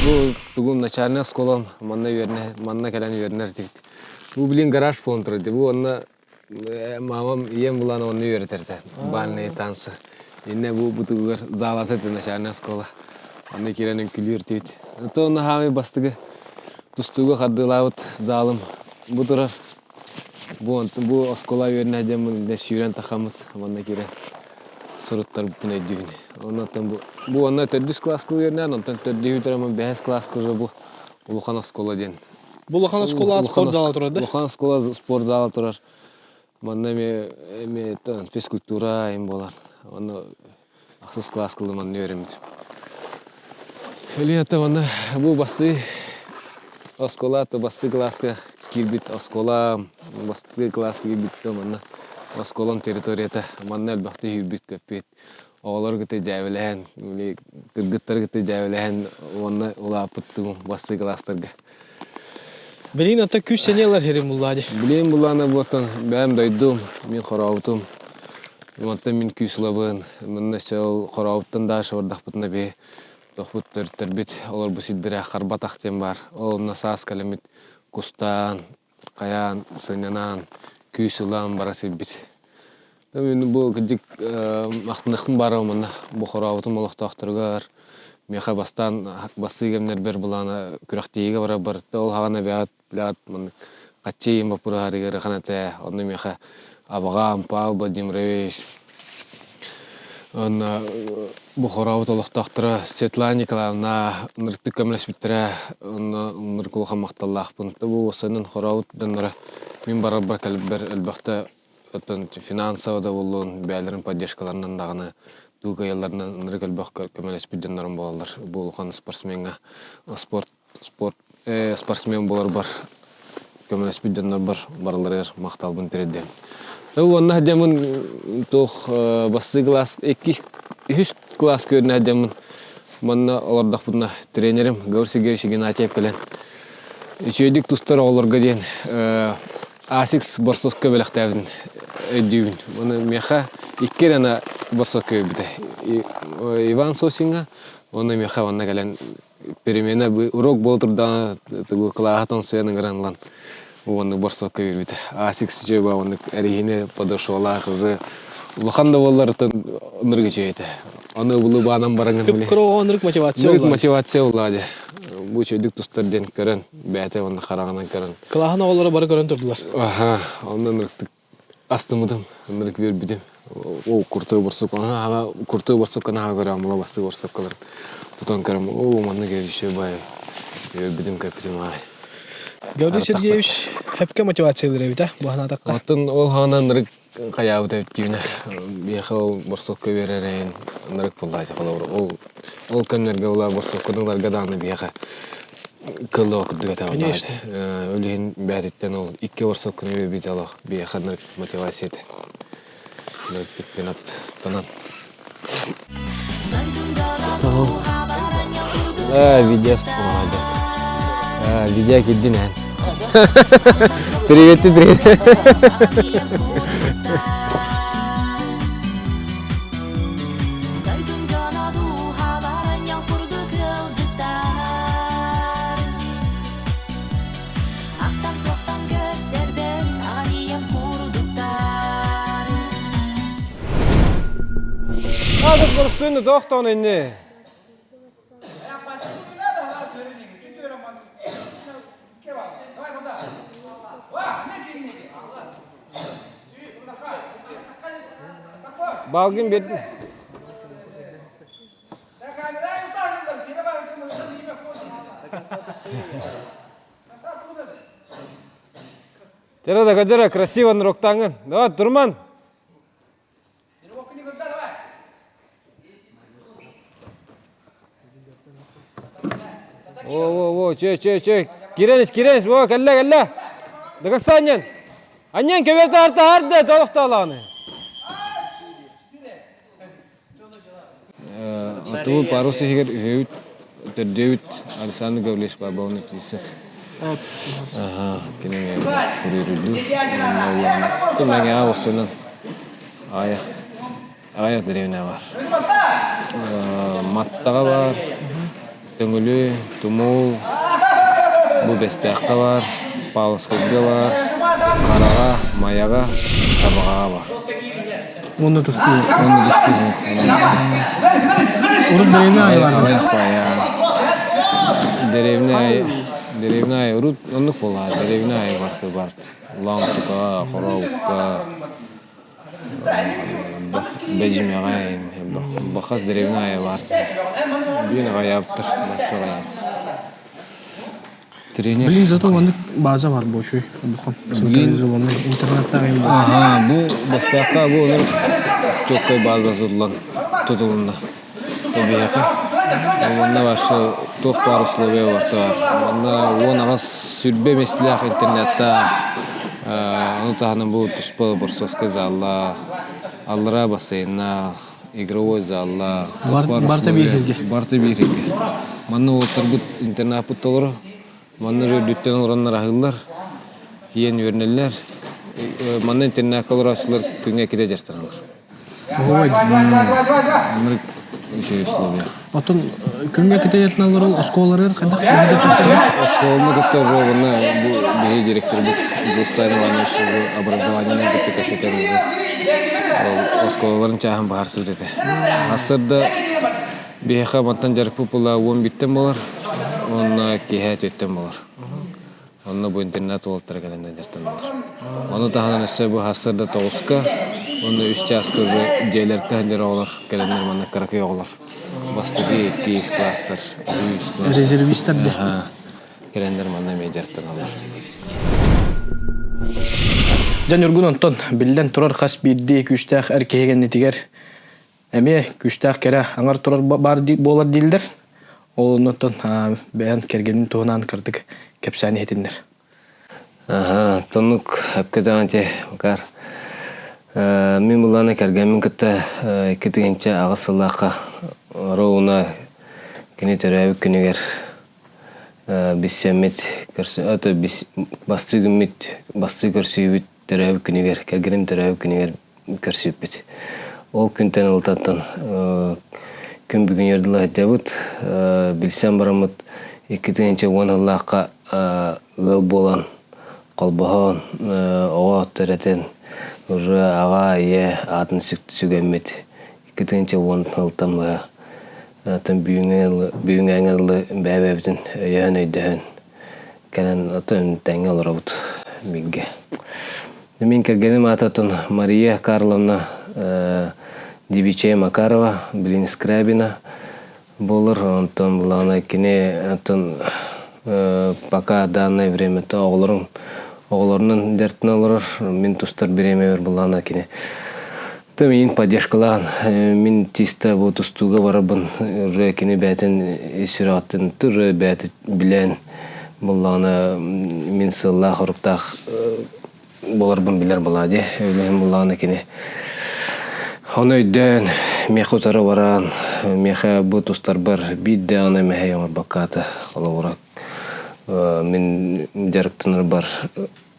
Бу тугум начальнай оскуолам манна үөрэнэ манна кэлэн үөрэнэр этибит. Бу билин гараж буолан турар дии. Бу онно мамам ийэм булан онно үөрэтэр этэ. Бальные танцы. Иннэ бу бутугар залата этэ начальная оскуола. Онно киирэн үҥкүүлүүр этибит. То онно хаамый бастыгы тустууга хардыылаабыт залым бу турар. Бу бу оскуола үөрэнэ диэммин сүүрэн тахаммыт манна киирэн суруттарбытын өйдүүбүн. Оннуттан бу бу онно төрдүс кылааска үөрэнэн, онтон төрдүһү бүтэрэн бэһис кылааска уже бу улахан оскуола диэн. Бу улахан оскуола спорт зала турар да? Улахан оскуола спорт зала турар. Манна эмиэ эмиэ физкультура им буолар. Онно ахсыс кылааска манна үөрэммитим. Ильята манна бу бастыы оскуола бастыы кылааска киирбит оскуола бастыы кылааска киирбит манна оскуолам территорията манна элбэхтик үүрбүт көппүт. Оҕолору кытта дьээбэлэһэн, кыргыттары кытта дьээбэлэһэн уонна улааппыттым бастыы кылаастарга. Билигин ата күүс сэниэ ылар хирим буллаа дии. Билигин буллаана буоттан бэйэм дойдум, мин хорообутум. Онтон мин күүс ылабын. Манна өссө ол хорообуттан дальше бардахпытына би тохпут төрүттэрбит олорбут сирдэрэ Харбатах диэн баар. Ол онно саас кэлэммит кустаан, хайаан, сынньанаан, күүс ылан бара сирбит. Мин бу кырдьык ахтыныахпын баарым манна бу хорообутум олохтоохторугар миэхэ бастаан бастыы кэмнэрбэр былаана күрэхтэһиигэ барарбар ол хаҕана бэйэҕит билэҕит маннык хаччы иһин боппуруоһарыгар ыарахан этэ онно миэхэ абаҕам Павел Владимирович Уонна бу хорообут олохтоохторо Светлана Николаевна ынырыктык көмөлөспүттэрэ уонна ынырык улахан махталлаахпын. Бу уопсайынан хорообут дьонноро мин барарбар кэлбэр элбэхтэ оттон финансово да буоллун, бэйэлэрин поддержкаларынан даҕаны тугу кыайалларынан ынырык элбэх көмөлөспүт дьоннорум буолаллар. Бу улахан спортсмеҥҥа спорт спорт спортсмен буоларбар көмөлөспүт дьоннорбор барыларыгар махталбын тириэрдэбин. Уонна дьамын туох бастыы кылаас иккис үһүс кылаас көрүнэ дьамын манна олордохпутуна тренерим Гавр Сергеевич Игнатьев кэлэн үчүгэйдик тустар оҕолорго диэн Асикс борсоско бэлэхтээбитин өйдүүбүн. Уонна миэхэ икки эрэ борсоско биэрбитэ. Иван Сосиҥҥа уонна миэхэ манна кэлэн перемена урок буола турдаҕына тугу кылааһа тоҥсуйан ыҥыран ылан уонна борсуокка биэрбитэ. Асик үчүгэй оннук эриһини подошвалаах уже улахан да буоллар ынырык үчүгэй этэ. Аны ыбылы баанан бараҥын Кып-кыра оҕо ынырык мотивация ынырык мотивация буоллаҕа дии. Бу үчүгэйдик тустар диэн көрөн, бэйэтэ уонна хараҕынан көрөн. Кылааһын оҕолоро бары көрөн турдулар. Аха, онно ынырыктык Астыммытым, ынырык үөрбүтүм. Ол куртуга борсук, аһаа куртуга борсукка наһаа көрөм, мула бастыы борсуккаларын тутан көрөм, оо, маннык үчүгэй бай, үөрбүтүм, көппүтүм аай. Гаврил Сергеевич хэпкэ мотивациялыыр эбит, а, бу санаатахха. Оттон ол хаанан ынырык хайаабыт эбит түүнэ. Биэхэ ол борсукка үөрэрин ынырык буоллаачы холобур. Ол ол кэмнэргэ була борсукканы ыларга даҕаны биэхэ кыллыга курдук этэ Конечно. Ол иһин бээтиттэн ол икки борсукканы үөрбүт олох биэхэ ынырык мотивация этэ. Ынырыктыкпын аттанан. Видео Видео кирдин эн. Привет, привет. Азыр боростуйну тоохтоон инни. Балгын бердим. Тера да кадера красиво нроктаңын. Давай, Турман. О, о, о, че, че, че. Киренис, киренис, о, кэллэ, кэллэ. Дагаса анньан. Анньан көбөр таарта харды, толохтоолааны. Отубу парус иһигэр үһүөбүт, төрдүөбүт Александр Гаврильевич Барбовны птица. Аха, кинигэ курьердуу. Мэҥэҕэ уопсайынан аҕыйах аҕыйах дэриэбинэ баар. Маттаҕа баар, Төҥүлү, Тумул, бу Бэстээххэ баар, Павловскайга баар, Хараҕа, Майаҕа, Табаҕаҕа баар. Уонна тустуу. Уонна тустуу. Урут дэриэбинэ аайы баар. Аҕыйах баайа. Дэриэбинэ аайы, дэриэбинэ аайы урут оннук буоллаҕа, дэриэбинэ аайы барты барт. Лаҥкыга, Хорообукка, Бэдьимэҕэ бахас дэриэбинэ аайы баар. Биир аҕайаабыттар, большой аҕайаабыттар. Тренер. Блин, зато оннук база бар буочуй улахан. Централизованный интернаттаах юм Аха, бу бастаахха бу онор чоккой база тутуллан тутулунна. Биһиэхэ манна вообще туох баар условия барыта баар. Манна 18 сүрбэ миэстэлээх интернаттаах, ону таһынан бу туспа борсовскай заллаах, аллараа бассейннаах. игровой заллаах. Барыта биир сиргэ. Барыта биир сиргэ. Манна уолаттарбыт интернаппыт толору. Манна үрдүттэн олороннор аһыыллар, тиийэн үөрэнэллэр. Манна интернакка олорооччулар күҥҥэ иккитэ дьарыктаналлар. Маннык үчүгэй условия. Оттон күҥҥэ иккитэ дьарыктаналлар ол оскуолаларыгар хайдах Оскуоланы кытта уже уонна бу биһиги директорбут Зустайн Иванович уже образованиены кытта кэпсэтэр уже ол оскуолаларын чааһын быһаарсыбыт этэ. Сарсыарда Биһиэхэ мантан дьарыкпыт була 11-тэн буолар уонна киэһэ 4-тэн буолар. Онно бу интернат уолаттара кэлэн дьарыктаналлар. Ону таһынан өссө бу сарсыарда 9-ка уонна 3 чааска уже дьиэлэриттэн сылдьар оҕолор кэлэннэр манна кыракый оҕолор бастакы иккис класстар, үһүс класстар. Резервистэр да. Кэлэннэр манна эмиэ дьарыктаналлар. Дьэ Ньургун онтон биллэн турар хас биирдии күүстээх эр киһи кэннитигэр Эмиэ күүстээх кэрэ аҥар турар баар буолар дииллэр. Ол оннуттан бэйэн кэргэнин туһунан кырдык кэпсээн иһитиннэр. Аха, тоннук өпкө даҕаны ити Макар. Мин былаана кэргэммин кытта 2008 сыллаахха ровно кини төрөөбүт күнүгэр билсэммит, бастыы күммүт, бастыы көрсүүбүт төрөөбүт күнүгэр, кэргэним төрөөбүт күнүгэр көрсүппүт. Ол күнтэн ылтаттан күн бүгүнүгэр дылы сылдьабыт. Билсэн бараммыт 2010 сыллаахха ыал буолан, холбоһон, оҕо төрөтөн, уже аҕа, ийэ аатын сүгэммит 2010 сылтан быһа бүгүҥҥэ дылы бэйэ-бэйэбитин өйөһөн-өйдөһөн кэлэн оттон тэҥҥэ олоробут бииргэ. Мин кэргэним аататын Мария Карловна Девичья Макарова, билин Скрябина буолар. Онтон былаана кини оттон пока данное время оҕолорун оҕолорунан дьарыктана олорор. Мин тустар бириэмэбэр былаана кини Та миин поддержкалаан мин тиста бу тустууга барарбын уже кини бэйэтин ис сүрэҕиттэн уже бэйэтэ билэн буллаҕына мин сыаллаах-соруктаах буоларбын билэр буолаа дии. Үлэһин буллаҕына кини ону өйдөөн миэхэ утары баран миэхэ бу тустарбар биир даҕаны мэһэй оҥорбокко холобура мин дьарыктанарбар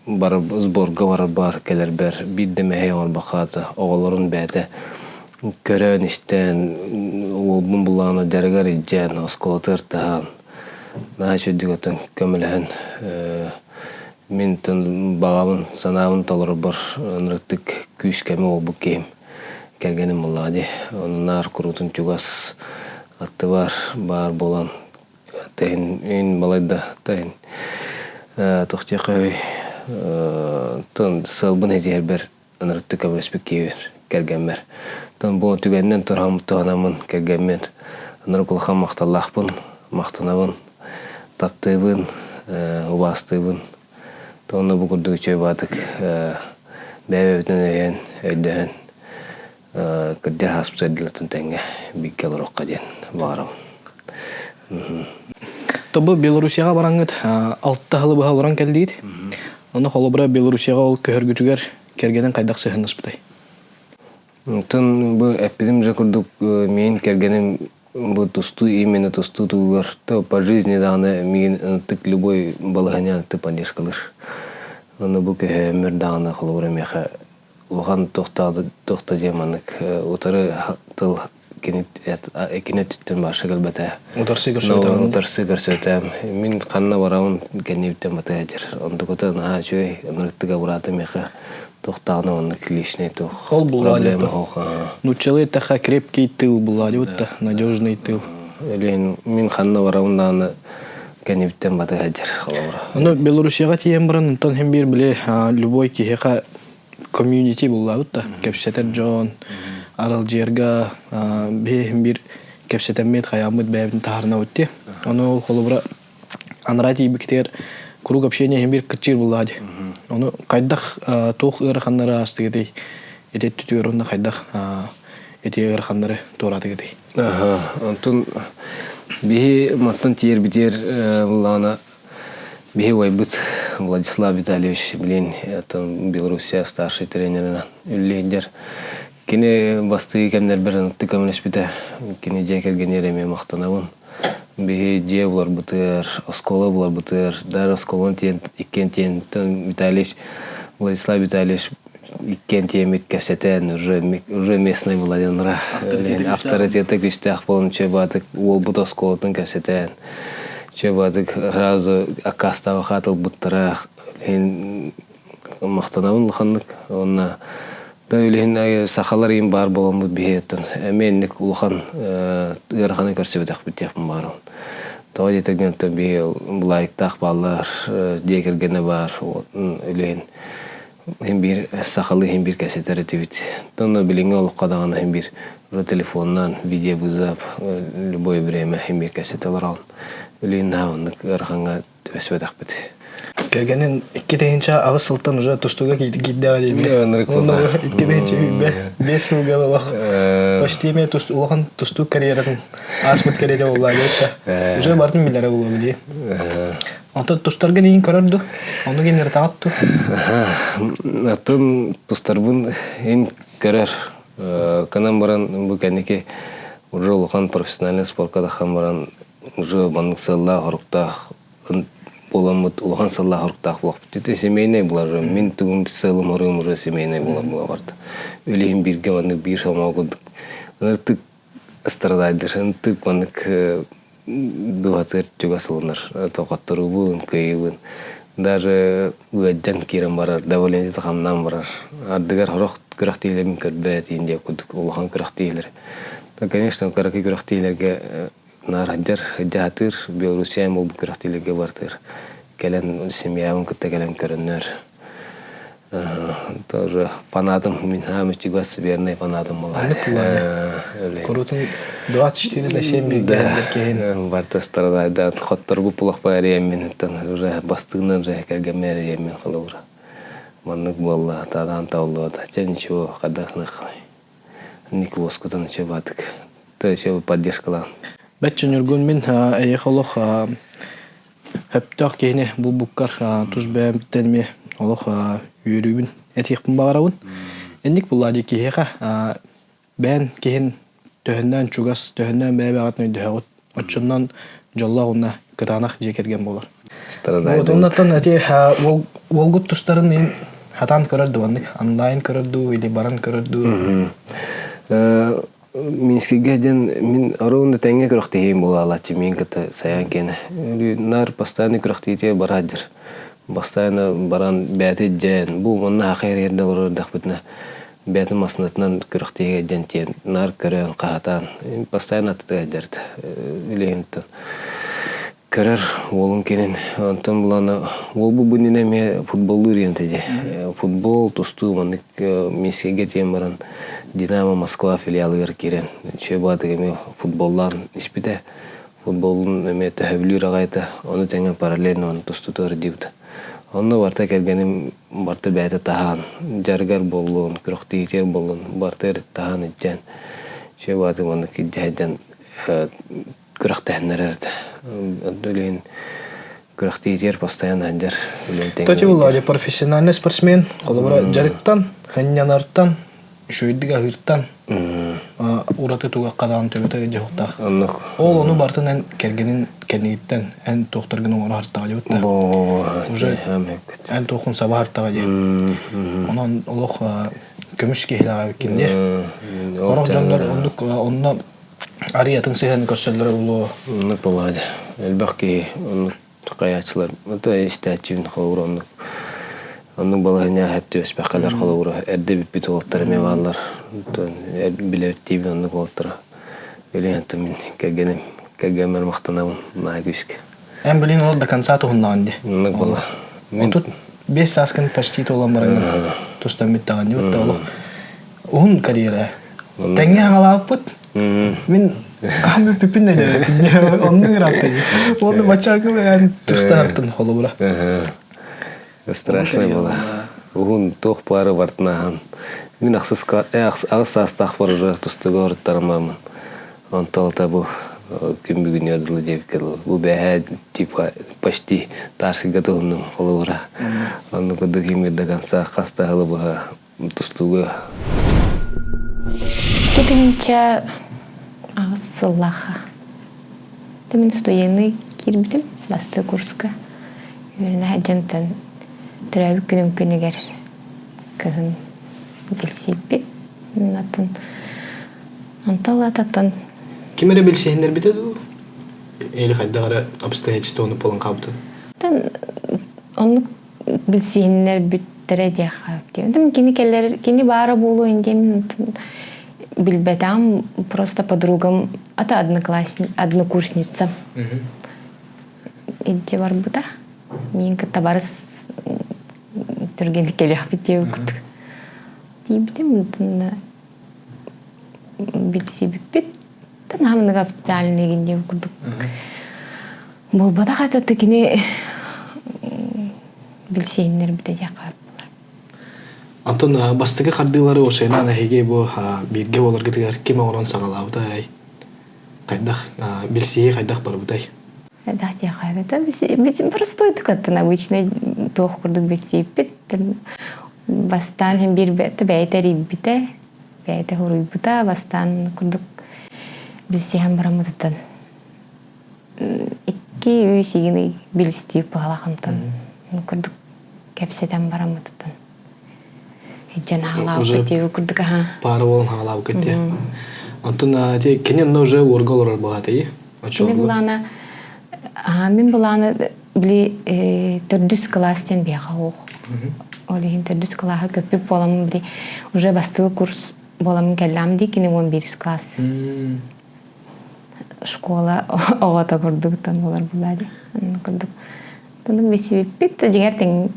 бар сборга барарбар кэлэрбэр биир да мэһэй оҥорбокко оҕолорун бэйэтэ көрөн-истэн уолбун буллаҕына дьарыгар илдьэн оскуолатыгар таһан наһаа үчүгэйдик оттон көмөлөһөн мин баҕабын санаабын толорорбор ынырыктык күүс-көмө буолбут киһим кэргэним буоллаҕа дии ону наар куруутун чугас аттыбар баар буолан Тэһин балайда тэһин туох диэххэ тон сыалбын этиһэрбэр ынырыктык көмөлөспүт киһибин кэргэммэр. Тон бу түгэнинэн туһанаммын кэргэммин ынырык улахан махталлаахпын, махтанабын, таптыыбын, убаастыыбын. Тонно бу курдук үчүгэй баатык бэйэ-бэйэбитин өйөөн, өйдөһөн кырдьар ааспыт эрдилэртэн тэҥҥэ бииргэ олоруохха диэн баҕарабын. Тобу Белоруссияҕа бараҥҥыт алта сылы быһа олорон кэллигит. Онно холобура Белоруссияҕа ол көһөргүтүгэр кэргэнин хайдах сыһыннаспытай? Оттон бу эппитим же курдук миин кэргэним бу тустуу именно тустуу тугугар то по жизни даҕаны миигин ынтык любой балаһыанньа ынтык поддержкалыыр. Ону бу көһөөммөр даҕаны холобура миэхэ улахан туох да диэн маннык утары тыл кини кини өттүттэн баарса кэлбэтэ. Утарсыы көрсүбэтэҕин. Утарсыы көрсүбэтэм. Мин ханна барабын кэннибиттэн батыһа дьэр. Онтуката наһаа үчүгэй, ынырыктык абыраата миэхэ туохтааҕына оннук личный туох Ол проблема суох. Нууччалыы эттэххэ крепкий тыл булла диэбит надежный тыл. Илин мин ханна барабын даҕаны кэннибиттэн батыһа дьэр холобура. Ону Белоруссияҕа тиийэн баран онтон һин биир били любой киһиэхэ комьюнити буллаабыт да кэпсэтэр дьон аралдьыйарга биһи биир кэпсэтэммит хайааммыт бэйэбитин таһаарынабыт дии ону ол холобура анараа тиийбиккитигэр круг общения иһин биир кыччыыр буллаа дии ону хайдах туох ыараханнары аастыгытый ити өттүтүгэр уонна хайдах ити ыараханнары туораатыгытый Онтон биһи мантан тиийэрбитигэр буллаҕына Биһи убайбыт Владислав Витальевич билин оттон Белоруссия старший тренеринэн үлэлиир. Кини бастыы кэмнэрбэр ынырыктык көмөлөспүтэ. Кини дьиэ кэргэнигэр эмиэ махтанабын. Биһи дьиэ буларбытыгар, оскуола буларбытыгар, даже оскуоланы тиийэн иккиэн тиийэн Витальевич, Владислав Витальевич иккиэн тиийэммит кэпсэтэн уже уже местный Владимира авторитета күүстээх буолан Чебатык уолбут оскуолатын кэпсэтэн Чебатык сразу аккаастаабы хаатылбыттара махтанабын улаханнык уонна да үлэһин сахалар иин баар буоламмыт биһиэттэн эмиэ инник улахан ыараханы көрсүбэтэхпит диэхпин баарым. Тоҕо диэтэргин биһи былаайыктаах бааллар, дьиэ кэргэнэ баар үлэһин иһин биир сахалыы иһин биир кэпсэтэр этибит. Онно билиҥҥи олоххо даҕаны иһин биир уже телефонунан видеовызов любое время иһин биир кэпсэтэ олороҕун. Үлэһин наһаа оннук ыарахаҥҥа түбэспэтэхпит. Кэргэнин 2008 сылтан уже тустууга киирдэҕэ диэби. Онно 2005 сылга олох почти эмиэ улахан тустуук карьератын ааспыт кэриэтэ буолла диэбит Уже бартын билэрэ буолуо билии. Онтон тустаргын иин көрөр ду? Ону генератаҕат ту? Атын тустарбын ин көрөр. Канан баран бу кэнники уже улахан профессиональный спорка тахан баран уже маннык сыаллаах-соруктаах буоламмыт улахан сыаллаах-соруктаах буолуохпут. Ити семейный булар мин тугум сыалым оруйум уже семейный буолар буола барда. Үлэһин бииргэ маннык биир сомоҕо курдук ыныртык страдайдыр ынтык маннык дууһатыгар чугас ылынар тоқотторуубун кыайыыбын даже ыаддьан киирэн барар давление хамнаан барар ардыгар сорох күрэхтиилэрин көрбөт иин диэн курдук улахан күрэхтиилэр конечно кыракый күрэхтиилэргэ наар сылдьар дьаһатыыр Белоруссия буолбут күрэхтиилэргэ бартыыр кэлэн семьябын кытта кэлэн көрөннөр тоже фанатым мин хаамы чугас верный фанатым была Курутун 24 на 7 бииргэ киһин барта страдайда хотторбу пулахпа эриэммин уже бастыгынан уже кэргэммэр эриэммин холобура маннык буолла тадаан тауллуота чэ ничего хадахных Ник уоскутан үчүгэй Ты поддержкалаан. Бэт Ньургун мин эйиэхэ олох сөптөөх киһини булбуккар тус бэйэбиттэн эмиэ олох үөрүүбүн этиэхпин баҕарабын. Инник булла дии киһиэхэ бэйэн киһин төһөннөөн чугас, төһөннөөн бэйэ-бэйэҕитин өйдөһөҕүт. Оччоннон дьоллоох уонна кытаанах дьиэ кэргэн буолар. Вот оннуттан эти уолгут тустарын иһин хатаан көрөр дуу оннук онлайн көрөр дуу или баран көрөр дуу Минскийгэ диэн мин ровно тэҥҥэ күрэхтэһиим буолаалааччы мин кытта сайаан киэнэ. Наар постоянно күрэхтэһиитигэр бараадьыр. Постоянно баран бэйэтэ дьээн бу манна аха эрийэрдэ олорор эрдэхпитинэ бэйэтин массыынатынан күрэхтэһиигэ дьэн тиэн наар көрөн хаһатаан постоянно аттытыгар дьарт үлэһинтэн көрөр уолун кэлин онтон булана уолбу бу иннинэ эмиэ футболлуур диэн дии футбол тустуу маннык Минскэйгэ тиийэн баран Динамо Москва филиалыгар киирэн үчүгэй баатык эмиэ футболлаан испитэ футболун эмиэ төһөбүлүүр аҕайта ону тэҥэ параллельно ону тустутугар диэбитэ онно барыта кэргэним барыта бэйэтэ таһаан дьарыгар буоллун күрэхтэһиитигэр буоллун барытыгар таһаан илдьэн үчүгэй баатык маннык илдьэ сылдьан күрэхтэһиннэрэр этэ. Үлэһин күрэхтэһиитигэр постоянно сылдьар үлэни тэҥҥэ Тоти Владя профессиональный спортсмен, холобура дьарыктан, ханньанартан, үчүгэйдик аһыыртан ураты тугахха даҕаны төбөтө дьоһуктаах. Оннук. Ол ону бартын эн кэргэнин кэннигиттэн эн туохтаргын оҥоро хартаҕа дьыбыт да. Уже эн туоххун саба хартаҕа диэн. Онон олох көмүс киһилээх эбиккин дии. Сорох дьоннор оннук онно арыйатын сыһыаны көрсөллөрө буолуо. Оннук буолуо дьэ. Элбэх киһи оннук хайааччылар ото истээччибин холобура оннук оннук балаһыанньа сөп түбэспэххэлэр холобура эрдэ бүппүт уолаттар эмиэ бааллар. Билэбиттиибин оннук уолаттара. Билигин мин кэргэним кэргэммэр махтанабын наһаа күүскэ. Эн билин ол до конца туһуннаҕын дии. Оннук буолла. 35 сааскын почти туолан баран тустан бүттэҕин дии. Вот олох уһун карьера. Тэҥҥэ хаҥалаабыппыт. Мин хаһан бүппүппүн да өйдөөбөппүн. Оннук ыраатта дии. Уонна баччаакыл эн тустаартын холобура. Страшно было. Уһун туох баары бартынааһын. Мин ахсыс аҕыс саастаахпар уже тустууга оруттарымаммын. Онтон бу күн бүгүнүгэр дылы диэбиккэ дылы. Бу бэһээ типа почти таарсыга туһуннум холобура. Оннук курдук до конца хас да сылы быһа тустууга. 2008 сыллаахха. Мин студенный киирбитим бастакы курска. Үөрэнэ сылдьантан төрөөбүт күнүм күнүгэр кыһын билсибиппит. Атын онтон аттан Ким эрэ билсиһиннэрбитэ дуу? Или хайдах эрэ обстоятельствоны буолан хаалбыта? Оннук билсиһиннэрбиттэрэ диэххэ. Кини кэлэр, кини баара буолуо диэн билбэтэҕим, просто подругам, ата однокурсница илдьэ барбыта. Миин кытта барыс түргэнник кэлиэхпит диэбит курдук. Тиийбитим билсибиппит. Наһаа официальный диэн курдук. Буолбатах это кини билсиэннэрбитэ диэххэ Антон бастакы хардыылары Усайнаан эһиги бу бииргэ буоларгытыгар ким оҥорон саҕалаабытай? Хайдах билсиһии хайдах барбытай? Хайдах диэххэ простой аттан обычный туох курдук билсииппит. Бастаан иһин биир бэйэтэ эрийбитэ, бэйэтэ суруйбута, бастаан курдук билсиһэн бараммытыттан икки-үс игин ый билистии быһалахантан курдук кэпсэтэн бараммытыттан Ijjan хаалаабыт диэби курдук аха. Паара буолан хаалаабыккыт дии. Онтон ити кини онно уже уорга олорор буолаатый? Кини былаана мин былааны били төрдүс кылаас диэн биэхэ оох. Ол иһин төрдүс кылааһы көппүт буоламмын били уже бастакы курс буоламмын кэллэҕим дии кини 11 класс школа оҕото курдуктан буолар буолаа дии. Курдук Тунук билсибиппит, дьиҥэр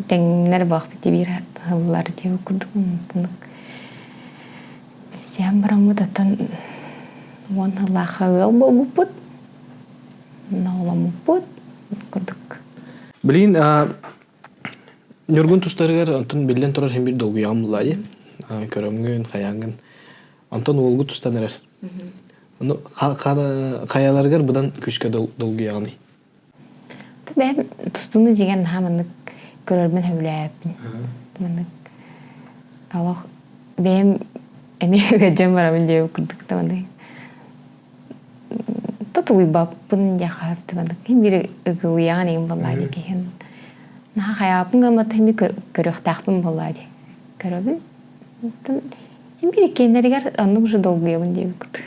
тэҥнэр буолбут биир ыһыллар диэбит курдук тунук билсиһэн бараммыт оттон уон сыллаахха ыал буолбуппут, оҕоломмуппут курдук. Билигин Ньургун тустарыгар онтон биллэн турар иһин биир долгуйаҕым буллаа дии. Көрөҥҥүн, хайааҥҥын. Онтон уолгут тустан эрэр. Ону хайаларыгар быдан күүскэ долгуйаҕыный? Бэйэм тустууну дьиҥэр наһаа маннык көрөрбүн сөбүлээбэппин. Маннык олох бэйэм эмиэ ыалдьан барабын диэбит курдук да маннык тутулуйбаппын диэххэ сөп да маннык иһин биир ыгылыйаҕын игин буоллаа дии киһин наһаа хайааппын гыммат иһин биир көрүөхтээхпин буоллаа дии көрөбүн. Оттон иһин биир иккиэннэригэр оннук уже долгуйабын диэбит курдук.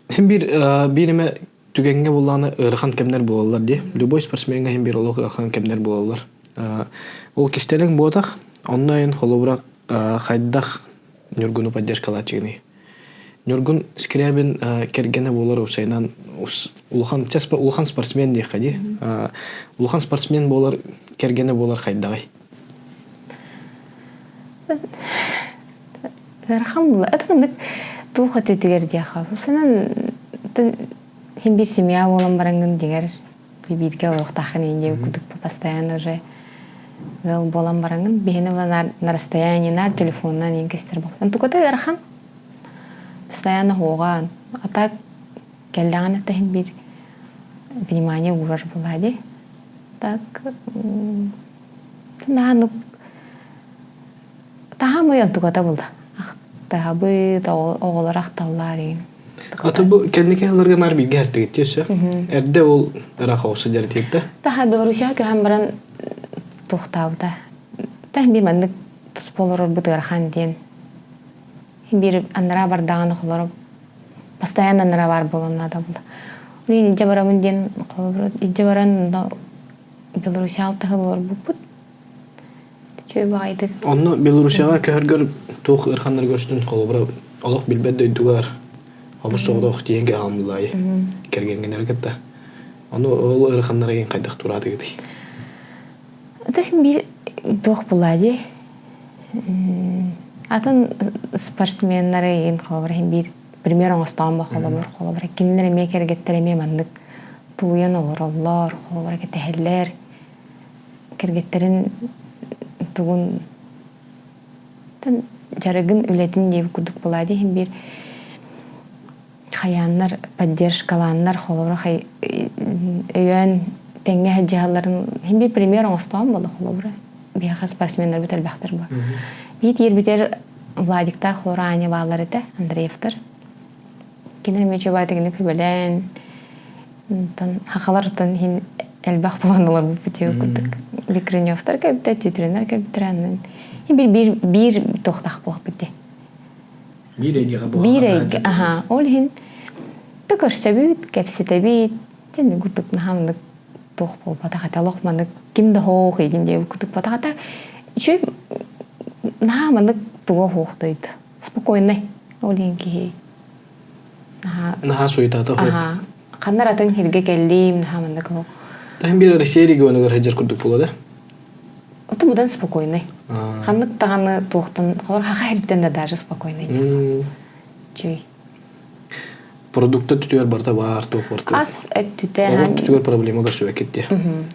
Иһин биир биир эмэ түгэҥҥэ буоллаҕына ыарахан кэмнэр буолаллар дии. Любой спортсмеҥҥа иһин биир олох ыарахан кэмнэр буолаллар. Ол кистэлэҥ буотах, онно эн холобура хайдах Ньургуну поддержкалааччыгыный? Ньургун Скрябин кэргэнэ буолар уопсайынан улахан улахан спортсмен диэххэ дии. Улахан спортсмен буолар кэргэнэ буолар хайдаҕый? Ыарахан буолла. Это маннык туох өтүтүгэр диэхэ. Санан хин биир семья буолан бараҥҥын дьиҥэр бииргэ олохтааххын иин диэбит курдук постоянно уже ыал буолан бараҥҥын биһини була на расстоянии на телефонунан иин кистэр буолан туката ыарахан постоянно хуоҕаан а так кэллэҕин это хин биир внимание уурар буолаа дии так наһаа Таһаамый онтуката булла. Ахтаһабыт, оҕолор ахталлар игин. Аты бу кэнники сылларга наар бииргэ эртигит өссө. Эрдэ ол ыраах оҕус сылдьар этиэттэ. Таха Белоруссияҕа көһөн баран туохтаабыта. Та биир маннык туспа олорорбут ыарахан диэн. Биир анараа бардаҕына холоро постоянно анараа баар буолан наада буолла. Мин илдьэ барабын диэн холобур илдьэ баран Белоруссия алтаһыл олорбуппут. Үчүгэй баҕайытык. Онно Белоруссияҕа көһөргөр туох ыараханнары көрүстүн холобура олох билбэт дойдугар хобус соҕотох тиийэн кэлэҕин буллаайы кэргэҥҥинэри кытта. Ону ол ыараханнары игин хайдах тураатыгытый? Это биир туох буллаа дии. Атын спортсменнары игин холобура иһин биир пример оҥостоон ба холобур холобура кинилэр эмиэ кэргэттэр эмиэ маннык тулуйан олороллор холобура кэтэһэллэр кэргэттэрин тугун дьарыгын үлэтин диэбит курдук буолаа дии иһин биир хайааннар поддержкалааннар холобура өйөөн тэҥҥэ сылдьыһалларын иһин биир пример оҥостоон буолла холобура биһиэхэ спортсменнарбыт элбэхтэр буо биир тиэрбитэр. Владиктаах Лора Аня бааллар этэ, Андреевтар. Кини эмиэ чубаатыгыны күбэлээн, онтон хахалартан иһин элбэх буолан олорбуппут диэн курдук. Бекреневтар кэлбитэ, Тютриннар кэлбиттэрэ аннын. Биир биир биир туохтаах буолбут дии. Биир эйгэҕэ Биир эйгэ, аха, ол иһин да көрсөбүт, кэпсэтэбит, дьэ курдук наһаа туох буолбатах этэ олох маннык ким да хоох игин диэбит курдук буолбатах этэ үчүгэй наһаа маннык туга хоох дойду спокойный ол иһин киһи наһаа наһаа суетата хоох ханна атын сиргэ кэллим наһаа маннык ол Таһым биир Россия регионугар сылдьар курдук буолла да Ото будан спокойный. Ханнык даҕаны туохтан холор хаха сиртэн да даже спокойный. Чүй. Продукта түтүгэр барыта баар, туох барыта. Ас өттүтэ. Оҕо өттүтүгэр проблема көрсүбэккит дии.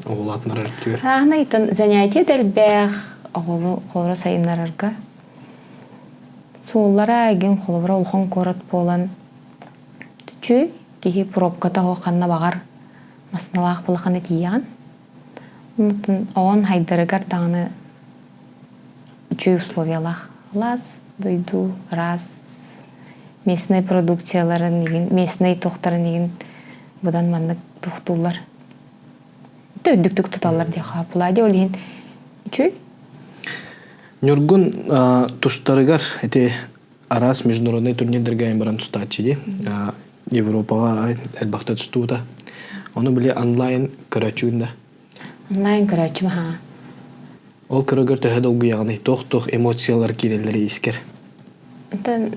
Оҕолоотунар өттүгэр. Ааһына итон занятие да элбэх оҕолу холоро сайыннарарга. Суоллара эгин холобура улахан куорат буолан түчү киһи пробката ханна баҕар масналаах балаханы тиийэҕин. Онтон оҕон хайдарыгар даҕаны үчүгэй условиялаах. Алаас дойду ыраас местнай продукцияларын игин, местнай туохтарын игин быдан маннык туохтууллар. Үрдүктүк туталлар диэххэ хааппылаа ол иһин үчүгэй. Ньургун тустарыгар ити араас международнай турнирдарга баран тустааччы дии. Европаҕа элбэхтэ тустуута. Ону били онлайн көрөөччүгүн да? Онлайн көрөөччүм аһаа. Ол көрөгөр төһө долгуйаҕыный? Туох-туох эмоциялар киирэллэрий искэр? Онтон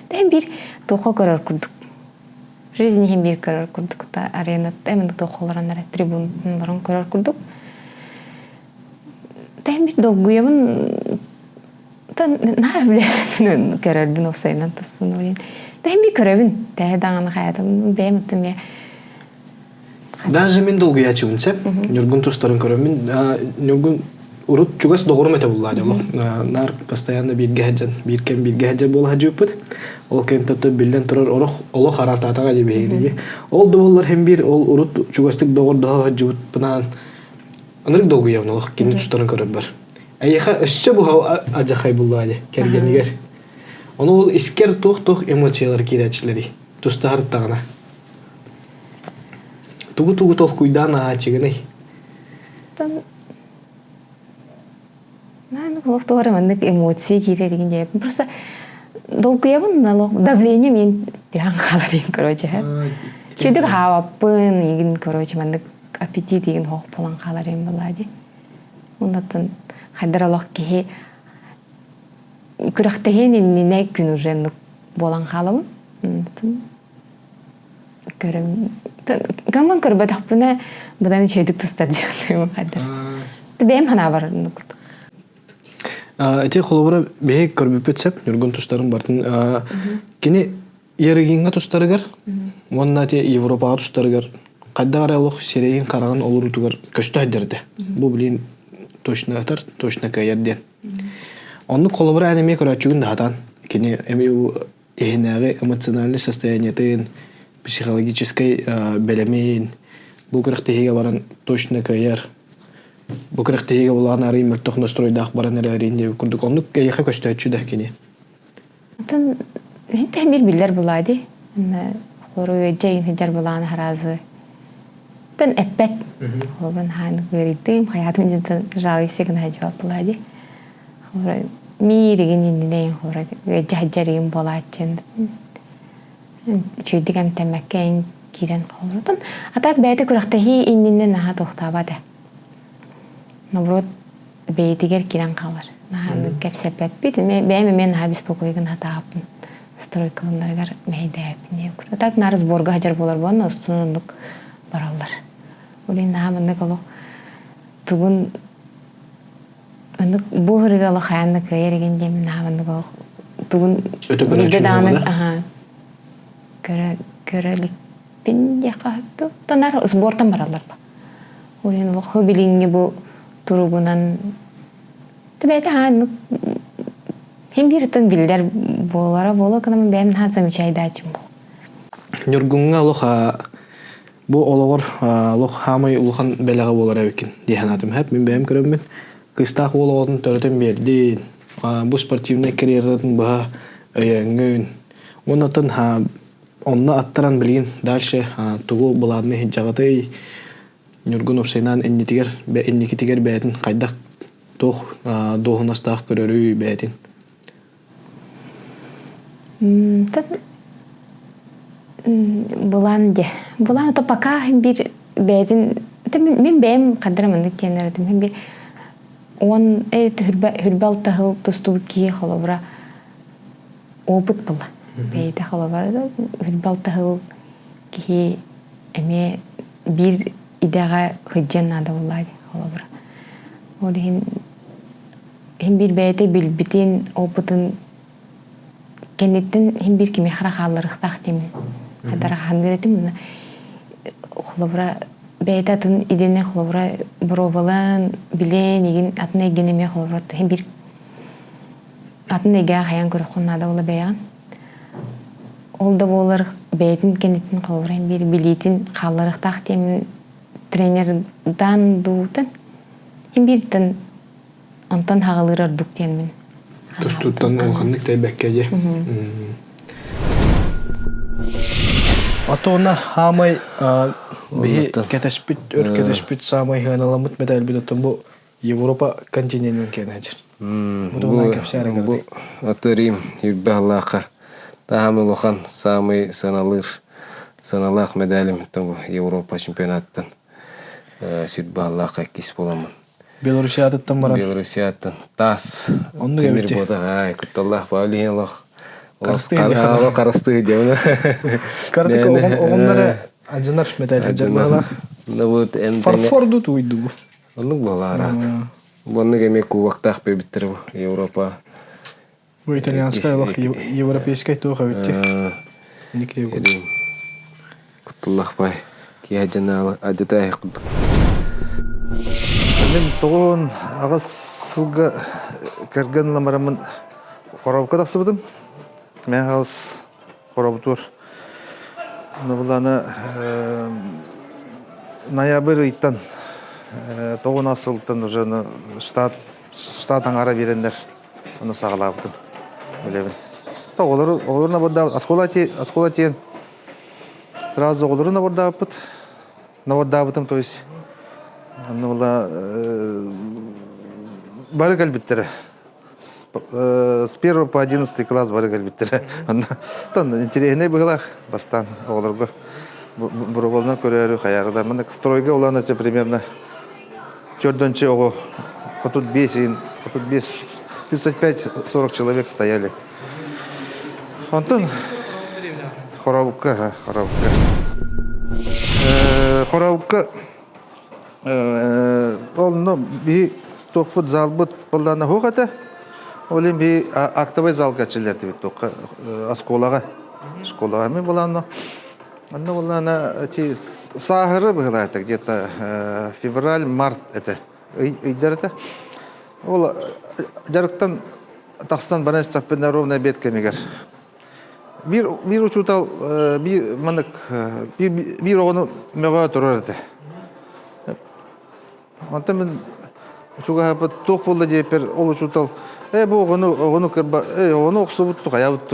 Тэһин биир туохха көрөр курдук. Жизнь иһин биир көрөр курдук та аренатта эмин туохха олорон эрэ трибун олорон көрөр курдук. Тэһин биир долгуйабын наһаа билэбин көрөрбүн уопсайынан тустун ойын. Тэһин биир көрөбүн. Тэһэ даҕаны хайатым бэйэм оттон эмиэ Даже мин долгуйааччыбын сөп. Ньургун тустарын көрөммүн. Ньургун урут чугас доҕорум этэ буллаа дьоло. Наар постоянно бииргэ сылдьан, биир кэм бииргэ сылдьар буола сылдьыбыппыт. Ол кэмтэн биллэн турар орох олох араартаатаҕа дии биһигини. Ол да буоллар һин биир ол урут чугастык доҕордоһо сылдьыбыппынаан ынырык долгуйабын олох кини тустарын көрөрбөр. Эйиэхэ өссө буһа адьахай буллаа дии кэргэнигэр. Ону ол искэр туох-туох эмоциялар киирээччилэрий тустаһарыттаҕына? Тугу-тугу толкуйдаан ааһааччыгыный? Олох туора маннык эмоция киирэр игин диэбин. Просто долгуйабын олох давление мен түһэн хаалар игин короче. Чүйдүк хаалаппын игин короче маннык аппетит игин хоох болан хаалар им была ди. Оннотон хайдар олох киһи күрэхтэһиэн иннинэ күн уже буолан хаалабын. Көрөм гаммын көрбөтөхпүнэ быдан үчүгэйдик тустар диэн хайдар. Бэйэм санаабар курдук. Ити холобура биһи көрбүппүт сөп Ньургун тустарын бартын кини Ерыгиҥҥа тустарыгар уонна ити Европаҕа тустарыгар хайдах эрэ олох сирэйин хараҕын олоруутугар көстө сылдьар Бу блин точно ытар, точно кыайар диэн. Оннук холобура эн эмиэ көрөөччүгүн да хатаан кини эмиэ иһинээҕи эмоциональнай состояниетын, психологическай бэлэмин бу күрэхтэһиигэ баран точно кыайар, бу күрэхтэһиигэ улахан арыый мөлтөх настройдаах баран эрээрин диэбит курдук оннук эйиэхэ көстөөччү да кини. Атын мин бир биллэр булаа ди. Хоруйдьа иһдьэр булаан харазы. Тэн эппэт. Холбан хаан ыарыйдым, хаятым дьинтэн жалуйся гына жавап булаа ди. Мииригин иннинэ хора дьаһдьарыым буолааччын үчүгэйдик эмтэммэккэ эн киирэн холоротон а так бэйэтэ күрэхтэһии иннинэ наһаа туохтаабат ээ наоборот бэйэтигэр киирэн хаалар наһаа кэпсэппэппит бэйэм эмиэ наһаа беспокойгын сатаабыппын стройкаланарыгар мэһэйдээбиппин а так наар сборга сылдьар буолар буолан устун оннук бараллар ол иһин наһаа маннык олох тугун Маннык бу ырыгалы хайаан да кыайар игин диэн наһаа маннык олох тугун биирдэ даҕаны аха көрө көрө иликпин диэххэ сөп Тонар сбортан бараллар ба. Ол иһин олох билиҥҥи бу туругунан бэйэтэ аһаа оннук хим биир биллэр буолара буолуо гынан бэйэм наһаа замечайдааччым бу. Ньургуҥҥа олох Бу олоҕор олох хаамай улахан бэлэҕэ буолар эбиккин дии санаатым. Хэп мин бэйэм көрөммүн. Кыыстаах уол оҕотун төрөтөн биэрдин, бу спортивнай карьератын быһа өйөөҥҥүн. Уонна онно аттаран билигин дальше тугу былаанныы сылдьаҕытый? Ньургун уопсайынан иннитигэр инникитигэр бэйэтин хайдах туох дуоһунастаах көрөрүй бэйэтин? Былаан дьэ. Былаан это пока биир бэйэтин мин бэйэм хаддара маннык диэн эрэдим. Биир уон хүрбэ алта сыл тустубут киһи холобура опыт була. Бэйэтэ холобура хүрбэ алта сыл киһи эмиэ биир идэҕэ сылдьыан наада буоллаа дии холобура. Ол иһин иһин биир бэйэтэ билбитин, опытын кэнниттэн иһин биир кимиэхэ эрэ хаалларыахтаах диэмин хадара хаһаныыр этим уонна холобура бэйэтэ атын идэни холобура боруобалаан билэн игин атын эйгэни эмиэ холобура иһин биир атын эйгэҕэ хайаан көрүөххүн наада буола бэйэҕин ол да буоллар бэйэтин кэнниттэн холобура иһин биир билиитин хаалларыахтаах диэмин тренердаан дуутан иһин бииртэн Онтон хаҕылыыр ордук диэммин. Тустууттан улаханнык тэйбэккэ дии. Ото хаамай биһи кэтэспит, өр кэтэспит саамай сыаналаммыт мэдээлбит оттон бу Европа континенин киэнэ Бу Бу аты Рим үрбэ халлаахха таһам улахан саамай сыаналыыр сыаналаах медалим бу Европа чемпионаттан сүрбэ халлаахха иккис буоламмын. Белоруссиятыттан баран. Белоруссияттан. Таас. Тимир буотах ай кутталлаах баа билиһин олох. Олох харыстыы диэбин. Картык оҕоннары адьынар металл дьарбалах. Ну вот Фарфорду туйду бу. Оннук буолараат. Оннук эмиэ кубоктаах бэбиттэр бу Европа. Бу итальянскай олох европейскай туох эбит Никте Кутталлах бай. Киһи адьана адьата курдук. Мин тоҕуон аҕыс сылга кэргэн ламараммын хоробукка тахсыбытым. Мен аҕыс хоробутур. Нобулана ноябрь ыйтан тоҕун сылтан уже штат штат аҥара биэрэннэр Ону саҕалаабытым. Билэбин. Оҕолору оҕолору набордаабыт. Оскуола оскуола тиийэн сразу оҕолору набордаабыппыт. Набордаабытым, то есть онно была бары кэлбиттэрэ. С первого по одиннадцатый класс бары кэлбиттэрэ. Онно интэриэһинэй быһыылаах бастаан оҕолорго боруобаланан көрөөрү хайаарыда. Маннык стройга улаан это примерно Төрдөнчө оҕо 35 35 35-40 человек стояли. Онтон Хоробукка, Хоробукка. Хоробукка ол би туохпут залбыт боллаана хуох этэ. Ол би актовый залга чилердибит туохха оскуолаҕа. Школаҕа ми болаанно. Онно буоллаҕына ити сааһыры быһыылаах где-то февраль-март этэ ыйдар этэ. Ол дьарыктан тахсан баран истэхпинэ ровно обед кэмигэр биир биир учуутал биир маннык биир оҕону мөҕө турар этэ. Онтон мин чугаһаппыт туох буолла диэппэр ол учуутал ээ бу оҕону оҕону кырба ээ оҕону охсубут хайаабыт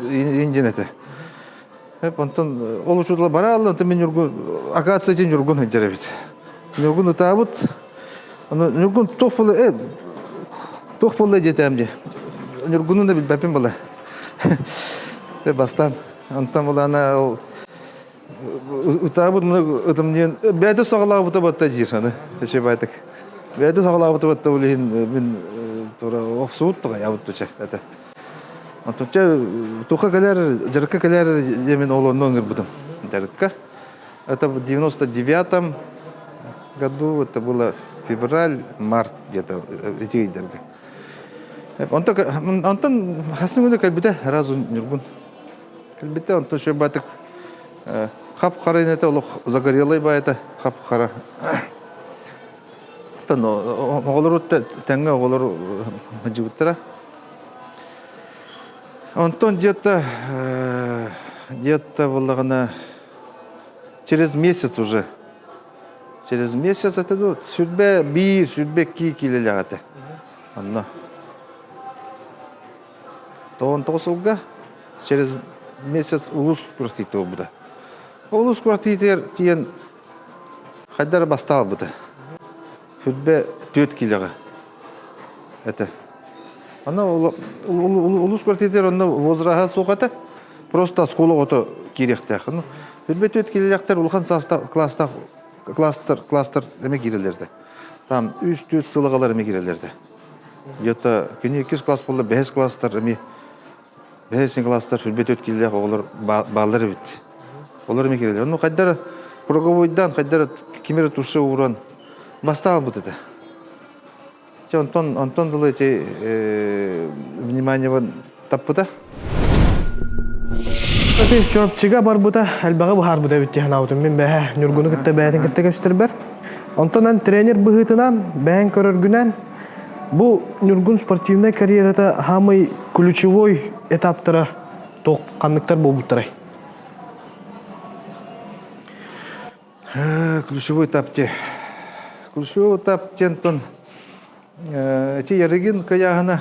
индин этэ. Онтон ол учуутала бара алла, онтон мин Ньургун акация диэн Ньургун сылдьар эбит. Ньургун ытаабыт. Ону Ньургун туох буолла ээ туох буолла диэтэм дии. Ньургуну да билбэппин буолла. Бастаан онтон булаана ол ытаабыт мына ытым диэн бэйэтэ саҕалаабыта батта диир аны эчебайтык бэйэтэ саҕалаабыта батта ол иһин мин тура охсубут туҕайаабыт туча это Онтон чэ туха кэлэр дьарыкка кэлэр диэмин ол онно ыҥырбытым дьарыкка это в 99 году это было февраль март где-то эти ыйдарга онтон онтон хасын күнү кэлбитэ сразу Ньургун Кэлбитэ онтон шөбатык хап-хара инэтэ олох загорелай баайта хап-хара. Оттон оҕолору тэҥҥэ оҕолор сылдьыбыттара. Онтон где-то где-то буоллаҕына через месяц уже. Через месяц это ду сүрбэ биир, сүрбэ икки киилэлээх этэ. Онно. 19 сылга через месяц улус күрэхтиитэ буолбута. Улус күрэхтиитигэр тиийэн хайдары бастаалбыта. Сүрбэ түөрт киилэҕэ этэ. Аны улус күрэхтиитигэр онно возраһа суох этэ. Просто оскуола оҕото киириэхтээх. Ну, сүрбэ түөрт киилэлээхтэр улахан саастаах класстаах класстар класстар эмэ киирэллэр Там үс-түөрт сылаҕалар эмэ киирэллэр Где-то кини иккис класс буолла, бэһис класстар эмиэ бэһис класстар сүрбэ түөрт киилэлээх оҕолор бааллар эбит. Олор эмиэ киирэллэр. Ну хайдара круговойдаан хайдара ким эрэ туша ууран бастаалбыт этэ. Чэ онтон онтон дылы эти вниманиебын таппыта. Ити Чурапчыга барбыта элбэҕи быһаарбыта эбит дии санаабытым. Мин бэһэ Ньургуну кытта бэйэтин кытта көстөрбөр. Онтон эн тренер быһыытынан бэйэҥ көрөргүнэн бу Ньургун спортивнай карьерата самый ключевой этаптара туох ханныктар буолбуттарай? Ключевой этап те. Ключевой этап тентон эти Ярыгин кыйааһына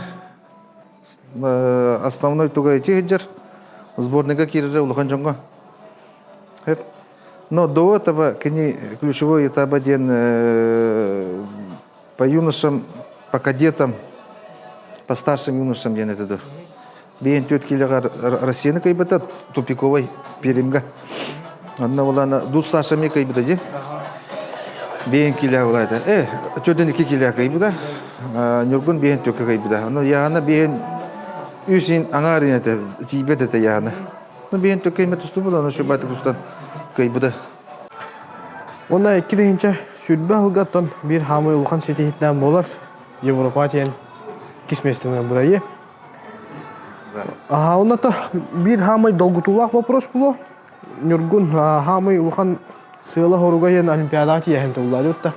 Основной туга ити сылдьар сборныйга киирэрэ улахан дьоҥҥо. Но до этого кини ключевой этаба диэн по юношам, по кадетам, по старшим юношам диэн этэ Биэн түөрт киилэҕэ Россияны кыйбыта тупиковай Перимга. Онно булана Дус Саша ми кыйбыта ди. Биэн киилэ булайда. Э, төрдөн икки киилэ кыйбыта. Ньургун биэн төккө кыйбыта. Ону яһана биэн үсин аҥаар инете тиийбэт этэ яһана. Ну биэн төккө име тусту була, ону шубаты кустан кыйбыта. Уонна икки тыһыынча сүүрбэ сылга оттон биир хаамыы улахан ситиһиитинэн буолар Европа диэн иккис миэстэни ылбыта Аха, онно биир хаамай долгутуулаах вопрос буолуо. Ньургун хаамай улахан сыала-соруга диэн Олимпиадаҕа тиийэһин тыллаады утта.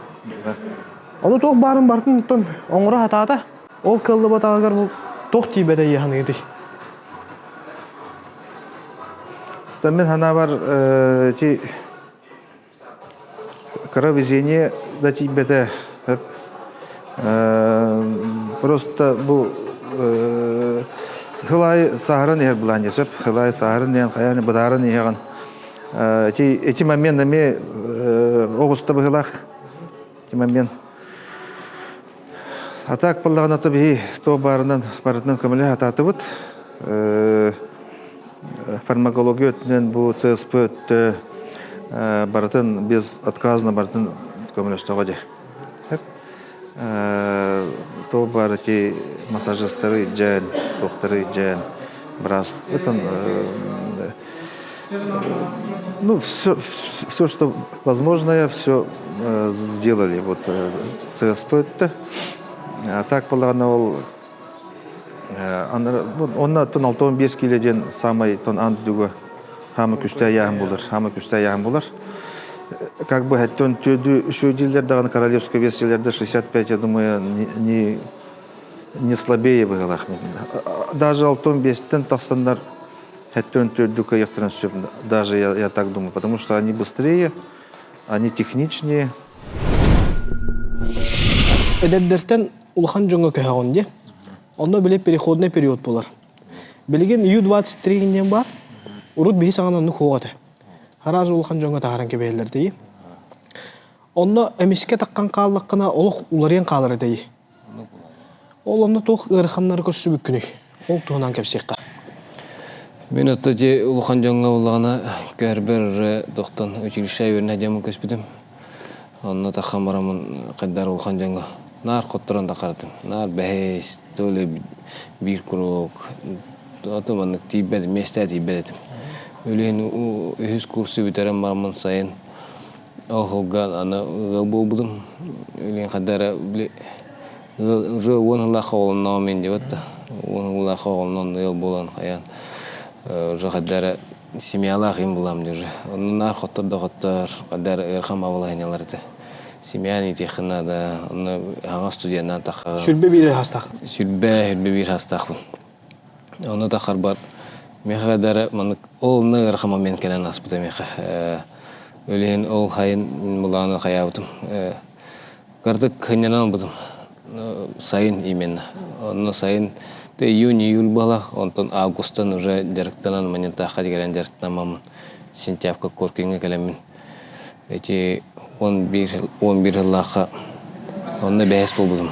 Ону туох баарын барытын оттон оҥоро сатаата. Ол кыаллыбатаҕыгар бу туох тиийбэтэ иэханыгытый? Мин санаабар ити Кыра везение да тиийбэтэ. Просто бу сыл аайы сааһыран иһэр былаан сөп. Сыл аайы сааһыран иһэн, хайаан бытааран иһэҕин. Эти, эти момент эмиэ оҕуста быһыылаах. Эти момент. А так буоллаҕына то биһи туох баарынан барытынан көмөлөһө сатаатыбыт. Фармакология өттүнэн бу ЦСП өттө барытын безотказно барытын көмөлөстөҕө дии. Туох баар ити массажистары илдьэн, туохтары илдьэн, быраас ну, все, все, что возможное, все сделали. Вот ЦСП өттө. Так буоллаҕына ол онно тон 65 кило диэн самай тон аан дойдуга хаама күстэй айааһын булар, хаама күстэй айааһын булар. Как бы хэттон төдү үчүгэй даҕаны королевская версияларда 65, я думаю, не не слабее быһыылаах. Даже алтон биэстэн тахсаннар Хэттэн төрдү кыайыахтарын сөп, даже я, я так думаю, потому что они быстрее, они техничнее. Эдэрдэртэн улахан дьоҥҥо көһөҕүн дии. Онно били переходный период буолар. Билигин Ю-23 диэн баар. Урут биһи саҕана оннук суох этэ. Араас улахан дьоҥҥо таһааран кэбиһэллэр дии. Онно эмискэ таххан хааллаххына олох уларыйан хаалар этэ Ол онно туох ыараханнары көрсүбүккүнүй? Ол туһунан кэпсиэххэ. Мин отто дьи улахан дьоҥҥо буллаҕына көһөрбөр уже тохтон училище үөрэнэ диэммин көспүтүм. Онно таххан бараммын хайдар улахан дьоҥҥо наар хотторон да харатым. Наар бэһис, то ли биир куруук, ото маннык тиийбэт, миэстэ тиийбэт этим. Үлүһүн үһүс курсу бүтэрэн бараммын сайын Ол сылга аны ыал буолбутум. Билигин хайда эрэ били ыал уже уон сыллаах оҕолонноҕум мин диэбит да. Уон сыллаах оҕолонон ыал буолан хайаан уже хайда эрэ семьялаах им булам дии уже. Онно наар хоттор да хоттор, хайда эрэ ыарахан балаһыанньалар этэ. Семьяны иитиэххин наада, онно аһаҕас студеннаан тахха. Сүрбэ биир хастаах. Сүрбэ, сүрбэ биир хастаахпын. Ону тахарбар миэхэ хайда эрэ маннык ол онно ыарахан момент кэлэн ааспыта миэхэ. Ол ол хайын былааны хайаабытым. Кырдык сынньанан ылбытым. Сайын именно. Онно сайын июнь, июль буолах, онтон августан уже дьарыктанан Манньытаахха кэлэн дьарыктанаммын сентябрьга Коркиҥҥа кэлэммин эти 11 11 сыллаахха онно бэһис буолбутум.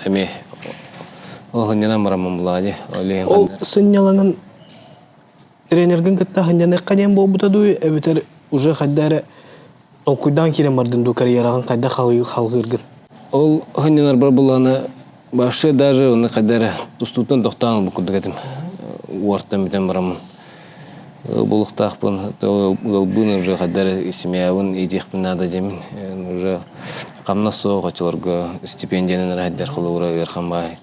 Эмиэ ол сынньанан бараммын булаа дии. Ол иһин Ол сынньалаҥын тренергин кытта сынньаныахха диэн буолбута дуу, эбэтэр уже хайда эрэ толкуйдаан киирэн бардын дуу карьераҕын хайдах халҕыыргын? Ол сынньанарбар буллаҕына вообще даже онно хайда эрэ тустууттан тохтоон ылбыт курдук этим. Уортан бүтэн бараммын. Булуктаахпын, ыалбын уже хайда эрэ семьябын иитиэхпин наада диэмин. Уже хамнас суох оччолорго стипендиянан эрэ хайдар холобура ыарахан баай.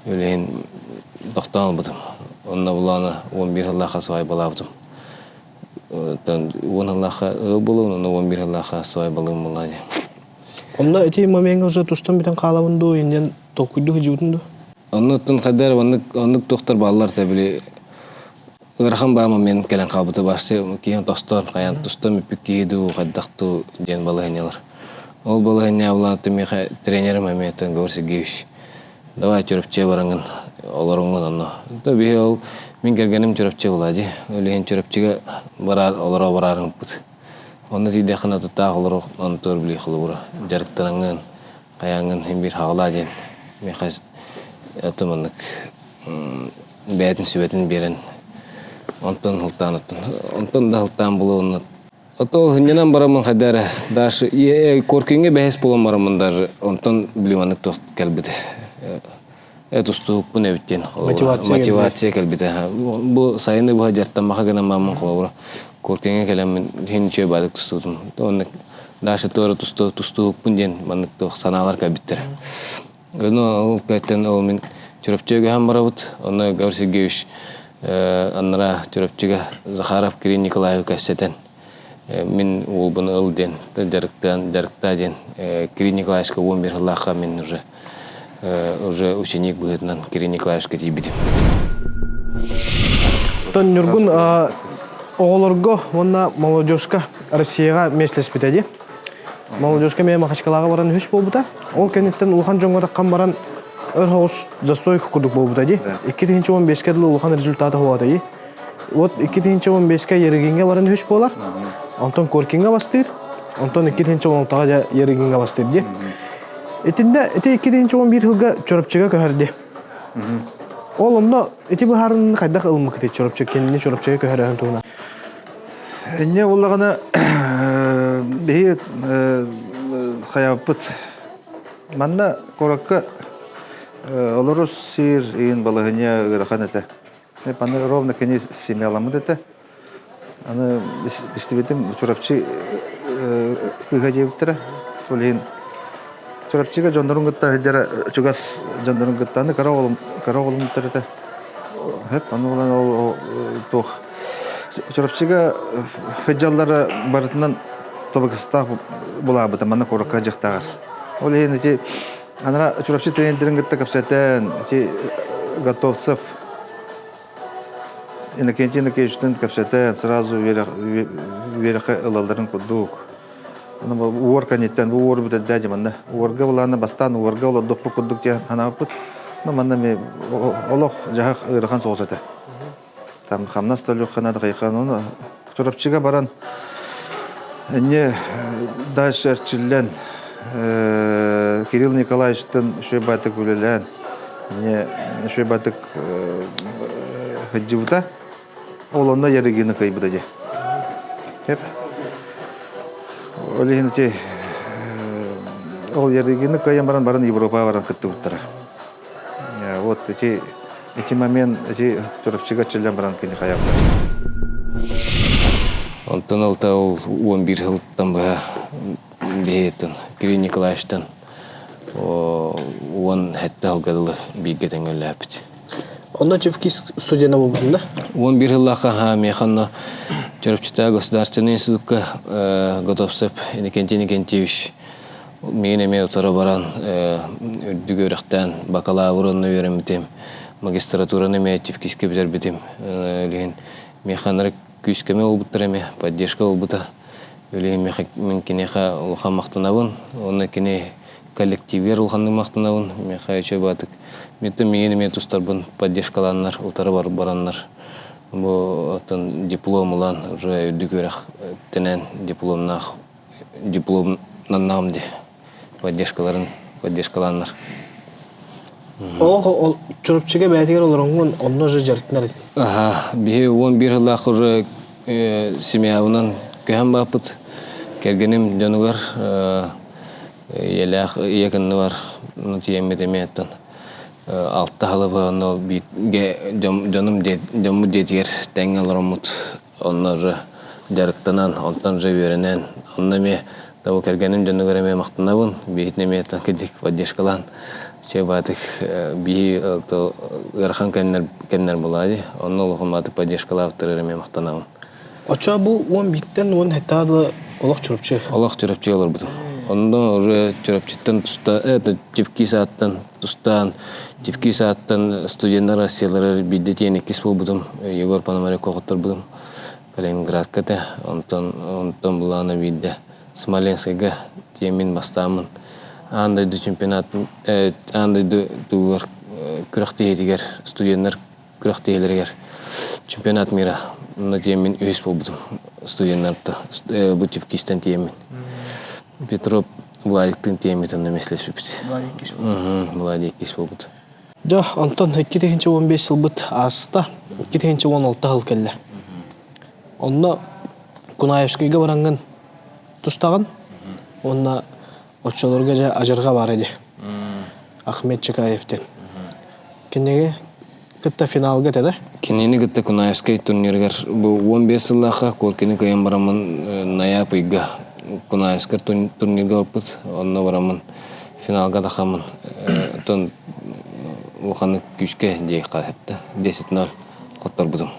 Үлэһин тохтоон ылбытым. Онно булаана 11 сыллаахха свайбалаабытым. Уон сыллаахха ыал буолуон, онно 11 сыллаахха свайбалыым буолла дии. Онно ити момеҥҥа уже тустан бүтэн хаалабын дуу, иннин толкуйдуу сылдьыбытын дуу? Оннуттан хайда эрэ оннук оннук туохтар бааллар да били ыарахан баа момент кэлэн хаалбыта баасы киһи тостон хайаан тустан бүппүт киһи дуу хайдах дуу диэн балаһыанньалар. Ол балаһыанньа булааты миэхэ тренерим эмиэ Гавр Сергеевич давай Чурапчыга бараҥҥын олоруҥҥун онно. То биһи ол мин кэргэним Чурапчы буолаа дии. Ол иһин Чурапчыга бараар олоро бараарыҥпыт. Онно тиийдэххинэ тутаах олоруох онтуор били холобура дьарыктанаҥҥын хайааҥҥын син биир хаҕалаа диэн миэхэ это маннык бэйэтин сүбэтин биэрэн онтон сылтаан онтон да сылтаан булуонна Ото сынньанан бараммын хайда эрэ даже Коркиҥҥа бэһис буолан бараммын даже онтон били маннык туох кэлбитэ э тустуукпун эбит диэн мотивация кэлбитэ бу сайыны быһа дьартаммаха гынан бараммын холобура Коркиҥҥа кэлэммин иһин үчүгэй баадык тустубутум оннук даже туора тустуукпун диэн маннык туох санаалар кэлбиттэрэ Ону ол кэттэн ол мин Чурапчыга көһөн барабыт. Онно Гавр Сергеевич аннара Чурапчыга Захаров Кирилл Николаевы кэпсэтэн мин уолбун ыл диэн дьарыктаан дьарыктаа диэн Кирилл Николаевичка 11 сыллаахха мин уже уже ученик быһыытынан Кирилл Николаевичка тиийбитим. Оттон Ньургун оҕолорго уонна молодежка Россияҕа миэстэлэспитэ дии. Молодежка эмиэ Махачкалаҕа баран үһүс буолбута. Ол кэнниттэн улахан дьоҥҥо таххан баран өр соҕус застой курдук буолбута дии. 2015-ке дылы улахан результата хуата дии. Вот 2015-ке Ерыгиҥҥа баран үһүс буолар. Онтон Коркиҥҥа бастыыр. Онтон 2016-га дьэ Ерыгиҥҥа бастыыр дии. Итиннэ ити 2011 сылга Чурапчыга көһөр дии. Ол онно ити быһаарыныны хайдах ылыммыккытый Чурапчы кинини Чурапчыга көһөрөһүн туһунан? Инньэ буоллаҕына биһи хайааппыт манна куоракка олорор сир иин балаһыанньа ыарахан этэ. Аны ровно кини семьяламмыт этэ. Аны истибитим Чурапчы кыыһа диэбиттэрэ. Ол иһин Чурапчыга дьоннорун кытта сылдьара чугас дьоннорун кытта аны кыра оҕолум кыра оҕолум этэ. Хөп аны ол туох Чурапчыга сылдьаллара барытынан табыгастаах булаабыта манна куоракка дьахтааҕар. Ол иһин ити анара Чурапчы тренердэрин кытта кэпсэтэн ити Готовцев Иннокентий Иннокентьевичтэн кэпсэтэн сразу үөрэххэ ылалларын курдук. Уор кэнниттэн бу уор бүтэрдээ дьэ манна уорга былаана бастаан уорга олордохпут курдук диэн санаабыппыт. Но манна эмиэ олох дьаһах ыарахан соҕус этэ. Там хамнас да өлүөххэ хайхан ону Чурапчыга баран эмиэ дальше эрчиллэн Кирилл Николаевичтан үчүгэй баайтык үлэлээн эмиэ үчүгэй баайтык сылдьыбыта. Ол онно Ярыгины кыайбыта дии. Кеп. Ол иһин ити ол Ярыгины кыайан баран баран Европаҕа баран кыттыбыттара. Вот эти эти момент эти Чурапчыга чиллэн баран кини хайабыта. Онтон алта ол 11 сылтан быһа биһиттэн Кирилл Николаевичтан 17 сылга дылы бииргэ тэҥҥэлээппит. Онно Чевкис студена буолбутун да? 11 сыллаахха миэхэ онно Чурапчытааҕы государственный институкка Готовцев Иннокентий Иннокентьевич Миигин эмиэ утары баран үрдүк үөрэхтээн бакалавр онно үөрэммитим, магистратураны эмиэ Тифкискэ бүтэрбитим. Билигин миэхэ ынырык күүскэ эмэ буолбуттар эмиэ, поддержка буолбута. Үлэһин мин киниэхэ улахан махтанабын. Уонна кини коллективигэр улаханнык махтанабын. Миэхэ үчүгэй баатык. Миттэн миигин эмиэ тустарбын поддержкалааннар, утары бараннар бу оттон диплом ылан уже үрдүк үөрэхтэнэн дипломнаах дипломнаннаҕым дии поддержкаларын поддержкалааннар. Олох ол Чурапчыга бэйэтигэр олороҥҥун онно уже дьарыктанар этиҥ. Аха, биһи 11 сыллаах уже семьябынан көһөн бааппыт. Кэргэним дьонугар ийэлээх ийэ кынныбар тиийэммит эмиэ оттон алта сылы онно бииргэ дьонум дьоммут дьиэтигэр тэҥҥэ олороммут Онно уже дьарыктанан, онтон уже үөрэнэн, онно эмиэ да бу кэргэним дьонугар эмиэ махтанабын, биһитин эмиэ кидик поддержкалаан чебатык биһи ыарахан кэмнэр кэмнэр буолаа дии. Онно улахан баатык поддержкалаабыттарыгар эмиэ махтанабын. Оччо бу 11-тэн 17 дылы олох Чурапчы. Олох Чурапчыга олорбутум. Онно уже Чурапчыттан туста, это Тевки сааттан тустаан, Тевки сааттан студеннар Россиялары биирдэ тиэн иккис буолбутум. Егор Пономаревка хотторбутум. Калининградка этэ. Онтон онтон булаана биирдэ Смоленскайга тиэммин бастааммын аан дойду чемпионатын аан дойду тугугар күрэхтэһиитигэр студеннар күрэхтэһиилэригэр чемпионат мира онно тиэммин үһүс буолбутум студеннарта бу Тевкистэн тиэммин Петров Владиктыын тиэммит онно миэстэлэспиппит Владик иккис буолбут Дьэ, онтон 2015 сылбыт ааста, 2016 сыл кэллэ. Онно Кунаевскайга бараҥҥын тустаҕын уонна оччолорго дьэ адьырҕа баар ини Ахмед Чекаев диэн. Киниги кытта финалга этэ да? Кинини кытта Кунаевскай турнирыгар бу 15 сыллаахха Коркины кыайан бараммын Наяп ыйга Кунаевскай турнирга барбыт. Онно бараммын финалга тахаммын оттон улаханнык күүскэ диэххэ сөптө 10-0 хотторбутум.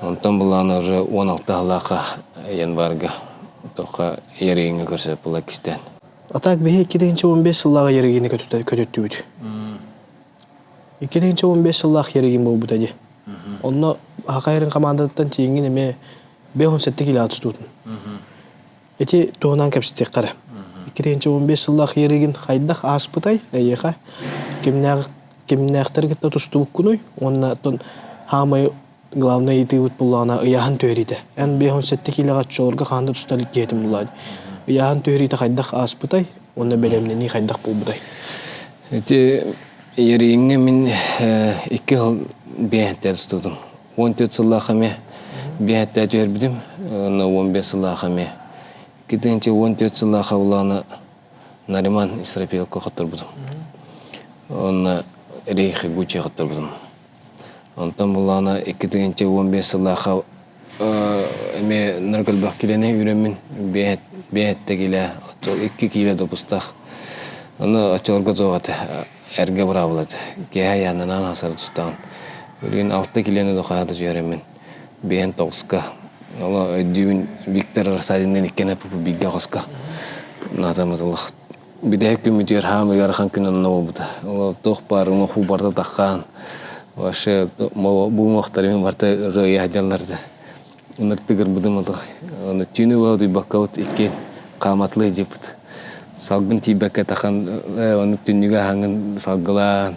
Онтон былаана уже 16 сыллаахха январга тоққа Ярыгиҥҥа көрсө була кистээн. А так биһи 2015 сыллааҕы Ярыгины көтүттүбүт. 2015 сыллаах Ярыгин буолбута дии. Онно Хахайрын командатыттан тииҥҥин эмиэ 57 кило тустуутун. Ити туһунан кэпсэтиэххэ эрэ. 2015 сыллаах Ярыгин хайдах ааспытай эйиэхэ? Кимнээх кимнээхтэри кытта тустубуккунуй? Уонна оттон хаамай главнай ыйытыыбыт буллаҕына ыйааһын түһэриитэ. Эн 57 киилэҕэ оччолорго хаһан да туста илик киһитим буллаа. Ыйааһын түһэриитэ хайдах ааспытай уонна бэлэмнэнии хайдах буолбутай? Ити Яриҥҥа мин икки сыл биэһэттэ тустубутум. 14 сыллаах эмиэ биэһэттэ түһэрбитим, уонна 15 сыллаах эмиэ. 2014 сыллаах буллаҕына Нариман Исрапиловка хотторбутум. Уонна Рейхи Гуччи хотторбутум. Онтон буллаҕына 2015 сыллаахха эмиэ нырык элбэх киилэни үүрэммин биэһэттэ киилэ, икки киилэ допустаах. Ону оччолорго туох этэ, эргэ быраабыла этэ. Киэһэ айааннанаан хасары тустаҕын. Билигин алта киилэни да хаһа да түһэрэммин биэһэн тоҕуска. Ол өйдүүбүн Виктор Рассадинныын иккиэн эппиппит бииргэ хоско. Наатаматылах Бүтэһик күммүтүгэр хаам ыарахан күн онно буолбута. Ол туох баар уҥуох барыта таххаан, вообще бу уҥуохтарым барыта ырыа сылдьаллар да. Ынырык тыгырбытым отох. Аны түүнү быһа утуйбаккабыт иккиэн хааматылыы дьиппит. Салгын тиийбэккэ тахан ону түннүгэ аһаҥын салгылаан,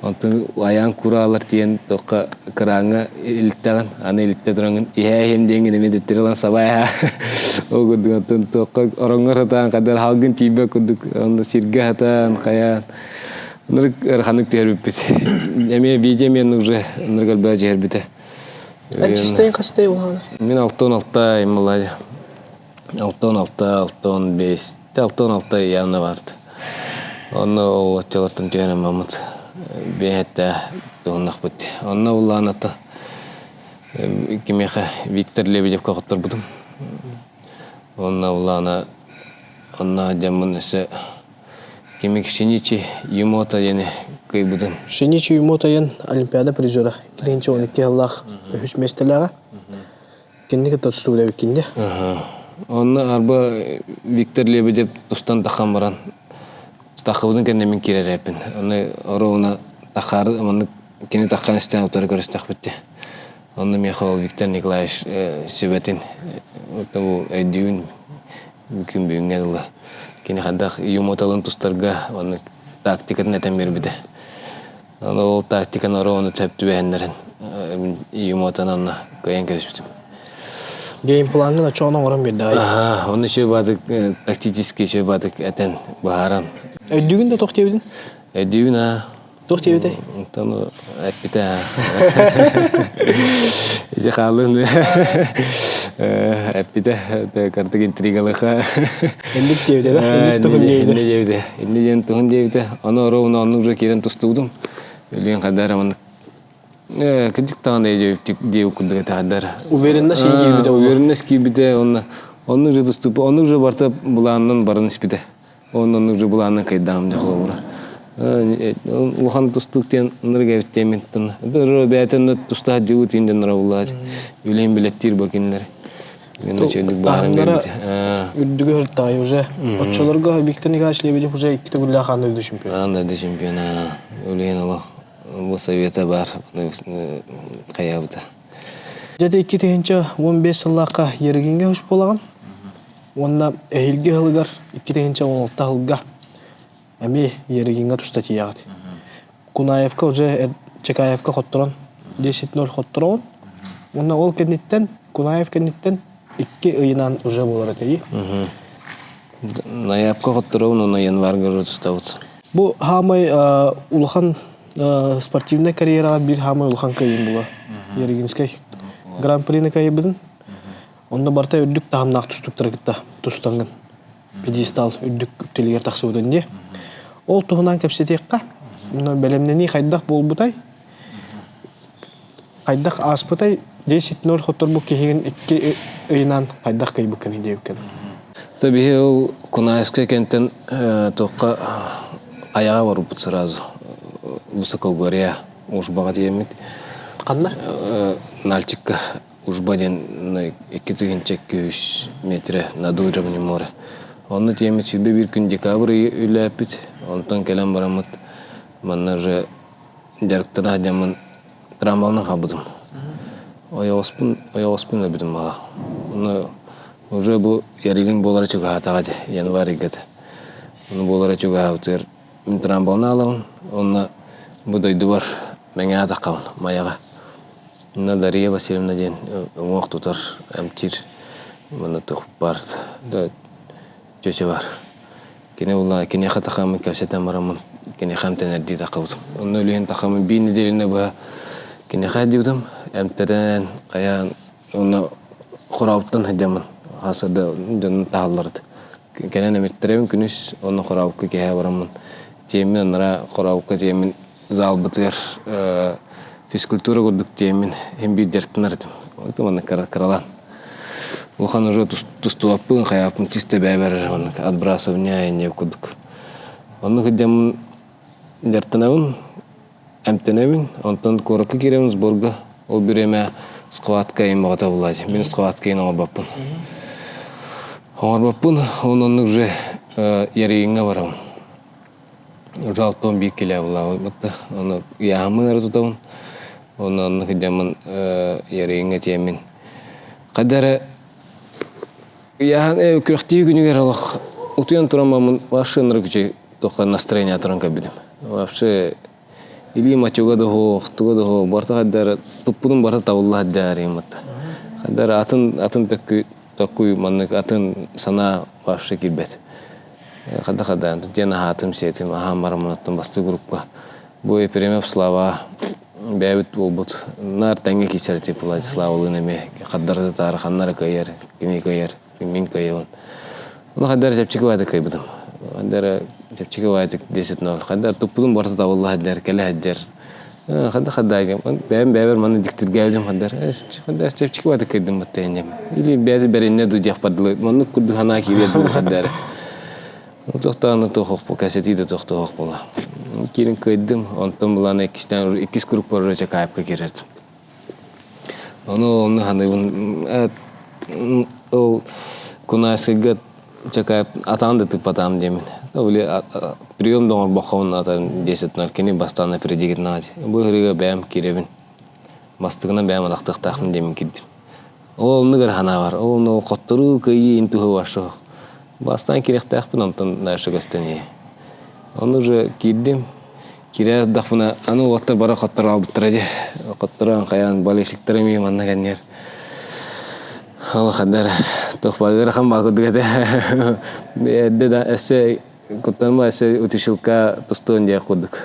онтон айаан кураалар тиийэн туохха кырааҥҥа илиттэҕин, аны илиттэ тураҥын иһээ иһин диэҥҥин эмиэ төттөрү ылан сабаа Ол курдук оттон туохха ороҥҥо сатаан хайдах халгын тиийбэт курдук онно сиргэ сатаан хайаан ынырык ыараханнык түһэрбиппит. Эмиэ видео мен уже ынырык элбэҕи түһэрбитэ. Эн чистэйин хастай улаана? Мин 66 иммалай. 66, 65, 66 явно баарт. Онно ол оччолортон түһэрэн маммыт. Биэһэтте туһуннахпыт. Онно улааната Кимиэхэ Виктор Лебедевка хотторбутум. Уонна Улаана онно дьоммун өссө кими Шиничи Юмото диэни кыайбытым. Шиничи Юмото диэн Олимпиада призера 2012 сыллаах үһүс миэстэлээҕэ. Кинини кытта тустубут эбиккин дии. Онно арба Виктор Лебедев тустан таххан баран таххыбытын кэннэ мин киирэр эппин. Ону оруобуна тахаары маннык кини таххан истэн утары көрүстэхпит дии. Онно миэхэ ол Виктор Николаевич сүбэтин бу өйдүүбүн күн бүгүҥҥэ дылы. Кини хайдах юмоталын тустарга онно тактикатын этэн биэрбитэ. Ол тактиканы ону сөп түбэһиннэрэн юмотан онно кыайан кэбиспитим. Геймплаҥҥын оччоҕуна оҥорон биэрдэҕэй? Аха, оны үчүгэй баатык тактический үчүгэй баатык этэн быһааран. Өйдүүгүн да туох диэбитин? Өйдүүбүн аа. Туох диэбитэй? Онтон эппитэ аа. Ити хаалын эппитэ картык интригалыха. Инник диэбитэ да? Инник туһун диэбитэ. Инни диэбитэ. Инни диэн туһун диэбитэ. Ону оруобуна оннук уже киирэн тустубутум. Билигин хайдах эрэ маннык кырдьык даҕаны диэбит курдук этэ Уверенность киирбитэ. Уверенность киирбитэ онно оннук же тустубут оннук же барыта былаанынан баран испитэ. Онон уже былаанынан кыайдаҕым дьэ холобура. Улахан тустуук диэн ынырык эбит диэммин бэйэтин тустаах дьыбыт иин дьонноро буллаат үлэһин билэттиир бу кинилэр. Таһымнара үрдүгү һыртаҕай уже. Оччолорго Виктор Николаевич Лебедев уже икки төгүллээх аан дойду чемпиона. Аан дойду чемпиона. Үлэһин олох бу совета баар хайаабыта. Дьэ 2015 сыллаахха Ерыгиҥҥэ үс буолаҕын. Уонна эһиилги сылыгар 2016 сылга эмиэ Ерыгиҥҥа туста тиийэҕит. Кунаевка уже Чекаевка хотторон 10-0 хоттороҕун. Уонна ол кэнниттэн Кунаев кэнниттэн икки ыйынан уже буолар этэ. Ноябка хотторобун, уонна январга уже тустабыт. Бу хаамай улахан спортивнай карьераҕа биир хаамай улахан кыайыым була. Ерыгинскай гран-прини кыайбытын. Онно барыта үрдүк таһымнаах тустуктары кытта тустаҥҥын пьедестал үрдүк үктэлигэр тахсыбытын дии. Ол туһунан кэпсэтиэххэ. Онно бэлэмнэнии хайдах буолбутай? Хайдах ааспытай? 10-0 хотторбут киһигин икки ыйынан хайдах кыайбыккыный диэбиккин. То биһи ол Кунаевскай кэнтэн туохха айаҕа барбыт сразу высокогорье Ужбаҕа тиийэммит. Ханна? Нальчикка Ужба диэн 2200 метрэ над уровнем моря. Онно тиэммит 21 күн декабрь ыйы үлээппит. Онтон кэлэн бараммыт манна уже дьарыктана сылдьаммын трамвалынан хаалбытым. Ойоҕоспун ойоҕоспун өлбүтүм баҕа. Онно уже бу яригин буолара чугаһаатаҕа дии, январь ыйга этэ. Ону буолара чугаһаабытыгар мин трамвалынан аалабын. Онно бу дойдубар Мэҥэ Атаххабын, Майаҕа. Инна Дария Васильевна диэн уҥуох тутар, эмтиир манна туох баар да чөчө бар. Кини буолла киниэхэ тахаммын кэпсэтэн бараммын киниэхэ эмтэнэрдии таххыбытым. Онно үлүһүйэн тахаммын биир нэдиэлэни быһа киниэхэ илдьибитим. Эмтэнэн хайаан уонна хорообуттан сылдьаммын хас да дьонум таһаллар этэ. Кэлэн эмиттэрэбин күнүс уонна хорообукка киэһэ бараммын тиэммин анараа хорообукка тиэммин залбытыгар физкультура курдук тиэммин иһин биир дьарыктанар этим. Маннык кыралаан. Улахан уже тустубаппын, хайааппын чисто бэйэбэр маннык отбрасывание инньэ курдук. Оннук сылдьаммын дьарыктанабын, эмтэнэбин, онтон куоракка киирэбин сборга. Ол бириэмэ схватка иһин баҕата булааччы. Мин схватка иһин оҥорбоппун. Оҥорбоппун, оннук уже Ярыйыҥҥа барабын. Уже 61 килэ булаабыт Ону ыйааһыммын эрэ тутабын. Уонна оннук сылдьаммын Ярыйыҥҥа тиэммин. Хайда эрэ ыйааһын күрэхтии күнүгэр олох утуйан туран бараммын вообще ынырык үчүгэй туохха настроение туран кэлбитим. Вообще илиим ачуга да суох, туга да суох, барыта хайда эрэ туппутум барыта табылла сылдьар батта. Хайда эрэ атын атын төккү Такуй маннык атын санаа вообще киирбэт. Хада-хада диэн аһаатым, сиэтим, аһаан бараммын оттон бастыы группа. Бу Епремов Слава бэйэбит буолбут. Наар тэҥҥэ киирсэр типа Владиславалыын эмиэ хардары таары ханнары кыайар, кини кыайар, мин кыайабын. Ону хайдары чэпчэки баайдык кыайбытым. Хайдары чэпчэки баайдык 10-0. Хайдары туппутум барыта табылла сылдьар, кэлэ сылдьар. Хадда хадда бэйэм бэйэбэр манна дьиктиргээбитим хаддар хадда чэпчэки баата кыйдым баттайын или бэйэтэ бэриннэ ду диэх бардылы маннык курдук санаа киириэ дуу хаддары туохтааны туох кэсэтии да туох туох була киирин кыйдым онтон булаана иккистээн иккис группа уже Чакаевка киирэрдим ону онну ханыыбын ол Кунаевскайга Чакаев атаан да тыппатаам диэмин. Били прием да оҥорбоххобун атын 10-0 кини бастаан опередигит наҕа бу ыһырыга бэйэм киирэбин. Бастыгынан бэйэм атахтыахтаахпын диэммин киирдим. Ол оннук эрэ санаа бар. Ол онно хотторуу, кыайыы иһин туһу барсыах. Бастаан киириэхтээхпин, онтон дальше көстөн иһиэ. Ону уже киирдим. Киирэ сырдахпына, аны уолаттар бары хотторо албыттара дии. Хотторон хайаан болельщиктар эмиэ манна кэннигэр ол ханна эрэ туох баар ыарахан баа курдук этэ. Эрдэ да өссө куттаныма өссө утешилка тустуон диэх курдук.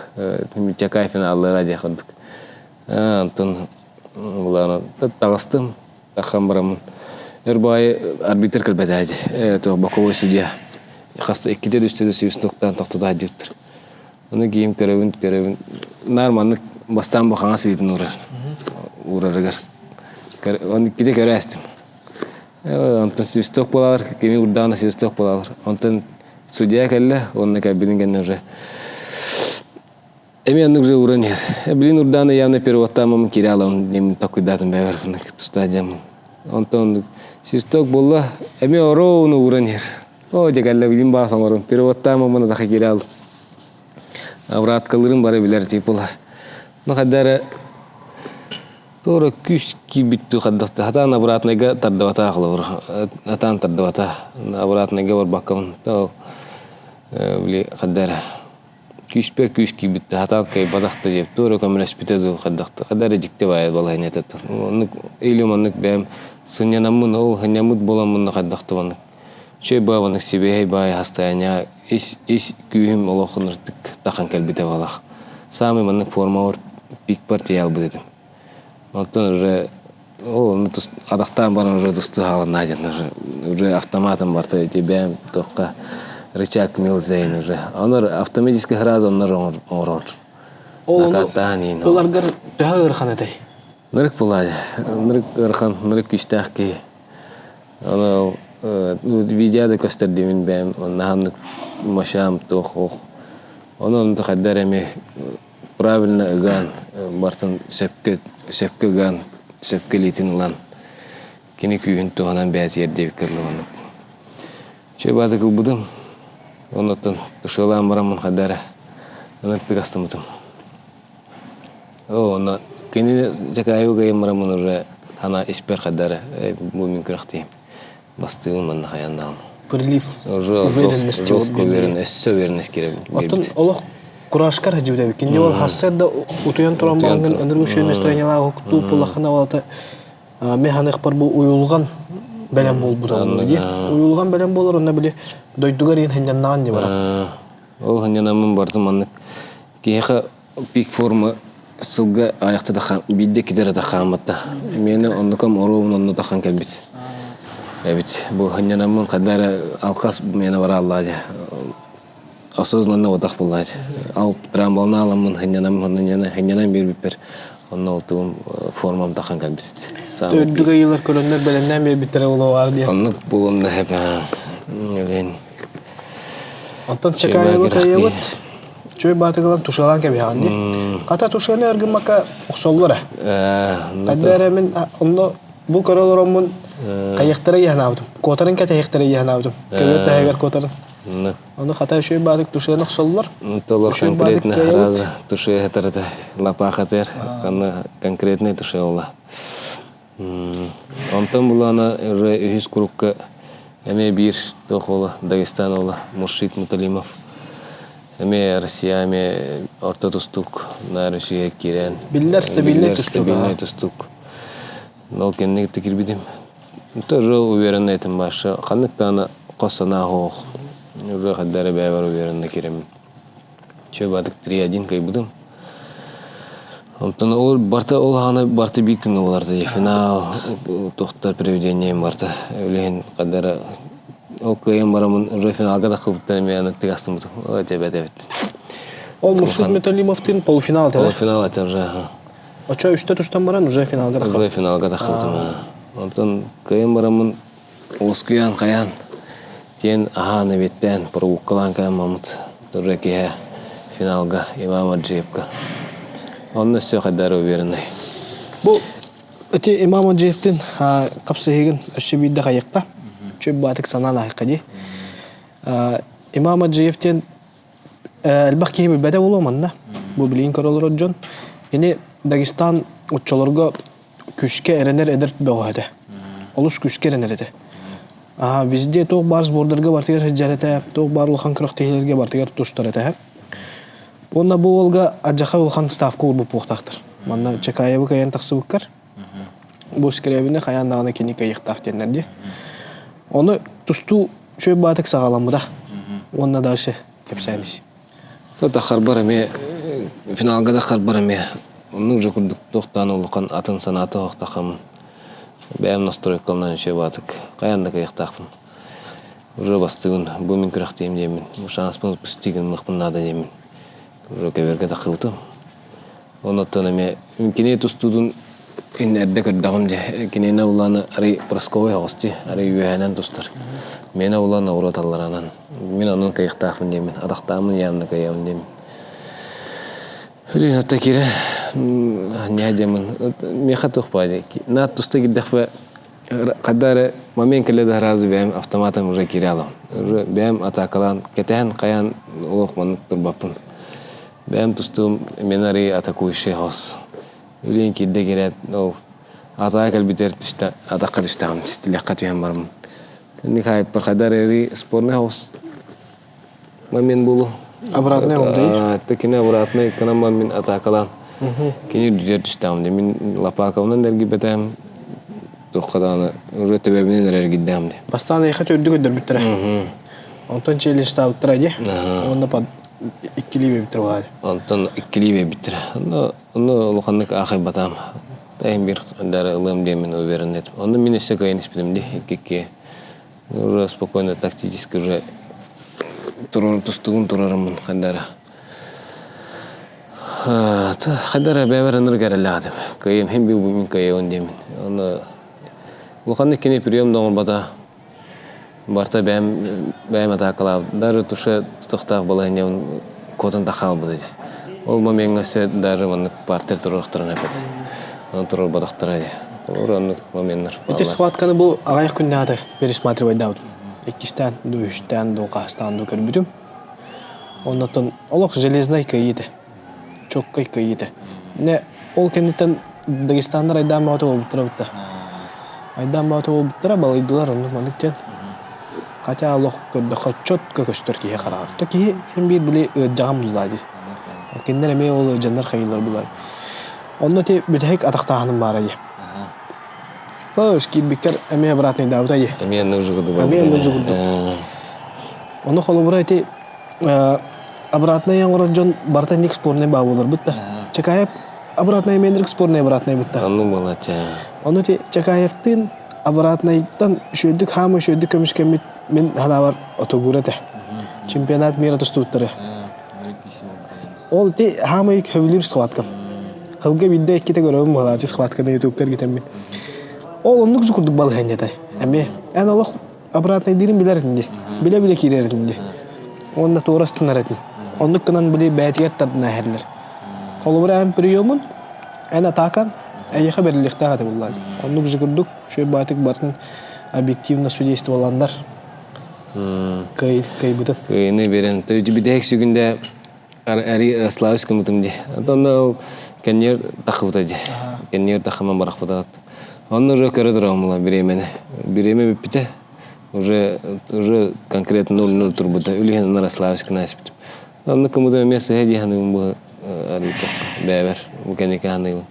Чакай финаллара диэх курдук. Онтон улаана таҕыстым. Таххан бараммын. Өр баайы арбитр кэлбэтэ дии. Туох боковой судья. Хаста иккитэ да үстэ да сүүс тохтото диэбиттэр. Ону киим көрөбүн, көрөбүн. Наар маннык бастаан бу хаҥас илиитин уурар. Уурарыгар. Оны иккитэ көрө астым. Онтон свисток буолалар, кими урдаана свисток буолалар. Онтон судья кэллэ, уонна кэлбитин кэннэ уже Эмиэ оннук же ууран иһэр. Билин урдаана явно переводтаамам киирэ аламын диэммин токуйдаатым бэйэбэр тустаах дьаммын. Онтон свисток буолла, эмиэ ороону ууран иһэр. Оо, дьэ кэллэ билин баа соҥорум. Переводтаамаммын атаха киирэ алдым. Обраткалыырын бары билэр типа Ну хайда эрэ туора күүс киирбит дуу хайдах хатаан обратныйга тардыбатах холобур хатаан тардыбата обратныйга барбаккабын ол били хайда эрэ күүспэр күүс киирбит да хатаан кыайбатах да диэбит туора көмөлөспүтэ дуу хайдах да хайда эрэ дьикти баайы балаһыанньата оннук или маннык бэйэм сынньанаммын ол сынньаммыт буоламмын хайдах да маннык Чэй баабанык сибиэһэй баай хастайанньа ис ис күүһүм олох ыныртык тахан кэлбитэ балах. Саамай маннык формабар пикпар тиийэ албыт этим. Оттон уже ол онно атахтаан баран уже тустуу хааланнаа диэн уже уже автоматом барта эти бэйэм туохха рычаг милзейн уже. Онор автоматически сразу оннор оҥорор. Ол ыларгар төһө ыарахан этэй? Нырык булаа. Нырык ыарахан, нырык күүстээх киһи. Аны видео да көстөрдүмүн бэйэм наһааннык мощам туох ох онон хайда эрэ эмиэ правильно ыгаан бартын сөпкө сөпкө ыгаан сөпкө илиитин ылан кини күүһүн туһанан бэйэтигэр диэбиккэ дылы маннык чэй баатык ылбытым оннуттан тушуолаан бараммын хайда эрэ ыныртык астыммытым Оо, онно кинини Дьакаайы кыайан бараммын уже хана испэр хайда эрэ бу мин күрэхтиим. Бастыыбын манна хайаан даҕаны. Прилив Уже уверенности жестко уверен, өссө уверенность киирэ Оттон олох куражкар хадьыбыта Кинди ол хассар да утуйан туран барангын ыныргы үчүгэй настроениялаах уктуу пулахына балата мен ханыхпар бу уйулган бэлэм буолбута дии. Уйулган бэлэм буолар онно били дойдугар иин хынньаннаҕан дии бара. Ол хынньанаммын бартым маннык киһиэхэ пик форма сылга айахта да биирдэ китэр да хаамматта. Миэнэ оннукам оруобун онно тахан кэлбит. Эбит. Бу хынньанаммын хайда эрэ алкас миэнэ барааллаа дии. Осознанно отах буллаа дии. Ал трамболна аламмын хынньанам хынньанан биэрбиппэр онно ол тугум формам тахан кэлбит. Үрдүк ыйылар көрөннөр бэлэмнээн биэрбиттэрэ буолуо диэн. Оннук буолуон да хэп. Өлен. Онтон Чакаевы кыайабыт. Чөй баатыгылан тушалаан кэбиһэҕин дии. Хата тушаны ыргыммакка охсоллор ээ. Хайда эрэ мин онно бу көрө олороммун хайыахтара иһанаабытым. Куотарын кэтэһиэхтэрэ иһанаабытым. Көбүөр таһыгар куотарын. Ону хата үчүгэй баатык тушаны охсоллор. Толор конкретно сразу туше этэрэтэ лапаахатыар. Аны конкретный туше ола. Онтон булаана уже үһүс курукка эмиэ биир туох уола Дагестан уола Муршид Муталимов эмиэ Россия эмиэ орто тустуук наар үсүһэр киирэн биллэр стабильный тустуук стабильный тустуук ол кэнники киирбитим тоже уверенный этим башы ханнык даҕаны хос санаа суох уже хайда эрэ бэйэбэр уверенно киирэммин Чөбатык 3-1 кыайбытым. Онтон ол барта ол хаана барта биир күҥҥэ буоларда дии. Финал тохтор приведением барта. Үлэһин хадара ол кыайан барамын уже финалга да кыбыттан эмиэ аны астыммытым. Ой тебет эбит. Ол Муршид Муталимовтын полуфинал этэ. Полуфинал это уже. Очо үстэ тустан баран уже финалга да Уже финалга да кыбытым. Онтон кыайан барамын Уоскуйан хайаан диэн аһаан эбиэттээн прогулкалаан кэлэн маммыт турра киэһэ финалга Имам Аджиевка. Онно өссө хайдары уверенный. Бу ити Имам Аджиевтин хапсыһыгын өссө биирдэ хайыкка. Чөй баатык санаан аһыкка дии. Имам Аджиевтин элбэх киһи билбэтэ буолуо манна. Бу билигин көрө олорор дьон. Кини Дагестан оччолорго күүскэ эрэнэр эдэр бөҕө этэ. Олус күүскэ эрэнэр этэ. Аа, везде туох баар сбордарга бартыгар сылдьар этэ, туох баар улахан күрэхтэһиилэргэ бартыгар тустар этэ. Уонна бу уолга адьаха улахан ставка уурбут буолуохтаахтар. Манна Чакаевы кыайан тахсыбыккар бу Скрябины хайаан даҕаны кини кыайыахтаах диэннэр дии. Ону тустуу үчүгэй баатык саҕаламмыта. Уонна дальше кэпсээнис. Да харбар эмиэ финалга да харбар эмиэ оннук же курдук туохтаан улахан атын санаата суохтаххаммын бэйэм настройкалынан үчүгэй баатык хайаан да кыайыахтаахпын уже бастыгын бу мин күрэхтиим диэммин бу шанспын упустить гынмахпын наада диэммин уже көбөргө тахсыбытым Онуттан эмиэ кини тустуутун эрдэ көрдөҕүм дии. Кинини улааны арый Прасковья оҕус дии, арый үөһэнэн тустар. Миэнэ улаан оҕуруоталларанан. Мин онон кыайыахтаахпын диэммин, атахтааммын явно кыайабын диэммин. Үлүн отто киирэ ньээ диэммин. Миэхэ туох баа дии. Наат туста киирдэхпэ хадда эрэ момент кэллэ да сразу бэйэм автоматом уже киирэ аламын. Уже бэйэм атаакалаан кэтэһэн хайаан олох маннык турбаппын. Бэйэм тустуум мин арый атакующий хос. Үлүн киирдэ киирээт ол атаа кэлбитигэр түстэ атахха түстэҕим тилэххэ түһэн бараммын. Кэнник хаайыппар хайда эрэ спорный хос момент буолу. Обратный он да? Кини обратный кынамман мин атаакалаан кини үрдүгэр түстэҕим дии. Мин лапаакабынан да эргийбэтэҕим туохха даҕаны уже төбөбүнэн эрэ эргийдэҕим дии. Бастаан эйиэхэ төрдү көрдөрбүттэрэ. Онтон челленджтаабыттара дии. Уонна иккилии биэрбиттэрэ буолаары. Онтон иккилии биэрбиттэрэ. Онно онно улаханнык аахайбатаам. Эһин биир дары ылыам диэммин уверен этим. Онно мин өссө кыайан испитим дии икки-икки. Уже спокойно тактически уже турар тустугун турарыммын хайдара. Хайдара бэйэбэр ынырык эрэллээх этим. Кыайым хим бил мин кыайабын диэммин. Онно улаханнык кини прием да оҥорбото. Барыта бэйэм бэйэм атаакалаабыт. Даже туше тутуохтаах балаһыанньабын куотан да хаалбыт этэ. Ол момеҥҥа өссө даже маннык партер туруохтарын эппэтэ. Ону туруорбатахтара дии. Олор оннук моменнар Ити бааллар. схватканы бу аҕыйах күннээҕитэ пересматривайдаабытым. Иккистээн дуу, үһүстээн дуу, хаһыстаан дуу көрбүтүм. Оннуттан олох железнай кыайыы этэ. Чоккай кыайыы этэ. Не ол кэнниттэн Дагестаннар айдаан бөҕөтө буолбуттара бытта. Айдаан бөҕөтө буолбуттара, балыйдылар оннук маннык диэн. Хотя олох көрдөххө четко көстөр киһи хараҕар. То киһи син биир били ыалдьаҕын буллаа дии. Кинилэр эмиэ ол ыалдьаннар хайыылар булаа. Онно ити бүтэһик атахтааһыным баара дии. Өө, киирбиккэр эмиэ обратныйдаабыта дии. Эмиэ нужно курдук Эмиэ нужно курдук. Ону холобура ити обратный оҥорор дьон барыта инник спорный баа буоларбыт да. Чакаев обратный эмиэнрик спорный обратный бытта. Оннук буолааччы. Ону ити Чакаевтыын обратныйтан үчүгэйдик хаама үчүгэйдик көмүскэммит мин санаабар отугур этэ. Чемпионат мира тустубуттары. Ол ити хаамай сөбүлүүр схваткам. Хылга биирдэ иккитэ көрөбүн буолааччы схватканы ютубка эргитэммин. Ол оннук курдук балаһыанньата. Эмиэ эн олох обратнайдыырын билэр этим дии. Билэ-билэ киирэр этим дии. Уонна туора астынар этим. Оннук гынан били бэйэтигэр тардына иһэллэр. Холобура эн приемун, эн атаакан эйиэхэ бэриллиэхтээх этэ буллаан. Оннук же курдук үчүгэй баатык бартын объективно судействоланнар кыайбытын. Кыайыны берен. Бүтэһик сүгүндэ Ари Ярославич гыммытым дии. Онно ол кэнниэр тахыбыта дии. Кэнниэр тахыман барахпыта. Онно уже көрө тураммыла бириэмэни. Бириэмэ бүппүтэ. Уже уже конкретно 0-0 турбута. Үлүһэн Ярославич гына испитим. Онно кымыта эмиэ сыһа дии ханыгым бу арый тохха бэбэр бу кэнники ханыгым.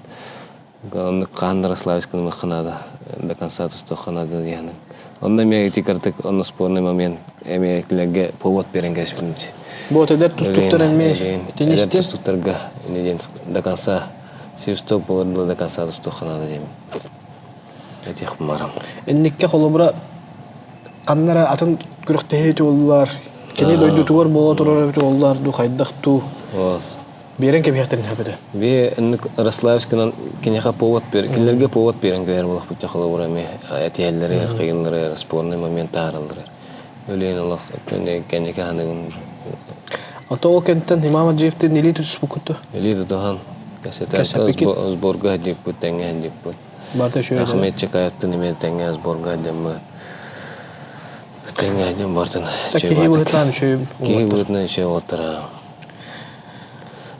Оннук хаһан Ярославич гынымахха наада, до конца тустуохха наада диэхинэн. Онно эмиэ ити кырдык онно спорный момент эмиэ кинилэргэ повод берен кэспитим. Бу эдэр тустуктар эмиэ Эдэр тустуктарга ини диэн до конца свисток болор до конца тустуохха наада диэмин. Этиэх барам. Инникке холобура ханна эрэ атын күрэхтэһии туоллар, кини дойдутугар буола турар эбит уоллар дуу хайдах дуу биэрэн кэбиһиэхтэрин сөп этэ. Бии инник Ярославскынан киниэхэ повод бер, кинилэргэ повод биэрэн кэбиһэр буолахпыт холобура эмиэ этиһэллэригэр, кыйыннарыгар спорный момент тааралларыгар. Өлүөн олох кэнники ханыгын уже. Ото ол кэнтэн Имам Аджиевтин илии тутуспуккут Илии тутуһан кэсэтэ сборга сылдьыппыт, тэҥҥэ сылдьыппыт. Барыта үчүгэй. Ахмед Чакаевтын эмиэ тэҥҥэ сборга сылдьаммыт. Тэҥҥэ сылдьан бартын. Киһи быһытынан үчүгэй. Киһи быһытынан үчүгэй уолаттара.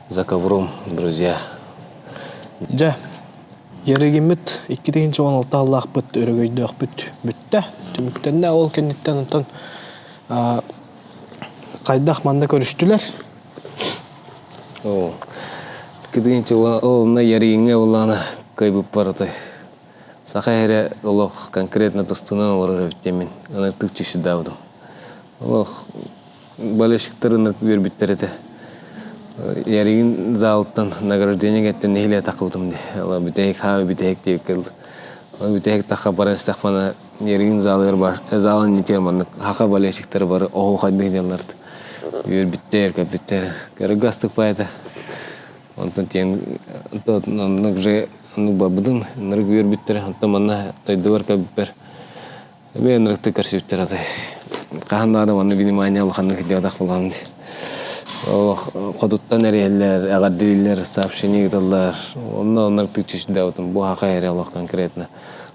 За ковром, друзья. Дьэ, Ярыгиммыт 2016 сыллаахпыт өрөгөйдөөхпүт бүттэ. Түмүктэннэ. Ол кэнниттэн онтон хайдах манна көрүстүлэр? Оо, 2000 ол онно Ярыгиҥҥа буоллаҕына кыайбыппар отой саха эрэ олох конкретно тустунан олорор эбит диэммин ыныртык чүчүдаабытым. Олох болельщиктар ынырык үөрбүттэр этэ. Ярыгин залыттан награждение кэттэн нэһилиэ тахыбытым дии. Ала бүтэһик хаамы бүтэһик диэбиккэ дылы. Бүтэһик тахха баран истэхпинэ Ярыгин залыгар бар залын иннитигэр маннык хаха болельщиктары бары оһуохайдыы дьалларт. Үөрбүттэр, көппүттэр. Көрөргө астык этэ. Онтон тиэн оннук же оннук барбытым. Ынырык үөрбүттэрэ. Онтон манна дойдубар кэлбиппэр Эмиэ ынырыктык көрсүбүттэр атай. Хаһан даҕаны маннык внимание улаханнык диэбэтэх буолаҕын дии. Олох хотуттан эрийэллэр, эҕэрдэлииллэр, сообщение ыыталлар. Онно ынырыктык чүчүрдээбитим. Бу аха эрэ олох конкретно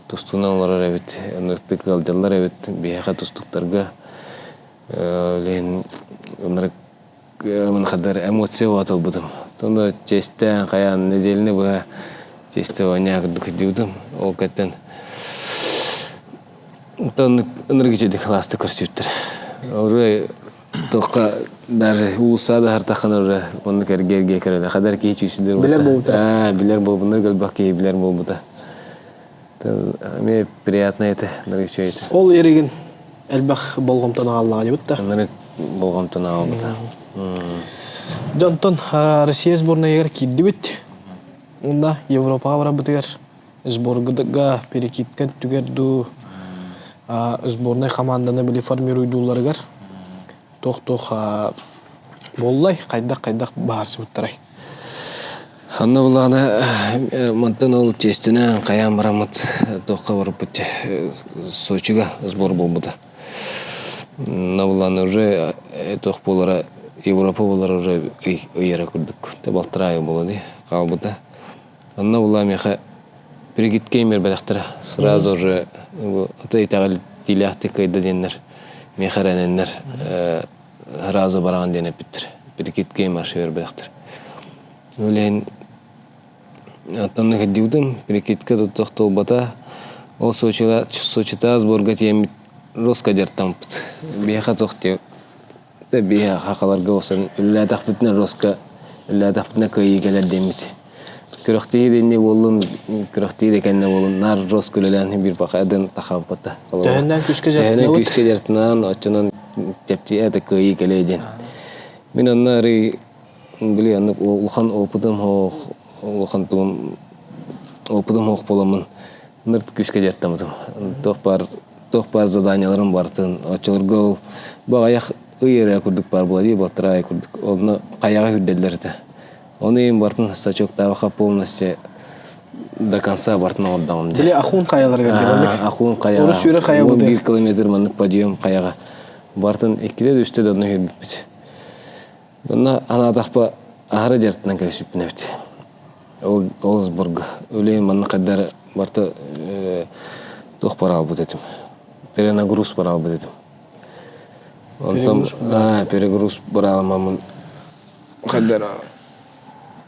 тустуунан олорор эбит, ынырыктык ыалдьаллар эбит биһиэхэ тустуктарга. Билигин ынырык хаддар эмоция буола ылбытым. Онно чиэстээн хайаан неделяны быһа чиэстэ оонньоо курдук сылдьыбытым. Ол кэттэн онтон ынырык үчүгэйдик кылаастык көрсүбүттэрэ. Уже туохха даже уулуссаҕа да аһартаххына уже оннук эргиэ-эргиэ көрөдө. Хадар киһи чүүсүдэр Билэр буолбута. Билэр буолбуннар өлбөх киһи билэр буолбута. Эмиэ приятно этэ, ынырык үчүгэй этэ. Ол эригин элбэх болҕомтону аҕаллаҕа диэбит да. Ынырык болҕомтону аҕалбыта. Дьэ онтон Россия сборнайыгар киирдибит. Уонна Европаҕа барарбытыгар сборга перекидка түгэр дуу сборнай хамаанданы били формируйдуулларыгар туох-туох буоллай, хайдах-хайдах баһаарсыбыттарай? Онно буллаҕына мантан ол чиэстэнэн хайаан бараммыт туохха барбыт Сочига сбор буолбута. Онно буллаҕына уже туох буолара Европа буолара уже ый ыйара курдук балтараа ый буолуо дии хаалбыта. Онно булла миэхэ прикидка бэлэхтэрэ сразу уже итэҕэлтиилээхтик кыайда диэннэр миэхэ эрэнэннэр сразу бараҕын диэн эппиттэр. Прикидка машина бэлэхтэр. Ол иһин оттон сылдьыбытым, прикидка туттах туолбата. Ол Сочига Сочитаа сборга тиийэммит Роско дьарыктаммыппыт. Биһиэхэ туох диэ биһиэхэ хахаларга охсон үлэлээтэхпитинэ Роско үлэлээтэхпитинэ кыайыы кэлэр диэммит. Күрэхтэһии да инньэ буоллун, күрэхтэһии да кэннэ буоллун, наар Роско үлэлээн биир баха тахаабыппыт да. Төһөннөн күүскэ Төһөнөн күүскэ дьарыктанаан, оччонон чэпчии это кыайыы кэлиэ диэн. Мин онно арый Били оннук улахан опытым суох, улахан тугум опытым суох буоламмын ынырт күүскэ дьарыктаммытым. Туох баар туох баар заданиеларым барытын оччолорго ол бу аҕыйах ый эрэ курдук баар буола дии балтараа ый курдук. Онно хайаҕа үрдэллэр этэ. Ону иһин барытын сачоктаабакка полностью до конца барытын оҥордоҕум дии. Били Ахун хайаларыгар дии маннык. Ахун хайаҕа. Урут сүүрэр хайа 11 километр маннык подъем хайаҕа. Барытын иккитэ да үстэ да онно сүүрбүппүт. Онно анаатахпа аһара дьарыктанан кэлсиппин эбит. Ол ол сборга. Үлэм манна хайдары барыта туох бараалбыт этим. Перенагруз бараалбыт этим. Онтон перегруз бараалымаммын хайдары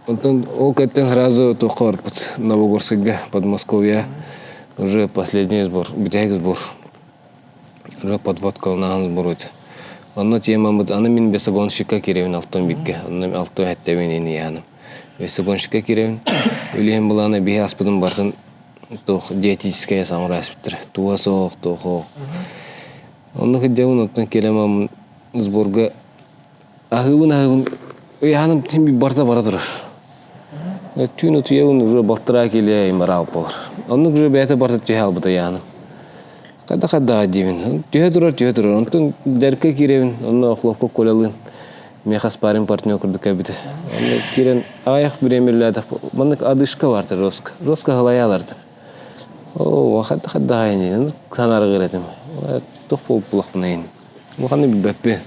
Онтон ол кэттэн сразу туохха барбыт Новогорскайга, Подмосковье уже последний сбор, бүтэһик сбор. Уже подводкаланаан сборуйт. Онно темабыт аны мин бесогонщикка киирэбин алтан бикке. Онно алты хэттебин ини Бесогонщикка киирэбин. Үлэһин былаана биһи аспытын бартын туох диетическая самара аспыттар. Туга суох, туох ох. Онно кырдьабын оттон кэлэмам сборга Аһыыбын аһыыбын ыйааһыным син барыта бара турар. Түүн утуйабын уже балтараа килиэ имараал буолар. Оннук уже бэйэтэ барыта түһэ албыта ыйааһыным. Хайда хайдаҕа диибин. Түһэ турар, түһэ турар. Онтон дьарыкка киирэбин, онно хлопка Колялыын миэхэ спарринг партнер курдук кэлбитэ. Онно киирэн аҕыйах бириэмэ үлэлээтэх маннык одышка баарта жестко. Жестко һылайааларда. Оо, хайда хайдаҕа ини санааргыыр этим. Туох буолбулахпын ини. Улаханнык билбэппин.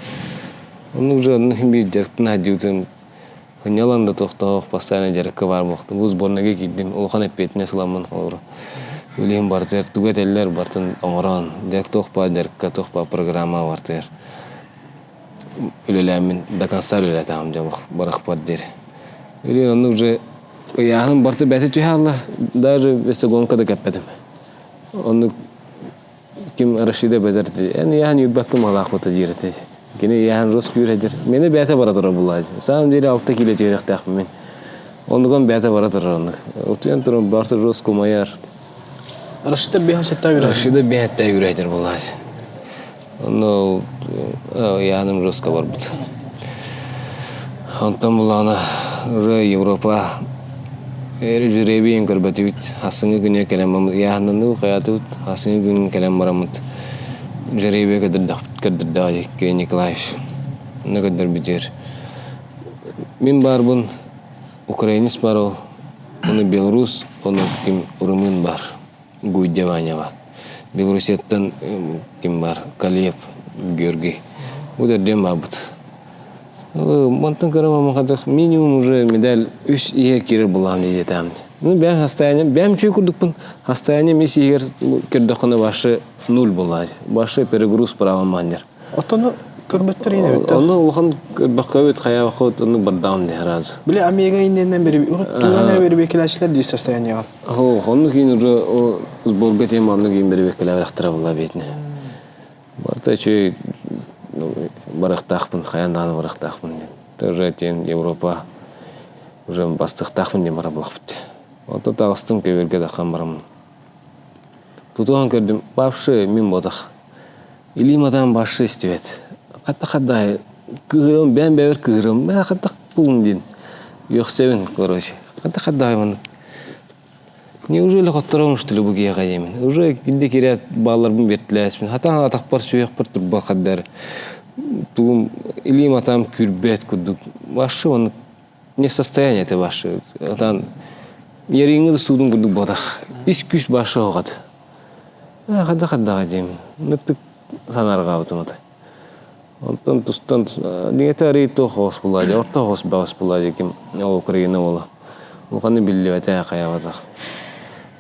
Оннук уже оннук биир дьарыктан сылдьыбытым. Сынньалаҥ да тохтоох, постоянно дьарыкка баар буолуохтум. Бу сборнайга киирдим, улахан эппиэтинэс ыламмын холобура. Үлэһим барытыгар тугу этэллэр барытын оҥорон, дьарык туох баар дьарыкка, туох баар программа барытыгар үлэлээммин до конца үлэлээтэҕим дьэ олох барыхпар диэри. Үлэһин оннук уже. Ыйааһыным барыта бэйэтэ түһэ хаалла. Даже весогонка да кэппэтим. Оннук ким Рашида бэдэр эн ыйааһын үүрбэккин малаахпыта диир этэ. Кини ыйааһын рос күүр Мени бэйэтэ бара турар булаа. Самом деле алта кило түһүрэхтээхпин мин. Оннугун бэйэтэ бара турар оннук. Утуйан туран барыта рос кумайар. Рашида бэйэтэ сэтта үүрэр. Рашида бэйэтэ үүрэр булаа. Онно ол ыйааным жестко барбыт. Онтон булаана уже Европа жребийин көрбөтүбүт. Ассыҥы күнү кэлэн бараммыт. Ыйааһыннаныы хайаатыбыт. Ассыҥы күн кэлэн бараммыт. Жребийи көрдөрдөҕө Кирилл Николаевич. Онно көрдөрбүтүгэр. Мин баарбын украинец бар ол. Оны белорус, оны ким румын бар. Гуйдя Ванява. Белоруссияттан ким бар? Калиев Георгий. Бу төрдүөн барбыт. Мантан көрөм хатах минимум уже медаль үс иһэр киирэр булаам диэтээм. Ну бэм состояние, бэм чүй курдукпун. Состояние мис иһэр көрдөххүнэ башы нуль буолаа. Башы перегруз правом маннер. Оттону көрбөттөр ине бүттэ. Ону улахан көрбөккөбүт хайаабаккабыт оннук бардаҕым дии раз. Били Омега иннинэн бери урут туган эрэ бэрибиэккэлээччилэр дии состояниеҕа. Оо, оннук иин уже о сборга тема оннук иин бэрибиэккэлээбэтэхтэрэ буолла эбиэтинэ. Барыта үчүгэй барыахтаахпын, хайаан даҕаны барыахтаахпын диэн. Тоже тиэн Европа уже бастыахтаахпын диэн бара буолахпыт. Онтон таҕыстым көбүөргэ таххан бараммын. Тутуһан көрдүм, вообще мин буотах. Илиим атаҕым башы истибэт. Хатта хаддаай кыыһырым, бэйэм бэйэбэр кыыһырым. Мэ хаттах булун диэн үөхсэбин, короче. Хатта хаддаай маннык. Неужели хотторон что ли бу киһиэхэ диэмин. Уже кирде кирээт баалларбын биэртилээспин. Хатаан атахпар сүһүөхпэр турбат хаддар. Тугум илиим атаҕым күүрбэт курдук. Башы маннык не в состоянии это башы. Атаан яриҥҥы да суудун курдук буотах. Ис күүс башы оҕат. Хайдах-хайдаҕа диэм, ныктык санаарҕаабытым аты. Онтон тустан диҥэтэ арыый туох оҕус буолла дии, орто оҕус баҕас буолла дии ким ол Украина уола. Улаханнык биллибэтэ хайаабатах.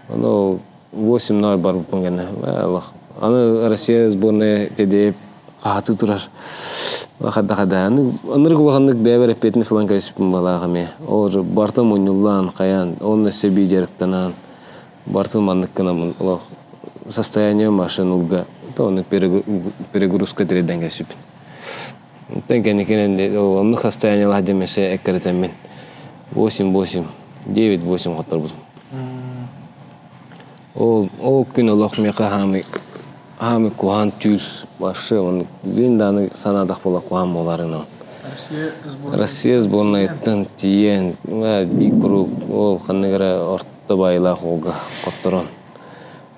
Ону ол 8-0 барбыппын гэнэ олох аны Россия сборная тэдиэп хаһатыы турар. Хайдах-хайдаҕа аны ынырык улаханнык бэйэбэр эппиэтинэс ылан кэбиспиппин баҕалаах эмиэ. Ол барыта мунньуллан, хайаан, онно өссө эбии дьарыктанан Барытын маннык гынаммын олох состояние машин то оннук перегрузка тириэрдэн кэлсибин. Оттон кэнникинэн оннук состояниелаах дэмэсэ эккирэтэммин 8-8, 9-8 хотторбутум. Ол ол күн олох миэхэ хаамый хаамый куһаан түүл вообще оннук билин дааны санаатах буола куһаан буоларынан. Россия сборнайыттан тиийэн биир круг ол ханнык эрэ орто баайылаах уолга хотторон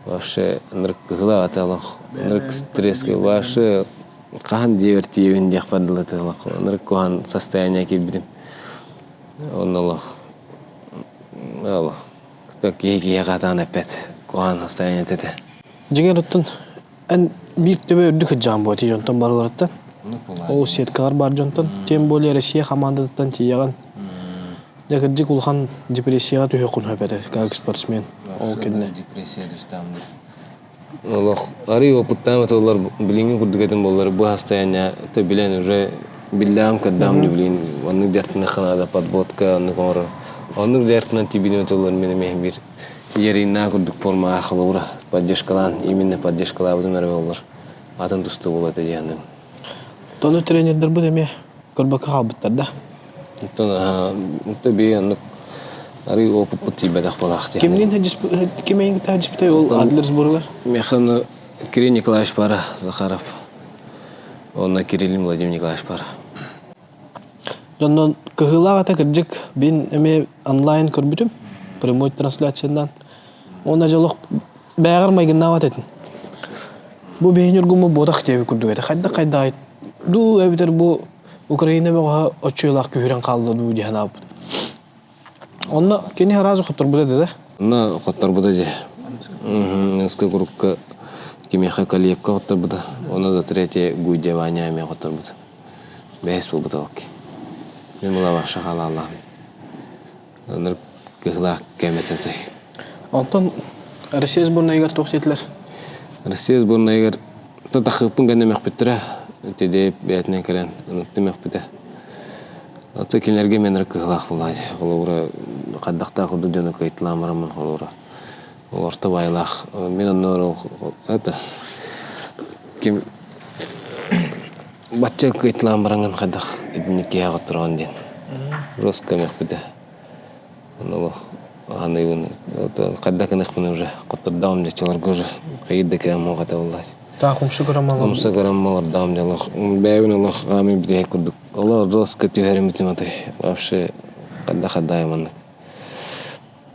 вообще ынырык кыһыла ата олох ынырык стресскэ вообще хаһан дьиэбэр тиийэбин диэхпэр дылы олох ынырык куһаан состояние киирбитим. Онно олох олох киһи киһиэхэ атаан эппэт куһаан состояние этэ. Дьиҥэр оттон эн биир төбө үрдүк сыдьаан буо ити дьонтон барыларыттан. Ол сеткалар бар дьонтон. Тем более Россия хамаандатыттан тиийэҕин. Дьэ кырдьык улахан депрессияҕа түһүөххүн сөп этэ как спортсмен. Ол кэннэ. Депрессия түстэҕим Олох арый опыттаам этоллар билиҥҥи курдук этим буоллар бу состояние то билэн уже биллэҕим көрдөҕүм билин оннук дьартыныахха наада подводка оннук оҥорор оннук дьартынан тибиним этоллар мин эмиэ биир Ярина курдук формаҕа холобура поддержкалаан именно поддержкалаабытым эрэ буоллар атын тустуу буолуо этэ диэхиним. Тону тренердэрбит эмиэ көрбөккө хаалбыттар да? Оттон онто бии оннук арый опыппыт тиийбэтэх буолаах диэн. Кимниин ким эйигин таһдьыппытай ол Адлер сборугар? Миэхэ ону Кирилл Николаевич бара Захаров. Онно Кириллин Владимир Николаевич бара. Дьоннон кыһыылаах этэ кырдьык бин эмиэ онлайн көрбүтүм прямой трансляциянан. Уонна дьэ олох бээҕэр майгыннаабат этин. Бу биһи Ньургуммут буотах диэбит курдук этэ. Хайдах хайдаай дуу эбэтэр бу Украина бөҕөһө оччуйлаах күһүрэн хаалла дуу диэн ааппыт. Онно кини араас хотторбута да? Онно хотторбута дии. Несколько курукка кимиэхэ Калиевка хотторбута. Онно за третье Гуйдя Ваня эмиэ хотторбута. Бэһис буолбута окей. Мин булабаша халаалаам. Ынырык кыһылаах кэм этэ Онтон Россия сборнайыгар туох диэтилэр? Россия сборнайыгар татахыыппын гэнэ мөхпүттэрэ. Тидиэп бэйэтинэн кэлэн ыныттым мөхпүтэ. Ото кинилэргэ мен эрэ кыһылаах буолаа дии. Холобура, хайдахтаах курдук дьону кыайталаан бараммын холобура. Ол орто баайылаах. Мин онно это ким бачча кыайталаан бараҥҥын хайдах итинник киһиэхэ оттороҕун диэн. Рос көмөхпүтэ. Олох аныыбын хайдах гыныахпын уже хоттордоҕум дьаччаларга уже хайыр да кэм муох этэ буоллааччы. Таах умса көрөн малар. Умса көрөн малардаҕым дьэ олох бэйэбин олох аамый бүтэһик курдук олох жестко түһэриммитим атай вообще хайдах хайдаайым маннык.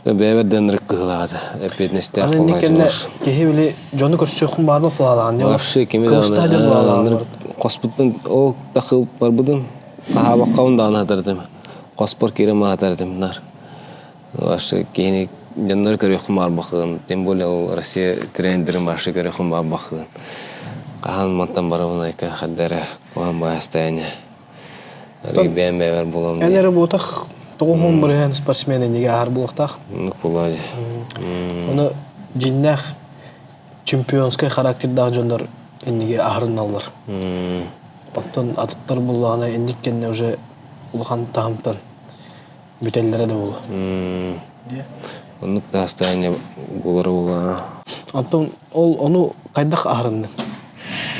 Бэйэбэр да ынырык кыһылаах этэ эппиэтинэстээх Аны инник кэннэ киһи били дьону көрсүөххүн баарба пулаалаан Вообще кими даҕаны хоспуттан ол тахы барбытым аһаабаккабын даҕаны сатар хоспор киирэн аһатар этим наар. Вообще киһини дьоннору көрүөххүн баарбаххын, тем более ол Россия тренерин вообще көрүөххүн баарбаххын. Хаһан мантан барабын айка хаддара куһан баастайане. Бэйэм бэйэбэр булам. Эн эрэ буотах тоҕуһун бырыһан спортсмен иннигэ аһар буолуохтаах. Ну кулази. Оны дьиннээх чемпионскай характердаах дьоннор иннигэ аһарыналлар. Оттон атыттар буллаҕына инник кэннэ уже улахан таһымтан бүтэллэрэ да буолуо. Оннук таастаанньа буолара буолаа. Оттон ол ону хайдах аһарынныҥ?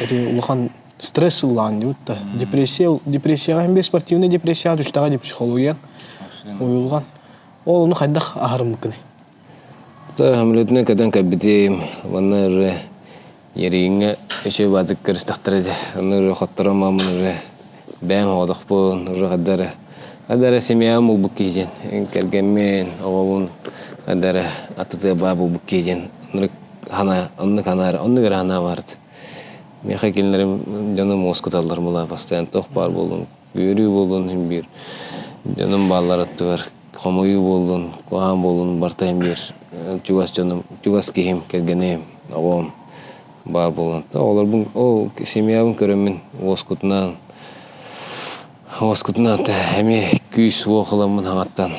Эти улахан стресс ыллаан диэбит да. Депрессия, депрессияҕа иһин спортивный депрессияҕа түстэҕэ ди психологиян уйулҕан. Ол ону хайдах аһарыммыккыный? Самолетунан көтөн кэлбитим. Манна уже Ерииҥҥэ үчүгэй баатык көрүстэхтэрэ дии. Онно уже хотторон мааммын уже бэйэм оҕотохпун, уже хайда эрэ хайда эрэ семьям булбут киһи диэн. Кэргэммин, оҕобун хайда эрэ атытыа баа булбут киһи диэн. Оннук хана оннук ханаа эрэ оннук эрэ санаа баарыт. Миэхэ кинилэрим дьонум уоскуталлар була постоянно туох баар буоллун, үөрүү буоллун иһин биир дьонум бааллар аттыбар хомойуу буоллун, куһаҕан буоллун барыта иһин биир чугас дьонум, чугас киһим, кэргэним, оҕом баар буолан. Оҕолорбун ол семьябын көрөммүн уоскутунан уоскутунан эмиэ күүс-уох ыламмын хаҥаттан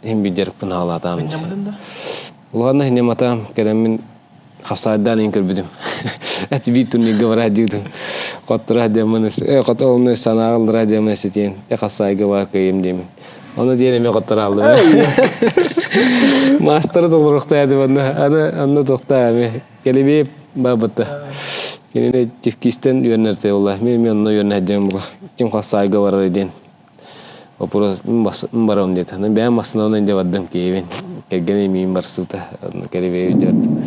иһин биир дьарыкпын аҕалаатаам. Улахан хинньаматаам кэлэммин хапсаайдаан иһин көрбүтүм. Эти биир турнирга бараа диибитим. Хотторо диэммин хото онно санааҕа ыллара диэммин ситиэн. Те хапсаайга бар кыайым диэмин. Ону диэн эмиэ хотторо алдым. Маастары толоруохтаа этим онно. Аны онно тохтаа эмиэ. Кэлибиэп баабыта. Кинини чифкистен үөрэнэрте була. Мен мен онно үөрэнэ диэн була. Ким хапсаайга барар диэн. Вопрос барам диэтэ. Ну бэйэм массыынабынан дьэ бардым киһибин. Кэргэним миин барсыбыта. Кэрибиэбит дьэ бардым.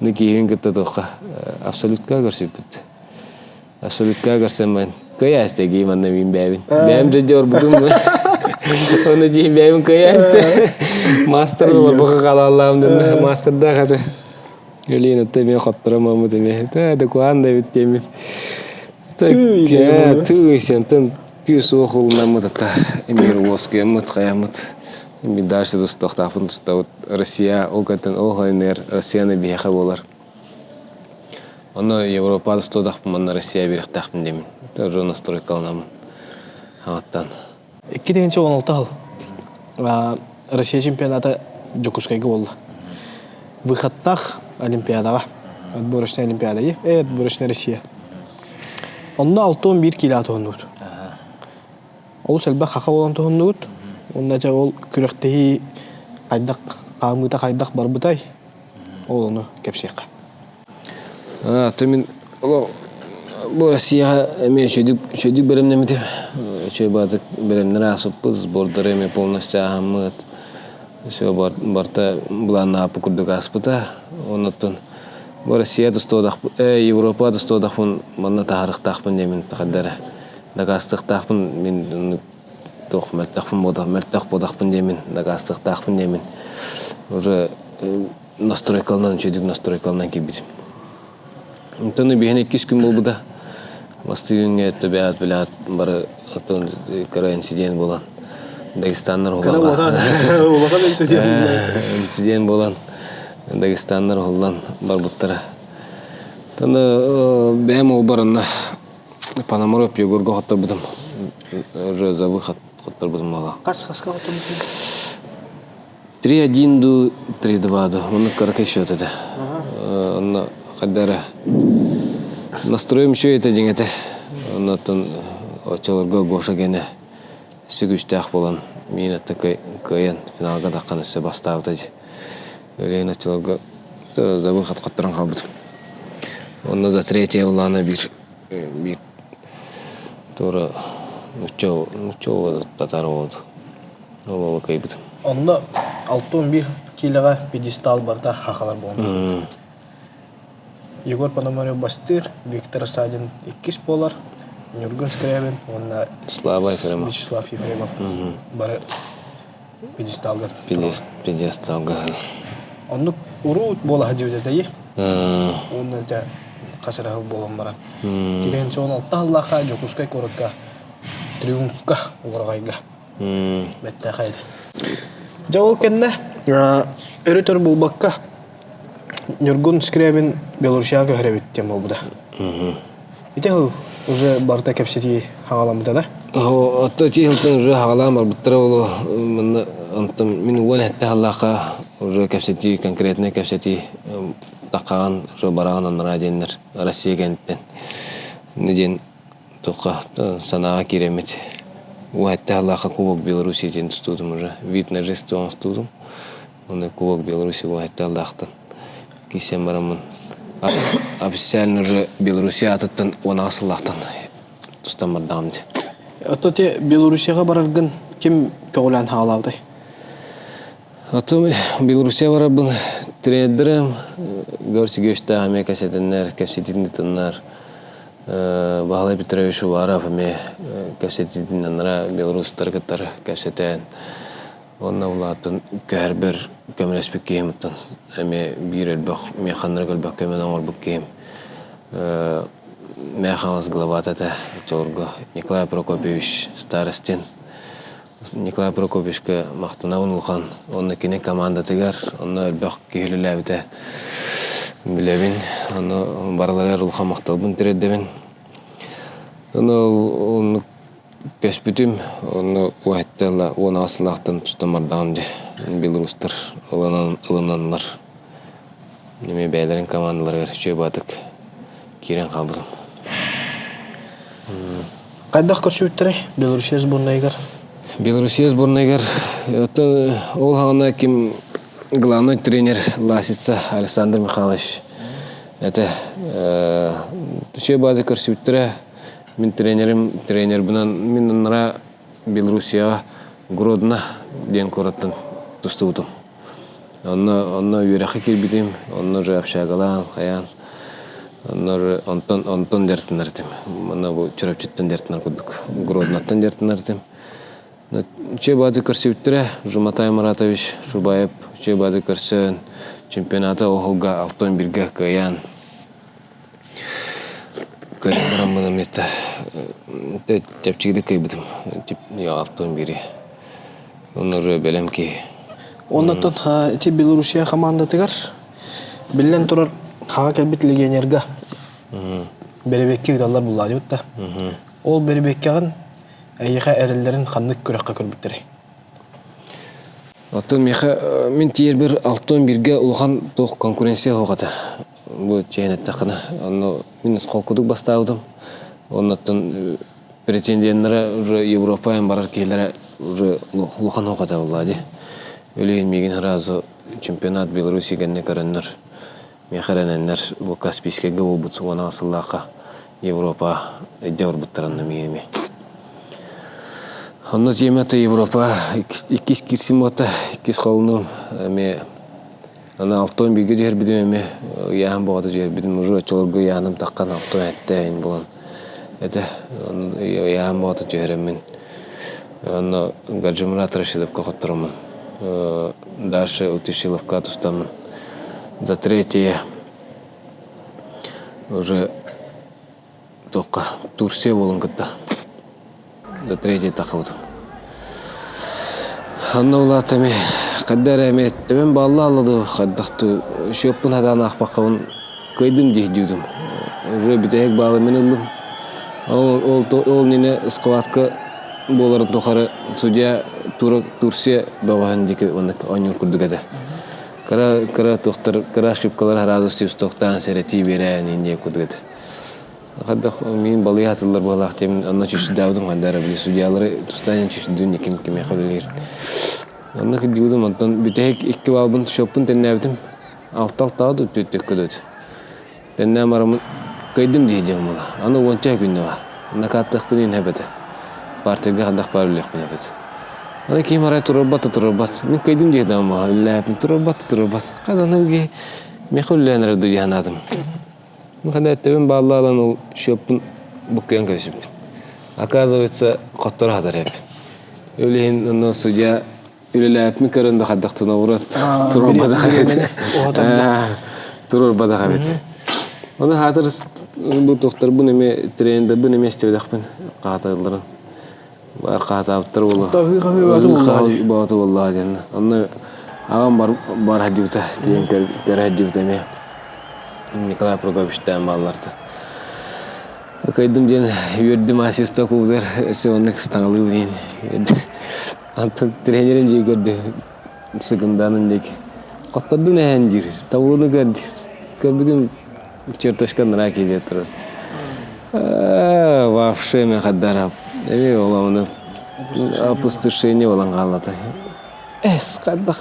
Ну киһибин кытта туохха абсолютка көрсүппүт. Абсолютка көрсөн кыайаасты киһи манна миин бэйэбин. Бэйэм дьэ дьэ орбутум. Оны дии бэйэм кыайаасты. Мастер олорбука халааллаам дэннэ. Мастердаах этэ. Өлиэн отто эмиэ хотторо маммыт эмиэ. Тэ докуан да эбит диэммит. Тыы сентен күүс суох ылынаммыт ата эмиэр уоскуйаммыт хайаммыт дальше тустуохтаахпын тустабыт Россия ол кэнтэн ол хайыныр Россияны биһиэхэ буолар Онно Европа тустуодахпын манна Россия биэрэхтээхпин диэмин тоже настройкаланаммын хаҥаттан 2016 сыл Россия чемпионата Дьокуускайга буолла. Выходтаах Олимпиадаҕа, отборочная Олимпиада, отборочная Россия. Онно 61 киилэ туһуннубут. Олус элбэх хаха буолан туһуннубут. Уонна дьэ ол күрэхтэһии хайдах хаамыыта хайдах барбытай, ол ону кэпсиэххэ. Аты мин олох бу Россияҕа эмиэ үчүгүйдүк үчүгэйдик бэлэмнэммитим. Үчүгэй баҕатык бэлэмнэр ааспыппыт, сбордары эмиэ полностью ааһаммыт. Все барыта былааннаабыт курдук ааспыта. Оннуттан бу Россия тустуодахпын, Европа тустуодахпын манна таһаарыахтаахпын диэмин хайда эрэ дакаастыахтаахпын мин туох мөлтөхпүн буолбатах мөлтөх буолбатахпын диэмин дакаастыахтаахпын диэмин уже настройкаланан үчүгэйдик настройкаланан киирбитим. Онтон биһин иккис күн буолбута. Бастыы күҥҥэ төбөөт билээт бары оттон кыра инцидент буолан Дагестаннар улахан улахан инцидент инцидент буолан Дагестаннар уһуллан барбыттара. Таны бэйэм ол баранна Пономарев Егорга хотторбутум. Уже за выход хотторбутум буола. Хас хаска хотторбутум? 3-1 дуу, 3-2 дуу. Оннук кыракый счет этэ. Онно хайда эрэ настроем үчүгэй этэ дьиҥ этэ. Оннуттан оччолорго Гоша гене. Өссө күүстээх буолан миин атта кыайан финалга таххан өссө бастаабыта дии. Өлөөн оччолорго забыл хат-хаттаран хаалбытым. Онно за третье улаана биир биир туора нучча нучча уола татаар уола ол уола кыайбытым. Онно 61 киилэҕэ пьедестал барыта хахалар буолан Егор Пономарев бастыыр, Виктор Садин иккис буолар, Ньургун Скрябин уонна Слава Ефремов. Вячеслав Ефремов бары пьедесталга Пьедесталга. Оннук уруу буола сылдьыбыт этэ Уонна дьэ хас эрэ сыл буолан баран. Килээн 16 сыллаахха Дьокуускай куоракка Триумфка уораҕайга бэттээхэй этэ. Дьэ ол кэннэ өрө-төр булбакка Ньургун Скрябин Белоруссияҕа көһөрөбүт диэн буолбута. Ити сыл уже барыта кэпсэтии хаҕаламмыта да? Отто ити сылтан уже хаҕалаан барбыттара ол манна онтон мин 17 сыллаахха уже кэпсэтии конкретнай кэпсэтии таххаҕан уже бараҕын анараа диэннэр Россия кэнниттэн диэн Туохха санааҕа киирэммит уһатта сыллаахха Кубок Белоруссии диэн тустуутум уже вид на жест оҥостуутум. Уонна Кубок Беларуси уһатта сыллаахтан киирсэн бараммын официально уже Белоруссия аатыттан 16 сыллаахтан тустан бардаҕым дии. Ото те Белоруссияҕа бараргын ким көҕүлээн хаалаабытай? Оттон Белоруссия барарбын тренердэрим Георгий Сергеевичтаах эмиэ кэпсэтиннэр, кэпсэтиитин ыытыннар. Баһылай Петрович Уваров эмиэ кэпсэтиитин анара белорустары кытары кэпсэтэн уонна улааттан көһөрбөр көмөлөспүт киһим оттон эмиэ биир элбэх механнары элбэх көмөнү оҥорбут киһим Мэҥэ Хаҥалас главата этэ оччолорго Николай Прокопьевич Старостин Николай Прокопьевичка махтанабын улахан. Онно кини командатыгар, онно элбэх киһи үлэлээбитэ билэбин. Онно барыларыгар улахан махталбын тириэрдэбин. Онно оннук көспүтүм, онно уһаттала 18 сылаахтан тустан бардаҕым дии. Белорустар ылынан ылынаннар. Эмиэ бэйэлэрин командаларыгар үчүгэй баатык киирэн хаалбытым. Хайдах көрсүбүттэрэй Белоруссия сборнайыгар? Белоруссия сборнайыгар оттон ол хаҕана ким главный тренер Ласица Александр Михайлович это үчүгэй бааты көрсүбүттэрэ. Мин тренерим тренербинэн мин анараа Белоруссияҕа Гродно диэн куораттан тустубутум. Онно, онно үөрэххэ киирбитим, онно уже общагалаан, хайаан, онно уже онтон, онтон дьарыктанар этим. Манна бу Чурапчыттан дьарыктанар курдук, Гродноттан дьарыктанар этим. Үчүгэй баады көрсүбүттэрэ, Жуматай Маратович Шубаев үчүгэй баады көрсөн, чемпионаты ол сылга 61-гэ кыайан, кыайан бараммын эмиэ чэпчэкитик кыайбытым, 61-и. Онно уже бэлэм киһи. Оннуттан ити Белоруссия хамаандатыгар биллэн турар хаҕа кэлбит легионерга бэрэбиэккэ ыыталлар буллаадыбыт да. Ол бэрэбиэккэҕин эйиэхэ эрэллэрин ханнык күрэххэ көрбүттэрий? Оттон миэхэ мин тиийэрбэр 61-гэ улахан туох конкуренция суох этэ. Бу чээн эттэххинэ, онно мин холкутук бастаабытым. Оннуттан претенденнэрэ уже Европа барар киһилэрэ уже улахан суох этэ буоллаа дии. Өлүөн миигин сразу чемпионат Беларуси кэннэ көрөннөр, миэхэ эрэнэннэр бу Каспийскайга буолбут 16 сыллаахха Европа илдьэ барбыттар онно миигин эмиэ. Онно тиэмэ Европа иккис киирсим буолта, иккис холунум эмиэ Аны алтан бииргэ түһэрбитим эмиэ ыйааһын бөҕөтө түһэрбитим уже оччолорго ыйааһыным таххан алтан этте иһин буолан этэ ыйааһын бөҕөтө түһэрэммин онно Гаджимурат Рашидовка хоттороммун дальше Утишиловка тустаммын за третье уже Туохха Турция буолан кытта третий таххыбытым. Онно улаата эми хайда эрэ эми төбөм баалла алла дуу хайдах дуу счеппун хатаан аахпаккабын кыайдым дии диибитим. Уже бүтэһик баалы мин ыллым. Ол ол ол иннинэ схватка буоларын тухары судья Турция бөҕөһүн диэки маннык оонньуур курдук этэ. Кыра кыра туохтар кыра ошибкалар сразу свистоктаан сэрэтии биэрэн индия курдук этэ. Хайдах миин балыйа хатыллар быһалаах диэмин онно чүчүрдээбитим ханна эрэ били судьялары тустаан чүчүрдүүн ким кимиэхэ үлэлиир. Онно кырдьыбытым онтон бүтэһик икки баалбын счеппун тэннээбитим. Алта алтаҕа да түөттөккө да Тэннээн бараммын кыайдым дии диэн буолла. Аны уонча күннэ баар. Накааттыахпын иһин эбэтэ. Партияга хайдах баар үллэхпин эбит. Аны ким арай турарбат да турарбат. Мин кыайдым дии даҕан буолла. Үллээппин турарбат да турарбат. Ханан үгэ миэхэ үллээн эрэр дуу дии санаатым. Хана өттөбүн бааллаалан ол счеппун буккуйан кэбисиппин. Оказывается, хотторо хатар эбит. Ол иһин онно судья үлэлээппин көрөн да хайдахтына урат турарбатах эбит. Турарбатах эбит. Ону хаатыр бу тохторбун эме тренердэрбин эме истибэтэхпин хааталларын. Бар хаатаабыттар буолуо. Баҕата буоллаҕа диэн. Онно аҕам бар бар сылдьыбыта тиийэн көрө сылдьыбыта эмиэ. Николай Прокопьевичтаан баалларда. Кыайдым диэн үөрдүм ассиста кубутар өссө оннук ыстаҥалыыбын диэн. Антон тренерим дии көрдө сыгындаанын диэки. Хоттордун эһэн диир, табылыны көр диир. Көрбүтүм черточка нара киирэ турар. Вообще мен хаддарап. Эми оламаны опустошение болан хааллата. Эс хайдах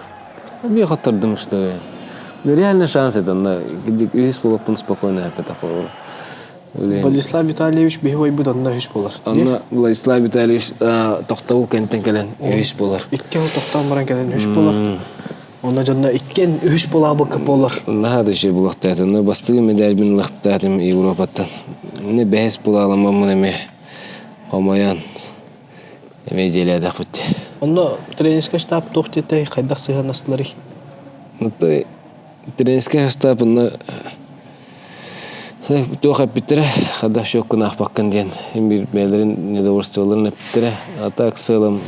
Эми хоттордум что ли. Ну реально шанс это, но үһүс буолаппын спокойно эппэтэх болор. Владислав Витальевич биһи ойбут онно үһүс буолар. Онно Владислав Витальевич тохтобул кэнтэн кэлэн үһүс буолар. Икки ол тохтоон баран кэлэн үһүс буолар. Онно дьонно иккиэн үһүс буолаабыкка буолар. Наһаа да үчүгэй булуохтаатым. Но бастакы медальбин ылахтаатым Европаттан. Мне бэһис булааламмын эмиэ хомойон эмиэ дьиэлээтэхпит. Онно тренерскэй штаб туох диэтэй хайдах сыһыаннастыларый? Тренерскэй штаб онно туох эппиттэрэ хайдах счеккун аахпаккын диэн биир бэйэлэрин недовольстволарын эппиттэрэ а так в целом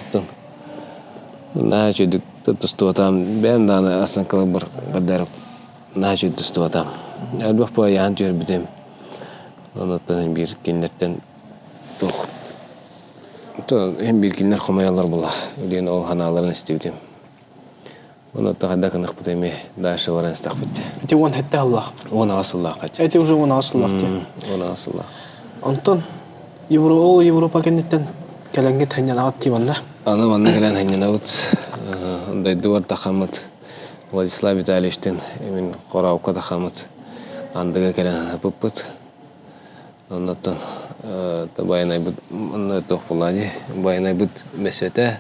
наһаа үчүгдүк тустубатаҕым бэйэм даҕаны оценкаларбар бардаарым наһаа үчүгэй тустубатаҕым элбэх баайаһан түһэрбитим онуттан биир кинилэртэн туох иһин биир кинилэр хомойоллор буолла диэн ол санааларын истибитим Онуота хайдах гыныахпыт эмиэ дальше баран истэхпит. Ити 17 сыллаах. 18 сыллаах хаччы. Эти уже 18 сыллаах дии. 18 сыллаах. Онтон Евро ол Европа кэнниттэн кэлэҥҥит ханньанаҕыт дии манна. Аны манна кэлэн ханньанабыт. Дойдубар тахаммыт Владислав Витальевичтин мин Хорообукка тахаммыт андыга кэлэн ыппыппыт. Оннуттан байанайбыт онно туох буолла дии байанайбыт бэсиэтэ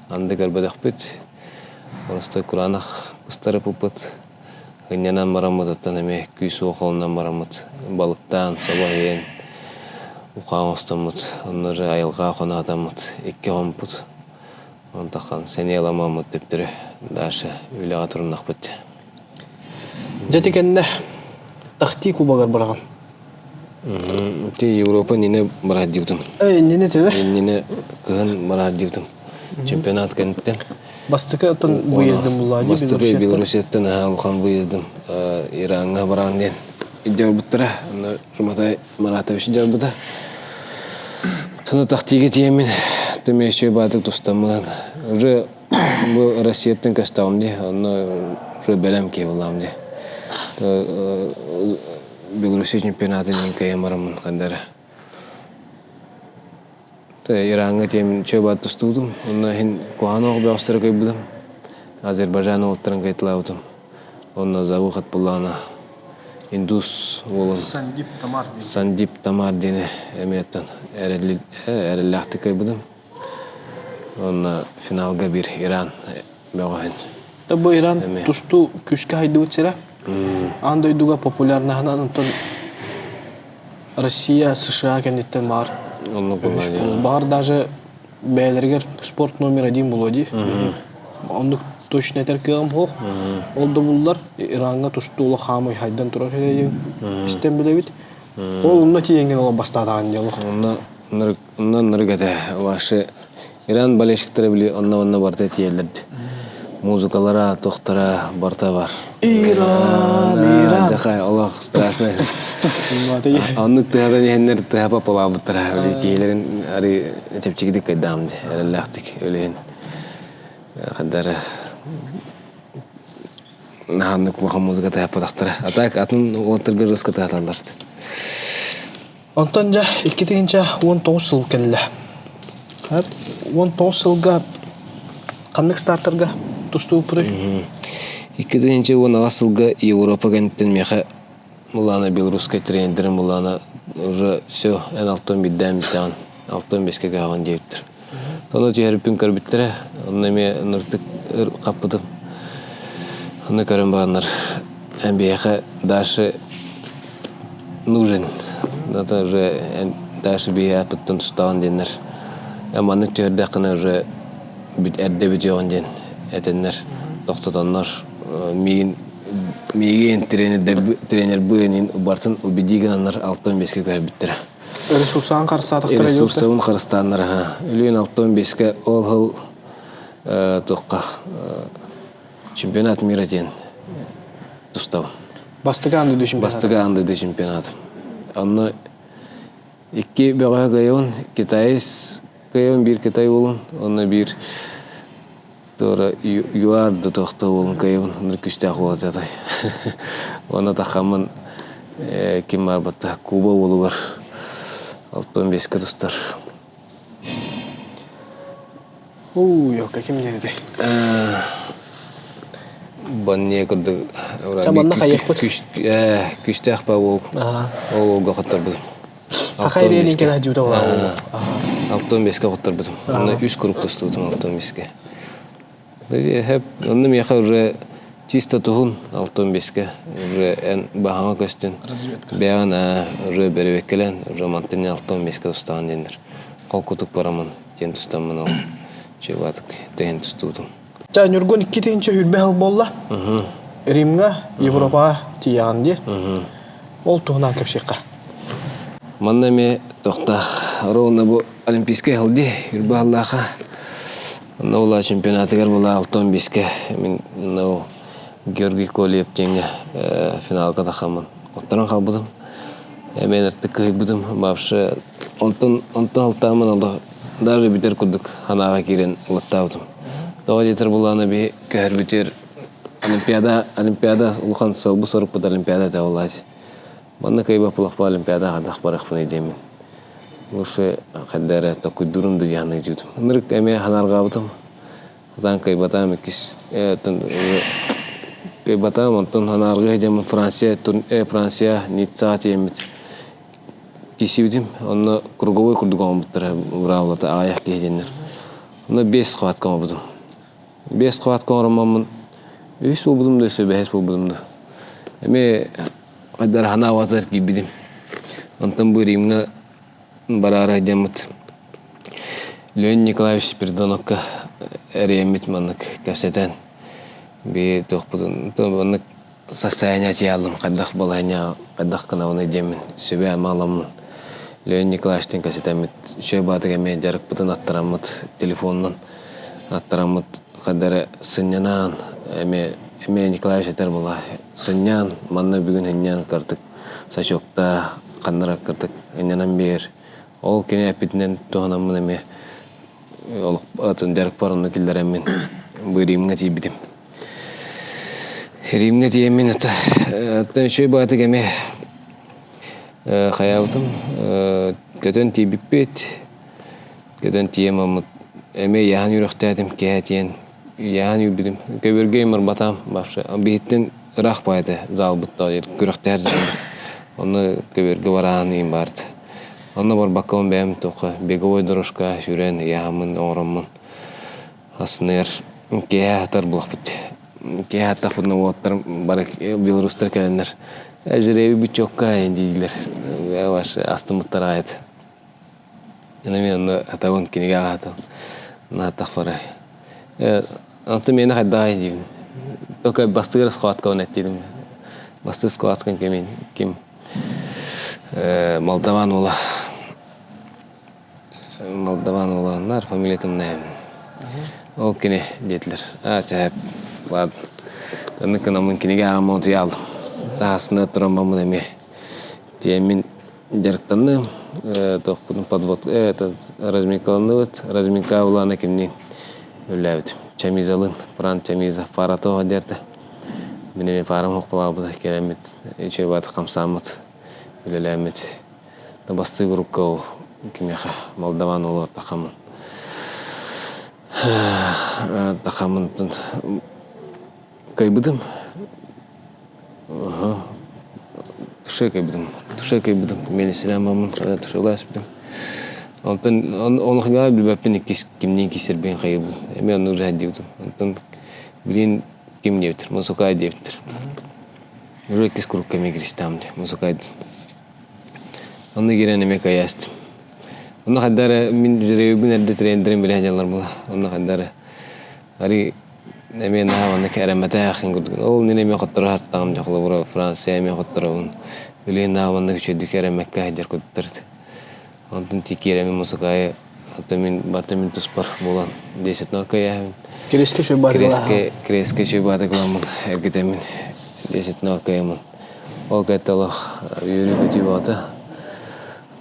анды көрбөтөхпүт Просто кураанах ыстарыппыппыт ынньанан бараммытыттан эмиэ күүс-уох ылынан бараммыт балыктаан собо иһэн ухаан оҥостоммут онно эрэ айылҕаҕа хоноотоммут икки хомпут онтон сэниэ ыламмыт төптөрү дальше үлэҕэ туруннахпыт Дьэ ити кэннэ Тахти кубогар быраҕан. Ити Европа иннинэ бараардыыбытым. Иннинэ этэ Иннинэ кыһын бараардыыбытым. Чемпионат кэнниттэн. Бастакы оттон выездым булла дии Бастакы Белоруссияттан аһаа улахан выездым Ираҥҥа бараан диэн дьарбыттара. Онно Жуматай Маратович дьарбыта. Сону тахтиигэ тиийэммин Тымиэччи баатык тустаммын. Уже Бу Россияттан көстөҕүм дии, онно уже бэлэм киһи буоллаҕым дии. Белоруссия чемпионатын иһин кыайан бараммын ханна эрэ. Ираҥҥа тиэмин чөбат тустубутум. Онно иһин куһаҕан оҕо бөҕөстөрө кыайбытым. Азербайджан уолаттарын кыайталаабытым. Онно за выход буоллаҕына индус уолун Сандип Тамар диэн. Сандип Тамар диэни эмиэттэн эрэллээхтик кыайбытым. Уонна финалга биир Иран бөҕөһүн. Бу Иран тустуу күүскэ хайдыбыт сирэ. Аан дойдуга популярнаһынан онтон Россия, США кэнниттэн баар. Оннук буолла Баар даже бэйэлэригэр спорт номер один буолуо дии. Оннук точно этэр кыаҕым суох. Ол да буллар Ираҥҥа тустуу олох хаамай хайдан турар диэн истэн билэбит. Ол онно тиийэҥҥин олох бастаатаҕын дии олох. Онно Онно ынырык этэ. Вообще Иран болельщиктара били онно-онно барыта тиийэллэрди. Музыкалара, тохтара барыта бар. Иран, Иран. Дьахай, олох страшно. Оннук тыһатан иһэннэр тыһа папалаабыттара. Били киһилэрин ары чэпчэкитик кайдаам ди, эрэллээхтик өлүһүн. Хаддара наһааннык улахан музыка тыһаппатахтара. А так атын уолаттарга жестко тыһаталлар. Онтон дьэ 2019 сыл кэллэ. 19 сылга ханнык стартарга тустубуппутуй? 2018 сылга Европа кэнниттэн миэхэ Мулана белорусскай тренердэрин Мулана уже все эн алтан биирдээн бүттэҕин алтан бэскэ кээҕин диэбиттэр. Ону түһэрбиппин көрбүттэрэ, онно эмиэ ыныртык хаппытым. Ону көрөн бараннар эн биһиэхэ дальше нужен. Это уже эн дальше биһи ааппыттан тустаҕын диэннэр. Эн маннык түһэрдэххинэ уже эрдэ бүтүөҕүн диэн этэннэр, тохтотоннор миигин миигин тренербыын барытын убедии гынаннар 65-кэ көһөрбүттэрэ. Ресурсаҕын харыстаатахтара Ресурсабын харыстааннар аха. Өлүөн 65-кэ ол сыл туохха чемпионат мира диэн тустабын. Бастакы аан дойду чемпионата. Бастакы аан дойду чемпионат. Онно икки бөҕөһө кыайабын, китаец кыайабын, биир кытай уолун, онно биир Туора ЮАР да туохта уолун кыайабын, онно күстээх уол этэ Уонна тахаммын ким барбатта Куба уолугар 65-кэ тустар. Уу, ёка ким диэн этэй? Банне курдук Манна хайыахпыт? Күстээх ба уол. Ол уолга хотторбутум. Хахай рейнин кэлэ дьута буолаа. 65-кэ хотторбутум. Онно үс круг тустубутум 65-кэ. Онно миэхэ уже чисто туһун 65-кэ уже эн баһаҥа көстүн. Бэйэҕин уже бэрэбиэккэлэн уже мантан 65-кэ тустаҕын диэннэр. Холкутук барамын диэн тустаммын ол чебатык тэһин тустубутум. Ча Ньургун 2020 сыл буолла. Римҥа, Европаҕа тиийэҕин дии. Ол туһунан кэпсиэххэ. Манна эмиэ тохтоох ровно бу Олимпийскай сыл дии, Юрба сыллааха. Онно була чемпионатыгар була 65-кэ мин ну Георгий Колиев диэҥҥэ финалга тахаммын отторон хаалбытым. Эмиэ ыныртык кыһыйбытым. Вообще онтон онтон алтааммын олох даже бүтэр курдук санааҕа киирэн ылаттаабытым. Тоҕо диэтэр булаана биһи көһөрбүтүгэр Олимпиада Олимпиада улахан сыалбыт сорукпут Олимпиада этэ буоллааччы. Манна кыайбаппылахпа Олимпиада хайдах барыахпыный диэммин. Лучше хайда эрэ токуйдуурум да диэн ыйдьыбытым. Ынырык эмиэ санаарҕаабытым. Сатаан кыайбатаам иккис кыайбатаам онтон санаарҕыы сылдьаммын Франция Франция Ниццаҕа тиийэммит киирсибитим. Онно круговой курдук оҥорбуттара быраабылата аҕыйах киһи диэннэр. Онно биэс хватка оҥорбутум. Биэс хватка оҥороммун үс буолбутум да өссө бэһис буолбутум да. Эмиэ хайдах санаабатар киирбитим. Онтон бу Римҥа бараары сылдьаммыт Леонид Николаевич Спиридоновка эрийэммит маннык кэпсэтэн бии туохпутун маннык состояние тиийэллим хайдах балаһыанньа хайдах гынабыный диэммин сүбэ-ама ыламмын Леонид Николаевичтыын кэпсэтэммит үчүгэй баатык эмиэ дьарыкпытын аттараммыт телефонунан аттараммыт хайда эрэ сынньанаан эмиэ эмиэ Николаевич этэр буолла сынньаан манна бүгүн сынньаан кырдык сачоктаа ханна эрэ кырдык ынньанан биэр ол кини эппитинэн туһанаммын эмиэ олох атын дьарыкпар онно киллэрэммин бу Римҥа тиийбитим Римҥэ тиийэммин это оттон үчүгэй баҕатык эмиэ хайаабытым көтөн тиийбиппит көтөн тиийэн бараммыт эмиэ ыйааһын үрэхтээтим киэһэ тиийэн ыйааһын үүрбүтүм көбүөргэ ымырбатаҕым вообще биһиттэн ыраах баҕайы этэ залбыт күрэхтэһэр залбыт онно көбүөргэ бараан иһин баарт онно барбаккабын бэйэм туохха беговой дорожка сүүрэн ыйааһыммын оҥороммун Ассыныгар киэһэ аһатар буолахпыт. Киэһэ аһаттахпытына уолаттарым бары белорустар кэлэннэр «Жребий бычокка» дииллэр. Ваше астыммыттар аҕай этэ. Аны мин онно хатабын кинигэ аҕаатым. Нааттахпара. Онтон миэнэ хайдаҕай диибин. Только бастыыр схваткабын эттиим. Бастыыр схваткам кимин ким Молдаван уола Молдаван уоланнар фамилиятын умнаһым. Ол кини диэтилэр. Аа чэһэп ладно. Оннук гынаммын кинигэ ааҕаммын утуйа алдым. Таһасына тураммаммын эмиэ. Тиэммин дьарыктанным. Туохпутун подвод это разминкаланныбыт. Разминка булаана кимниин үллээбитим. Чамизалын, Франц Чамиза пара тоҕо диэртэ. Мин эмиэ парам хохпалаабыта кэлэммит үчүгэй баатык хамсааммыт үлэлээммит. Бастыы группка ол кимиэхэ Молдаван уолугар тахаммын. Тахаммын кыайбытым. Туше кыайбытым. Туше кыайбытым. Миэнистээн баммын тушеласпытым. Онтон олохуга билбэппин иккис кимниин киирсэрбин хайыыбын. Эмиэ оннук дьаһайдыыбытым. Онтон билин ким диэбиттэр, Мусукай диэбиттэр. Уже иккис курукка эмиэ киристэҕим дии, Мусукай Онно киирэн эмиэ кыайаастым. Онно хайда эрэ мин жеребин эрдэ тренердэрин билэ сылдьаллар буолла. Онно хайда эрэ арый эмиэ наһаа маннык эрэммэтэх курдук. Ол иннинэ эмиэ хотторо сартаҕым дьэ холобура Франция эмиэ хотторобун. Билигин наһаа маннык үчүгэйдик эрэммэккэ сылдьар курдуктар. Онтон тикиэрэми мусукаайы Ата мин барыта мин туспар буолан 10 кыайаһын. Киреске шөй Киреске киреске шөй баатыгыламмын эргитэммин 10 кыайаммын. Ол кэтте олох үөрүү-көтүү баҕата.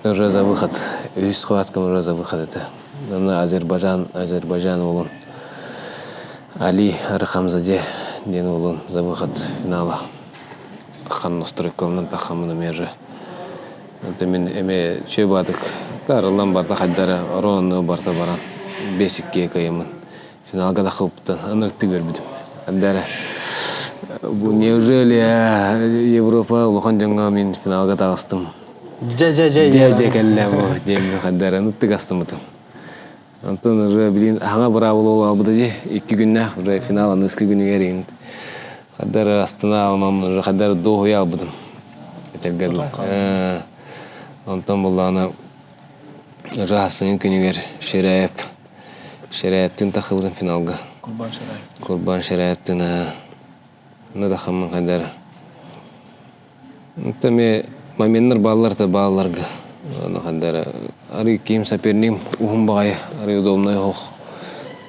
Уже за выход. Үһүс схваткам уже за выход это. Аны Азербайджан, Азербайджан уолун Али Архамзаде диэн уолун за выход финала. Хан настройкалынан тахаммын эмиэ же Онтон мин эмиэ үчүгэй баатык арыллан барда хайдара орон барта баран бесиккиэ кыайаммын финалга да хылыптан ынырыктык үөрбүтүм. Хайдара бу неужели Европа улахан дьоҥҥо мин финалга таҕыстым. Дьэ дьэ дьэ дьэ дьэ кэллэ бу диэммин хайдара ынырыктык астыммытым. Онтон уже билин хаҥа быраабыла буолбута дии икки күннээх уже финал аныгыскы күнүгэр иһин хайдара астына алмам уже хайдара дуоһуйа албытым этэргэ дылы онтон буллаҕына уже ассыҥын күнүгэр Ширээп Ширээптин тахыбытым финалга Курбан Шираев Курбан Ширээптин ну тахаммын хайдара Это эмиэ моменнар бааллар да баалларга. Аны ханна эрэ арый киим сопернигим уһун баҕайы, арый удобнай оһох.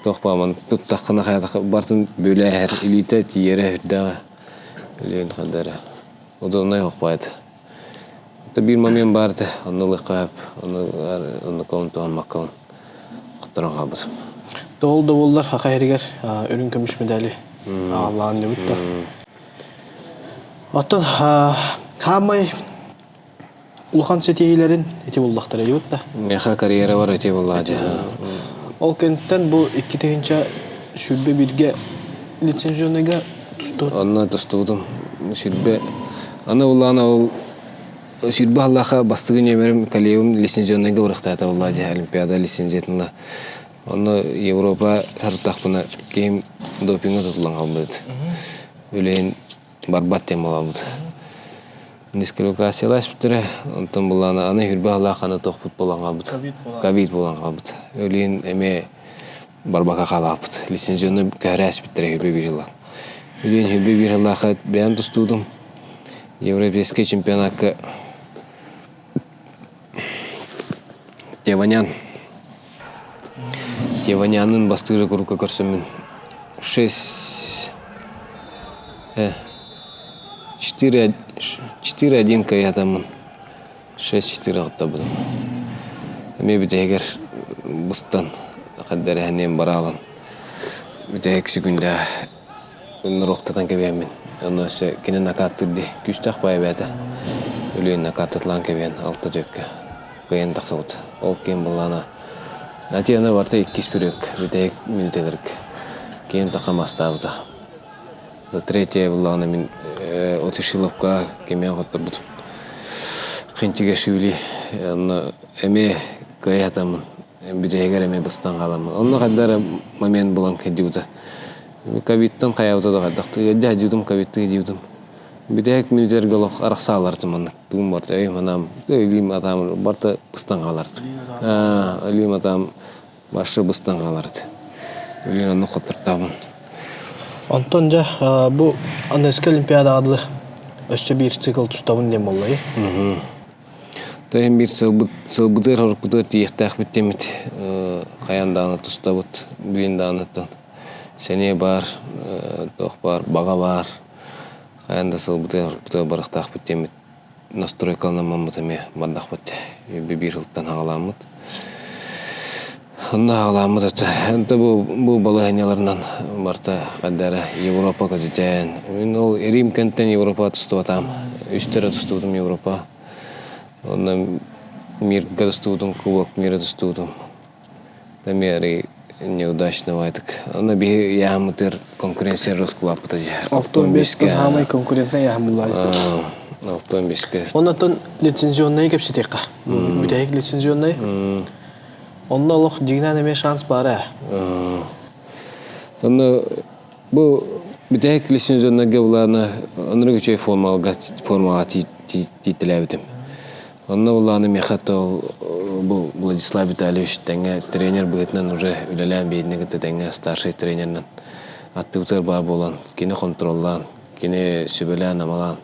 Туох бааман туттаххына хайатахха барытын бүөлээһэр, илиитэ тиийэрэ үрдээҕэ. Илиин ханна эрэ удобнай оһох баайыта. Это биир момент баар этэ, онно ылыахха сөп, ону оннукабын туһаммаккабын хотторон хаалбытым. Тоҕол да буоллар Саха сиригэр үрүҥ көмүс медали аҕаллаан дебит да. Оттон хаамай улахан ситиһиилэрин ити буллахтара диэбит да. Миэхэ карьера бар ити буллаа дии. Ол кэнниттэн бу 2021-гэ лицензионныйга тустубут. Онно тустубутум. Сүүрбэ аны буллаана ол сүүрбэ халлаха бастакы нүөмэрим коллегам лицензионныйга барахтаата буллаа дии Олимпиада лицензиятын Онно Европа сырыттахпына киһим допиҥҥа тутуллан хаалбыт. Үлэһин барбат диэн буолабыт. Дисквалификацияласпыттара, онтон буллаана аны хүрбэ халаах аны тохпут буолан хаалбыт. Ковид буолан хаалбыт. Өлүөн эмиэ барбакка хаалааппыт. Лицензионный көһөрөөспүттэрэ хүрбэ биир сыллаах. Өлүөн хүрбэ биир сыллаахха бэйэм тустуудум. Европейскай чемпионакка Теванян. Теванянын бастыыры курукка көрсөммүн шесть четыре четыре один кыайатаммын шесть четыре оттабытым эмиэ бүтэһигэр быстан хаддэрэһэниэн бараалан бүтэһик секүндэ Ынырыктатан кэбиһэммин, онно өссө кини накааттыыр дии, күүстээх баайа эбээтэ. Өлүөн накааттатылаан кэбиһэн алта түөккэ кыайан тахсыбыт. Ол киэн былаана Татьяна барыта иккис бүрүөк, бүтэһик мүнүүтэлэргэ киэн таха мастаабыта. За третье былаана мин Отишиловка кимиэн хотторбутум. Хинчигашвили онно эмиэ кыайа сатаммын бүтэһигэр эмиэ быстан хааламмын. Онно хайда эрэ момент булан кэлдибитэ. Ковидтан хайаабыта да хайдах ыалдьа сылдьыбытым ковидтыы сылдьыбытым. Бүтэһик мүнүүтэргэ олох арахсаалартым маннык. Тугум барыта өйүм санаам, илиим атаам барыта быстан хааларт. Илиим атаам башы быстан хааларт. Билигин оннук хоттортообун. Онтон дьэ бу НСК Олимпиадаҕа дылы өссө биир цикл тустабын диэн буолла То иһин биир сылбыт сылбытыгар хорукпутугар тиийиэхтээхпит диэммит хайаан даҕаны тустабыт билин даҕаныттан сэниэ баар туох баар баҕа баар хайаан да сылбытыгар хорукпутугар барыахтаахпыт диэммит настройкаланаммыт эмиэ бардахпыт биир сылтан хаҕаламмыт Онно аҕалааммыт этэ. Онто бу бу балаһыанньаларынан барыта хайда эрэ Европа көтүтэн. Мин ол Рим кэнтэн Европа тустубатаҕым. Үстэ эрэ тустубутум Европа. Онно Мирга тустубутум, Кубок мира тустубутум. Эмиэ неудачно баайтык. Онно биһи яһаммытыгар конкуренция роскулааппыта дии. 65-ке хаамай конкурентнай яһам буллаайт. 65-ке. Оннотон лицензионнай кэпсэтиэххэ. Бүтэһик лицензионнай. Онно олох дьиҥинэн эмиэ шанс баар ээ. Онно бу бүтэһик лицензионнайга булаана оннук үчүгэй формалга формаҕа тиийтэлээбитим. Онно булааны миэхэ то бу Владислав Витальевич тэҥҥэ тренер быһыытынан уже үлэлээн биһигини кытта тэҥҥэ старшай тренеринэн аттыбытыгар баар буолан кини хонтуруоллаан, кини сүбэлээн-амалаан,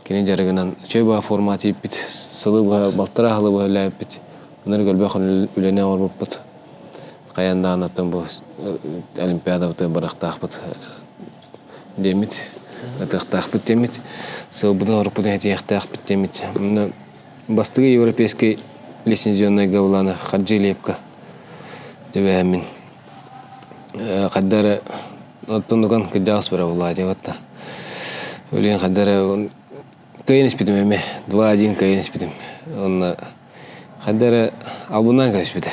кини дьарыгынан үчүгэй баҕа формаҕа тиийбит, сылы быһа балтараа сылы быһа үлэлээбиппит, ынырык элбэх үлэни оҥорбуппут. Хайаан даҕаны оттон бу Олимпиадабытыгар барыахтаахпыт диэммит, ытыахтаахпыт диэммит, сыалбытын-орукпутун этиэхтээхпит диэммит. Онно бастакы европейскай лицензионнайга булаана Хаджи Лепка түбэһэммин хайда эрэ оттонуган кырдьаҕас бара булаа диэбатта. Өлүөн хайда эрэ кыайан испитим эмэ 2-1 кыайан испитим. Онно хайда эрэ албыннаан кэбиспитэ.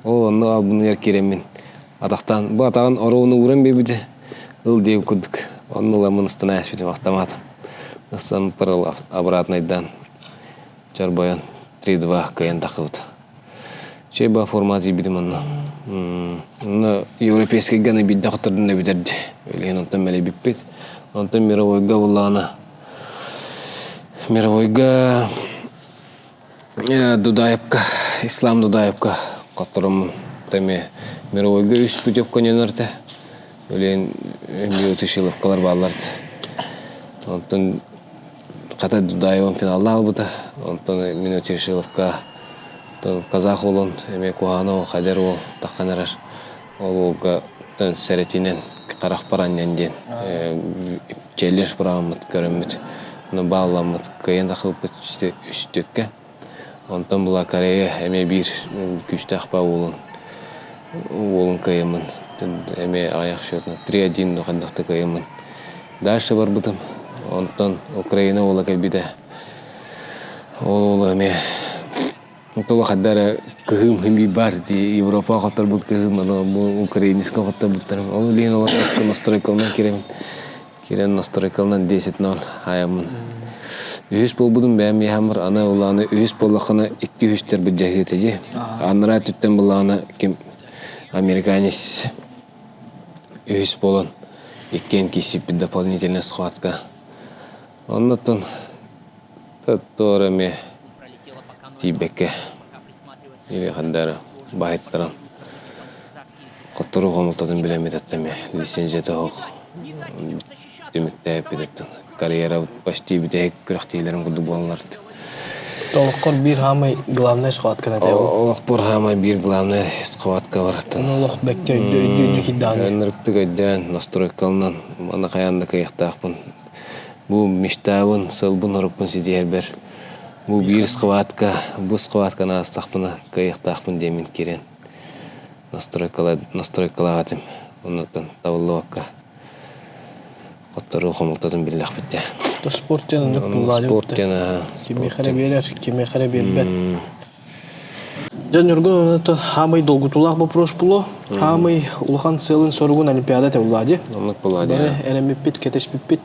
Ол онно албыныгар киирэммин атахтаан бу атаҕын оруобуна ууран биэрбитэ ыл диэбит курдук онно ыламмын ыстана ааспытым автоматом ыстан пырыл обратнайдаан чорбойон 3-2 кыайан тахсыбыт Чэй ба формат тиийбитим онно онно европейскайга аны биирдэ хоттордун да бүтэрди билигин онтон мэлийбиппит онтон мировойга буллаҕына мировойга Дудаевка, Ислам Дудаевка хоттороммун эмиэ мировойга үс путевка ньөнөртө. Өлүөн Миотишиловкалар бааллар. Онтон хата Дудаевым финалла албыта. Онтон Минотишиловка казах уолун эмиэ куһаҕана Хадер уол таххан эрэр. Ол уолга сэрэтинэн харахпар анньан диэн челлендж быраҕаммыт көрөммүт баалламмыт кыайан тахсыбыппыт үстүккэ. Онтон була Корея эмиэ биир күүстээх баа уолун уолун кыайаммын эмиэ аҕыйах счетунан 3-1 ну хайдах да кыайаммын. Дальше барбытым. Онтон Украина уола кэлбитэ. Ол уола эмиэ Тула хайда эрэ кыһыым химии баар дии Европаҕа хотторбут кыһыым аны бу украинецка хотторбуттарым ол илиин олор настройкалынан киирэн киирэн настройкалынан 10-0 хаайаммын үһүс буолбутум бэйэм иһаммар аны улааны үһүс буоллаххына икки үһүстэр былдьаһыыта дии анараа өттүттэн буллаҕына ким американец үһүс буолан иккиэн киирсиппит дополнительная схватка оннуттан Туора эмиэ тиийбэккэ или ханна эрэ баһыйтаран хотторуу хомолтотун билэммит оттон эмиэ лицензията суох түмүктээбиппит оттон карьера почти бүтэһик күрэхтиилэрин курдук буолаллар Олоххор биир хаамай главнай схватканы этэ Олохпор хаамай биир главнай схватка бар оттон Олох бэккэ өйдүү өйдүү кирдэҕин Ынырыктык өйдөөн настройкаланан аны хайаан да кыайыахтаахпын Бу мечтабын, сыалбын-сорукпун ситиһэрбэр бу биир схватка, бу схватканы аастахпына кыайыахтаахпын диэммин киирэн настройкалаах этим. Оннуттан табыллыбакка хотторуу хомолтотун биллэхпит дии. Спорт диэн оннук буллаадьы. Спорт диэн Кимиэхэ эрэ биэрэр, кимиэхэ эрэ биэрбэт. Дьэ, Ньургун онон хаамай долгутуулаах вопрос було. Хаамай улахан сыалын-соругун Олимпиада этэ булла дии. Оннук буолла дии. Бары эрэммиппит, кэтэспиппит.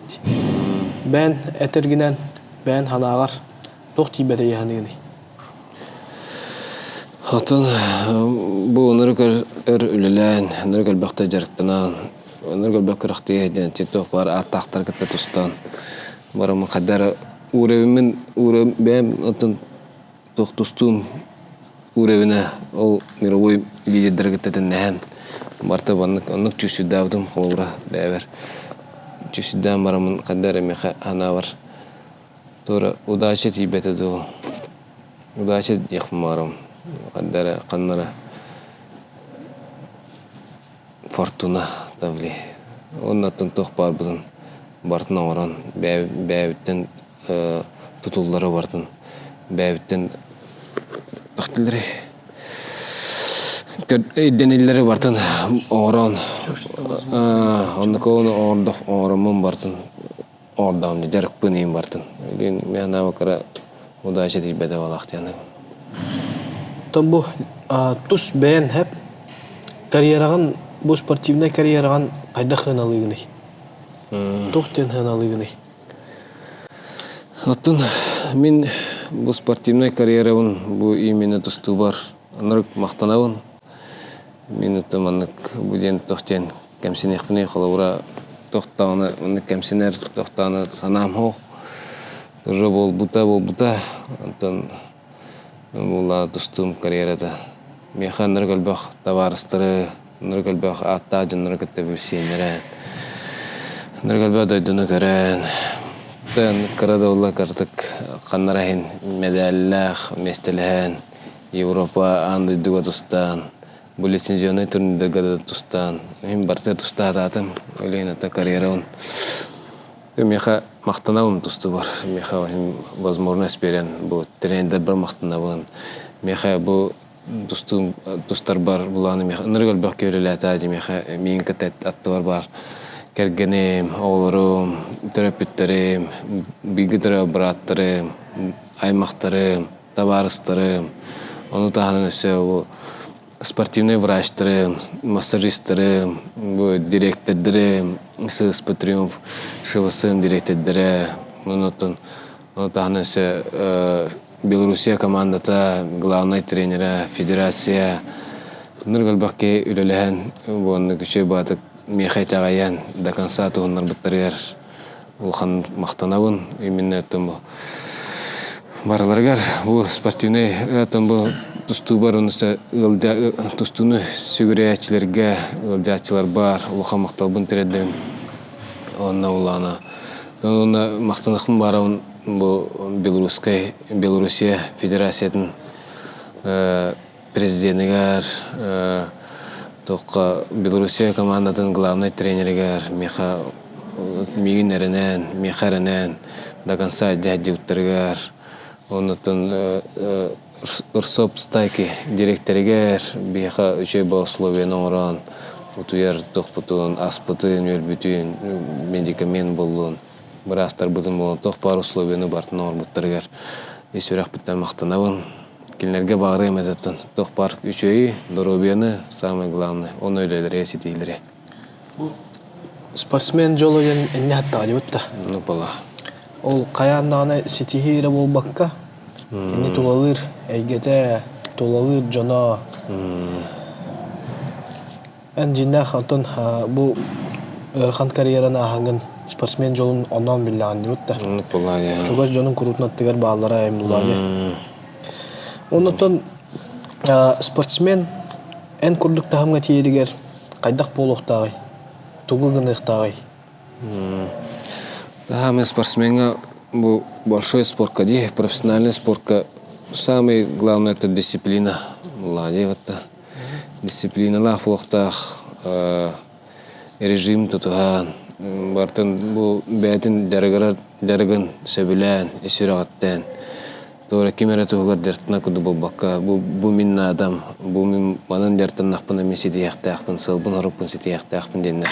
Бээн этэргинэн, бээн санааҕар туох тиийбэтэ иһаныгыный? Отон бу ынырык өр, өр үлэлээн, ынырык элбэхтэ дьарыктанан, ынырык элбэх күрэхтэһии диэн туох баар ааттаахтары кытта тустан бараммын хайда эрэ уровеньмин уровень бэйэм оттон туох тустуум уровена ол мировой лидердары кытта тэннэһэн барыта маннык оннук чувствуйдаабытым холобура бэйэбэр чувствуйдаан бараммын хайда эрэ миэхэ санаабар туора удача тиийбэтэ дуу удача диэхпин баҕарабын хайда эрэ ханна эрэ Фортуна тавли уонна оттон туох баарбытын барытын оҥорон бэйэбиттэн тутуллары барытын бэйэбиттэн тохтуллары ирдэниллэри барытын оҥорон оннук оҥордох оҥороммун барытын оҥордоҕум дьарыкпын иһин барытын мин анаабы кыра удача тиийбэтэ буолаахтыйаныгым. Оттон бу тус бэйэн хэп карьераҕын бу спортивнай карьераҕын хайдах сыаналыыгыный? Туох диэн сыаналыыгыный? Оттон мин бу спортивнай карьерабын бу именно тустуубар ынырык махтанабын. Мин оттон маннык бу диэн туох диэн кэмсиниэхпиний холобура туох даҕаны маннык кэмсинэр туох даҕаны санаам суох. Уже буолбута буолбута онтон була тустуум карьерата. Миэхэ ынырык элбэх табаарыстары, ынырык элбэх ааттаах дьоннору кытта билсиэннэрэ, ынырык элбэх дойдуну көрөн, тэн кыра да буолла кыратык ханна эрэ иһин мэдээллээх миэстэлэһэн, Европа аан дойдуга тустаан, бу лицензионнай турнирдарга да тустаан, иһин барыта тустаатаатым, ол иһин ата карьерабын Миэхэ махтанабын тустубар. Миэхэ возможность биэрэн бу тренердэрбэр махтанабын. Миэхэ бу тустуум тустарбар былааны миэхэ ынырык элбэх киһи үлэлээтэ миэхэ миигин кытта аттыбар баар кэргэним, оҕолорум, төрөппүттэрим, бииргэ төрөөбүт бырааттарым, аймахтарым, табаарыстарым, ону таһынан өссө бу спортивнай врачтары, массажистары, бу дириэктэрдэри, ССП Триумф ШВСМ дириэктэрдэрэ, онон ону таһынан өссө Белоруссия командата, главнай тренерэ, федерация ынырык элбэх киһи үлэлэһэн уонна үчүгэй баҕатык миэхэ итэҕэйэн до конца туһуннарбыттарыгар улахан махтанабын именно оттон бу барыларыгар бу спортивнай оттон бу тустуубар ыалдьа тустууну сүгүрүйээччилэргэ ыалдьааччыларбар улахан махталбын тириэрдэбин уонна улаана уонна махтанахпын баарабын бу белорусскай Белоруссия Федерациятын президенигэр туохха Белоруссия командатын главнай тренеригэр миэхэ миигин эрэнэн, миэхэ эрэнэн до конца дьаһайдьыбыттарыгар оннуттан РСОП стайки дириэктэригэр биһиэхэ үчүгэй условияны оҥорон утуйар туохпутун, аспытын, үөрбүтүн, медикамент буллун, быраастарбытын буолан туох баар условияны барытын оҥорбуттарыгар ис сүрэхпиттэн махтанабын. Кинилэргэ баҕарыам этэ туох баар үчүгэйи, доруобуйаны, самое главное, ону үлэлэри ситиилэри. Бу спортсмен дьоло диэн инньэ аттаҕа да. Ну, была. Ол хайаан даҕаны ситиһии эрэ буолбакка, кини тулалыыр эйгэтэ, тулалыыр дьоно Эн дьиҥнээх оттон бу ыарахан карьераны ааһаҥҥын спортсмен дьолун онон биллэҕин дибит да. Оннук буоллаа дии. Чугас дьонуҥ куруутун аттыгар бааллара аймнулаа дии. Оннуттан спортсмен эн курдук таһымҥа тиийэригэр хайдах буолуохтааҕый? Тугу гыныахтааҕый? Саамай спортсмеҥҥа бу большой спортка дии, профессиональный спортка самый главный это дисциплина буоллаҕа дии вот Дисциплиналаах буолуохтаах режим тутуһан, барытын бу бэйэтин дьарыгырар дьарыгын сөбүлээн, ис сүрэҕиттэн туора ким эрэ туһугар дьарыктанар курдук буолбакка, бу, бу мин наадам, бу мин манан дьарыктаннахпына мин ситиһиэхтээхпин, сыалбын-сорукпун ситиһиэхтээхпин диэннэр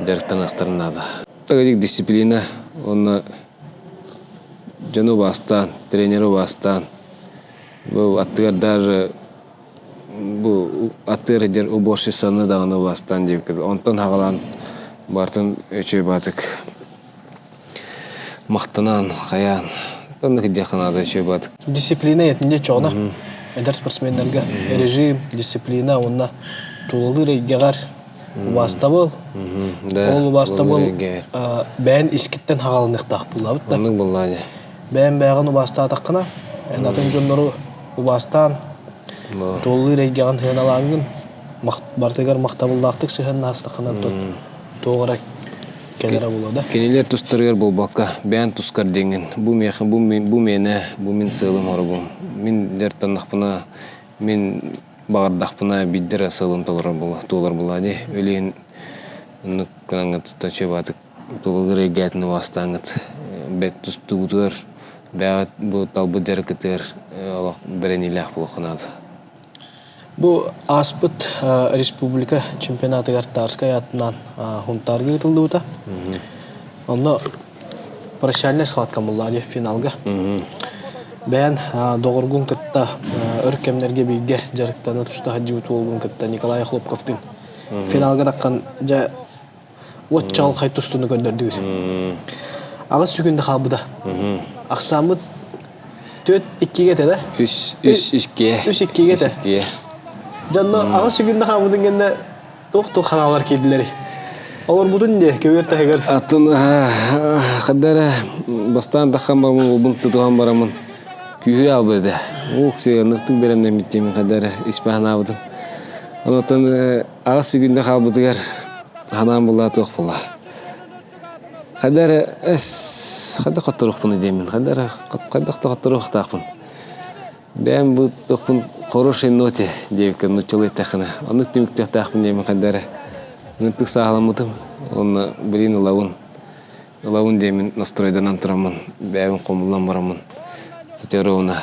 дьарыктаныахтарын наада. Тагадик дисциплина уонна дьону убаастаан, тренери убаастаан, бу аттыгар даже бу аттыгар сылдьар уборщицаны даҕаны убаастаан диэбиккэ онтон хаҕалаан барытын үчүгэй баатык махтанан хайаан оннук диэххэ наада үчүгэй баатык Дисциплина этинде чоҕуна эдэр спортсменнарга режим, дисциплина уонна тулалыыр эйгэҕэр убаастабыл. Ол убаастабыл бэйэн искиттэн хаҕаланыахтаах буоллабыт да. Оннук буоллаа дии. Бэйэн бэйэҕин убаастаатаххына, эн атын дьоннору убаастаан, тулалыыр эйгэҕин сыаналааҥҥын, барытыгар махтабыллаахтык сыһыаннаһастаххына туох эрэ кэлэрэ буолуо да. Кинилэр тустарыгар буолбакка, бэйэн тускар диэҥҥин, бу миэхэ, бу, бу миэнэ, бу мин сыалым-соругум. Мин дьарыктаннахпына, мин баҕардахпына биирдэ эрэ сыалым толорор буолла, туолар буолла дии. Өлүөн оннук гынаҥҥыт чуобаатык тулалыыр эйгээтин убаастааҥҥыт бэт тустуугутугар бэйэҕит бу талбыт дьарыккытыгар олох бэриниилээх буолуохха наада. Бу ааспыт республика чемпионатыгар Тарскай аатынан Хунтаарга ыытыллыбыта. Онно прощальная схватка буолла финалга. Бэйэн доҕоргун кытта өр кэмнэргэ бииргэ дьарыктана туста сылдьыбыт уолгун кытта Николай Охлопковтыын финалга таххан дьэ уот чаҕылхай тустууну көрдөрдүгүт. Аҕыс сүгүндэ хаалбыта. Ахсааммыт түөрт иккигэ этэ да? Үс үс иккиэ. Үс иккигэ этэ. Дьонно аҕыс сүгүндэ хаалбытын кэннэ туох-туох ханаалар киирдилэрий? Олорбутун дии көбүөр таһыгар. Атын хадара бастаан таххан барамын уолбун тутуһан барамын күүһүрэ албыт этэ. Уок сыаныртык бэлэмнэммиттиэмин хадара испаһанаабытым. Онтон аҕыс сүгүндэ хаалбытыгар ханаан буллаа туох була. Хадара эс хадда хотторуохпун диэмин хадара хайдах да хотторуохтаахпын. Бэйэм бу туохпун хорошей ноте диэбиккэ нууччалыы эттэххинэ оннук түмүктүөхтээхпин диэмин хайда эрэ ыныртык сааһыламмытым уонна билигин ылабын ылабын диэмин настройданан тураммын бэйэбин хомуллан бараммын Сатировна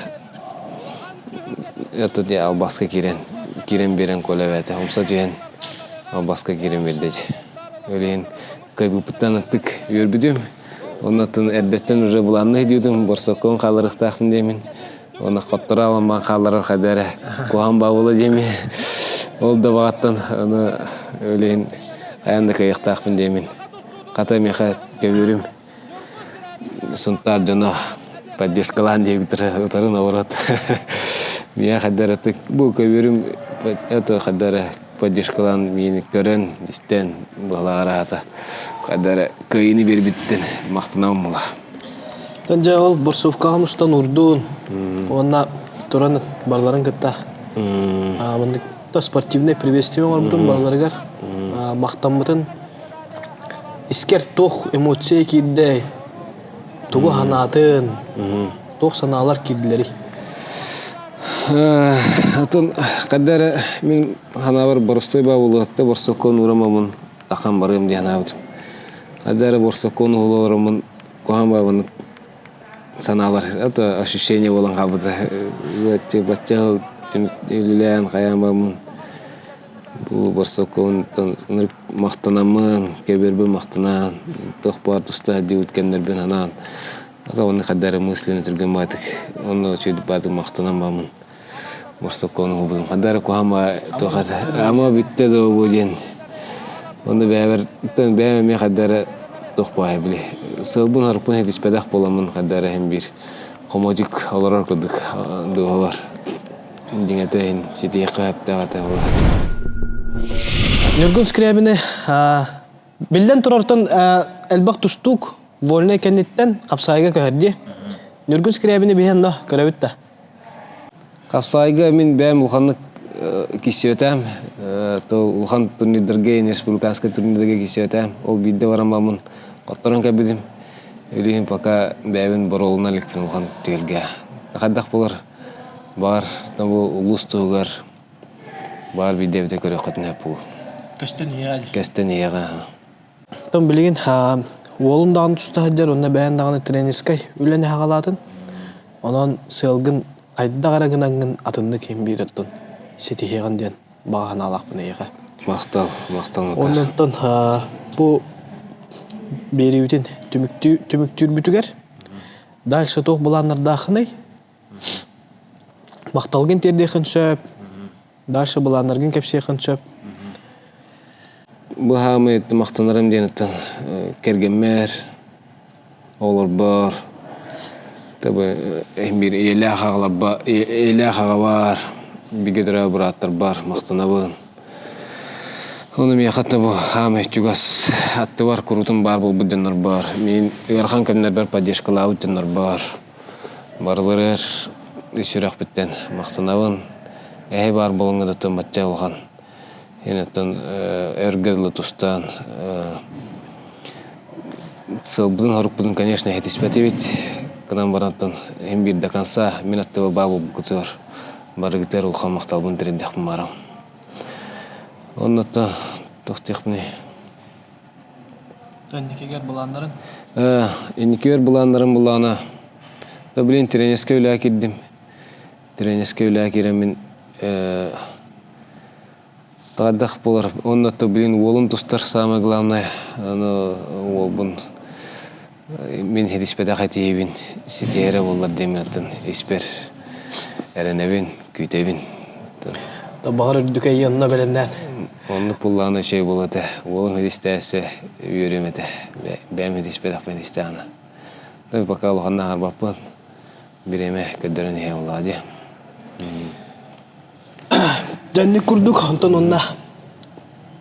это дии албаска киирэн киирэн биэрэн Коля эбээтэ умса түһэн албаска киирэн биэрдэ дии ол иһин кыайбыппыттан ыныртык үөрбүтүм Оннуттан эрдэттэн уже былаанныы диэтим, борсоккун хаалларыахтаахпын диэмин. Уонна хотторо аламмаан хаалларар хайда эрэ куһаҕан баабыла диэмин. Ол да баҕаттан аны өлейин хайаан да кыайыахтаахпын диэмин. Хата миэхэ көбүөрүм Сунтаар дьоно поддержкалаан диэбиттэрэ утары наоборот. Миэхэ хайда эрэ бу көбүөрүм это хайда эрэ поддержкалаан миини көрөн, истэн быһалаҕар аата хайда эрэ кыайыыны биэрбиттэн махтанабын була. Дьэ ол борсовкаҕын устан урдуун уонна туран барыларын кытта маннык спортивный приветствие оҥорбутун барыларыгар махтаммытын искэр туох эмоция киирдэй тугу санаатын туох санаалар киирдилэрий Атын хайда эрэ мин санаабар боростуой баа буолуохта борсоккон уурамамын ахан барыам дии санаабытым. Хайда эрэ борсоккон уһулуораммын куһаҕан баабын санаалар это ощущение буолан хаалбыта. Бачча үлэлээн хайаан бараммын бу борсокконтон махтанаммын, көбүөрбүн махтанаан, туох баар тустаах диэбит кэмнэрбин анаан Ата онно хайда эрэ мысленно түргэн баатык онно үчүгэй баатык махтанан бааммын борсоккону уһулбутум хайда эрэ куһаҕан туох этэ ама бүттэ дуо бу диэн онно бэйэбэр бэйэм эмиэ хайда эрэ туох баайа били сыалбын сорукпун ситиспэтэх буоламмын хайда эрэ иһин биир хомодьук олорор курдук дууһабар дьиҥэтэ иһин ситиэххэ сөптөөх этэ буолар. Ньургун Скрябины биллэн турартан элбэх тустуук Вольнай кэнниттэн хапсаайга көһөрдү. Ньургун Скрябини биһи онно көрөбүт да. Хапсаайга мин бэйэм улаханнык киссибэтээм. Улахан турнирдарга, республиканскай турнирдарга киссибэтээм. Ол биирдэ баран баммын хотторон кэлбитим. Илиһин пока бэйэбин боруолуна иликпин улахан түһүлгэ. Хайдах болар баар бу улуус туһугар баар биирдэ эбитэ көрүөххүтүн сөп буолуо. Көстөн иһиэҕэ. Көстөн иһиэҕэ. Оттон билигин уолун даҕаны туста сылдьар уонна бэйэн даҕаны тренерскэй үлэни саҕалаатын. Онон сыалгын хайдах эрэ гынаҥҥын атыннык иһин биир оттон ситиһиэҕин диэн баҕа санаалаахпын эйиэхэ. Махтал, махтал Макар. Уонна онтон бу биэриибитин түмүктүүрбүтүгэр дальше туох былааннардааххыный? Махталгын тиэрдиэххин сөп, Дальше былааннаргын кэпсиэххин сөп. Бу хаамыы махтанарым диэн оттон кэргэммэр, оҕолорбор, табы биир ийэлээх аҕаларба ийэлээх аҕабар, бигэ төрөө бырааттарбар махтанабын. Ону миэхэ бу хаамай чугас аттыбар куруутун баар буолбут дьоннорбор, мин ыарахан кэмнэрбэр поддержкалаабыт дьоннорбор барыларыгар ис сүрэхпиттэн махтанабын. Эһи баар буолаҥҥыт оттон бачча улахан иһин оттон өргө дылы тустаан сыалбытын-сорукпутун конечно ситиспэтибит гынан баран оттон иһин биир до конца мин аттыбар баа буолбуккутугар барыгытыгар улахан махталбын тириэрдэхпин баарам. Онно оттон туох диэхпиний Инникигэр былааннарын? Инникигэр былааннарым былаана да блин тренерскэй үлэҕэ киирдим. Тренерскэй үлэҕэ киирэммин таҕайдах буолар. Уонна то блин уолум тустар самое главное аны уолбун. Мин ситиспэтэх этиибин ситиһэрэ буоллар диэммин оттон испэр эрэнэбин, күүтэбин. Баҕар үрдүк эйи онно бэлэмнээн. Оннук буллаҕына үчүгэй буолуо этэ. Уолум ситистээсэ үөрүөм этэ. Бэйэм ситиспэтэхпин ситистэҕинэ. Пока улаханна аһарбаппын. Бириэмэ көрдөрөн иһэ буоллаҕа дии. Дьэнник курдук, онтон онно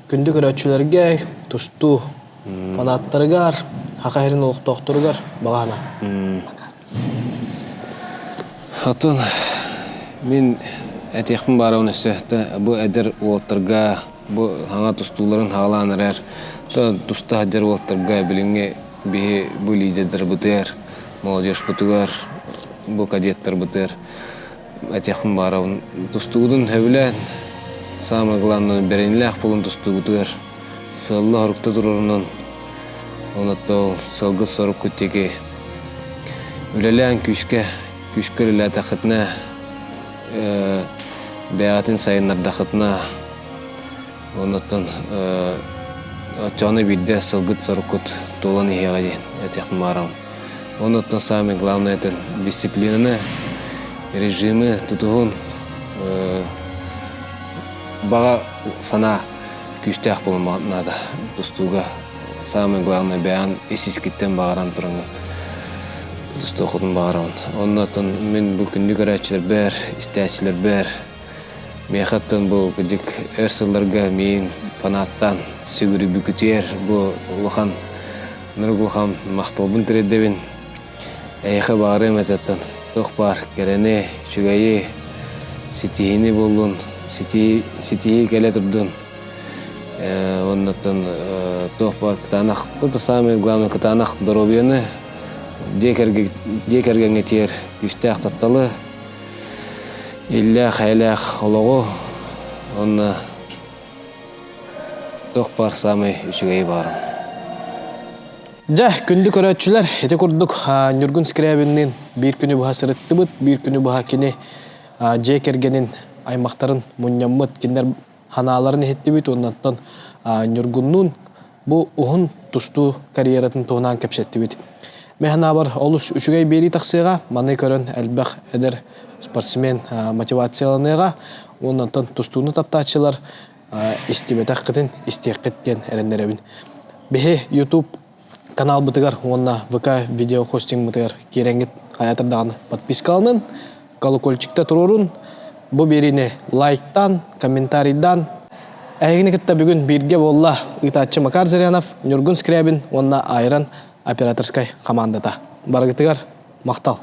күндү көрөөччүлэргэ, тустуу фанаттарыгар, Саха сирин олохтоохторугар баҕаана. Оттон мин этиэхпин баарабын өссө бу эдэр уолаттарга бу саҥа тустууларын хаалаан эрэр туста сылдьар уолаттарга билиҥҥи биһи бу лидердарбытыгар, молодежпутугар, бу кадеттарбытыгар этиэхпин баарабын тустуугутун сөбүлээн самое главное бэриниилээх буолун тустуугутугар сыалла-сорукта турарынан онон сылгы соруккут диэки үлэлээн күүскэ күүскэ үлэлээтэххитинэ бэйэҕитин сайыннардаххытына оннуттан оччоҕуна биирдэ сылгыт соруккут туолан иһиэҕэ диэн этиэхпин баҕарабын. Оннуттан самое главное это дисциплинаны, режимы тутуһун, баҕа санаа күүстээх буолуон наада тустууга. Самое главное бэйэҕин ис-искиттэн баҕаран тураҥҥын тустуоххутун баҕарабын. Оннуттан мин бу күндү көрөөччүлэрбэр, истээччилэрбэр Миэхэ оттон бу кырдьык өр сылларга миин фанаттаан сүгүрүйбүкүтүгэр бу улахан нурук улахан махталбын тириэрдэбин. Эйиэхэ баҕарыам этэ оттон туох баар кэрэни, үчүгэйи, ситиһиини буоллун, ситиһии кэлэ турдун. Уонна оттон туох баар кытаанах, то самое главное кытаанах доруобуйаны, дьиэ кэргэҥҥэ тиийэр күүстээх тапталы, Иллээх-эйэлээх олоҕу уонна туох баар саамай үчүгэйи баҕарабын. Дьэ, күндү көрөөччүлэр, ити курдук Ньургун Скрябинныын биир күнү быһа сырыттыбыт, биир күнү быһа кини дьиэ кэргэнин аймахтарын мунньаммыт, кинилэр ханааларын иһиттибит уонна оттон Ньургуннуун бу уһун тустуу карьератын туһунан кэпсэттибит. Мин санаабар олус үчүгэй биэрии тахсыаҕа, маны көрөн элбэх эдэр спортсмен мотивацияланыаҕа уонна онтон тустууну таптааччылар истибэтэххитин истиэххит диэн эрэннэрэбин. Биһи YouTube каналбытыгар уонна ВК видеохостингмытыгар киирэҥҥит хайатыр даҕаны подпискаланын, колокольчикта туруорун, бу биэриини лайктаан, комментарийдаан. Эһигини кытта бүгүн бииргэ буолла ыытааччы Макар Зырянов, Ньургун Скрябин уонна Айран операторскай хамаандата. Барыгытыгар махтал!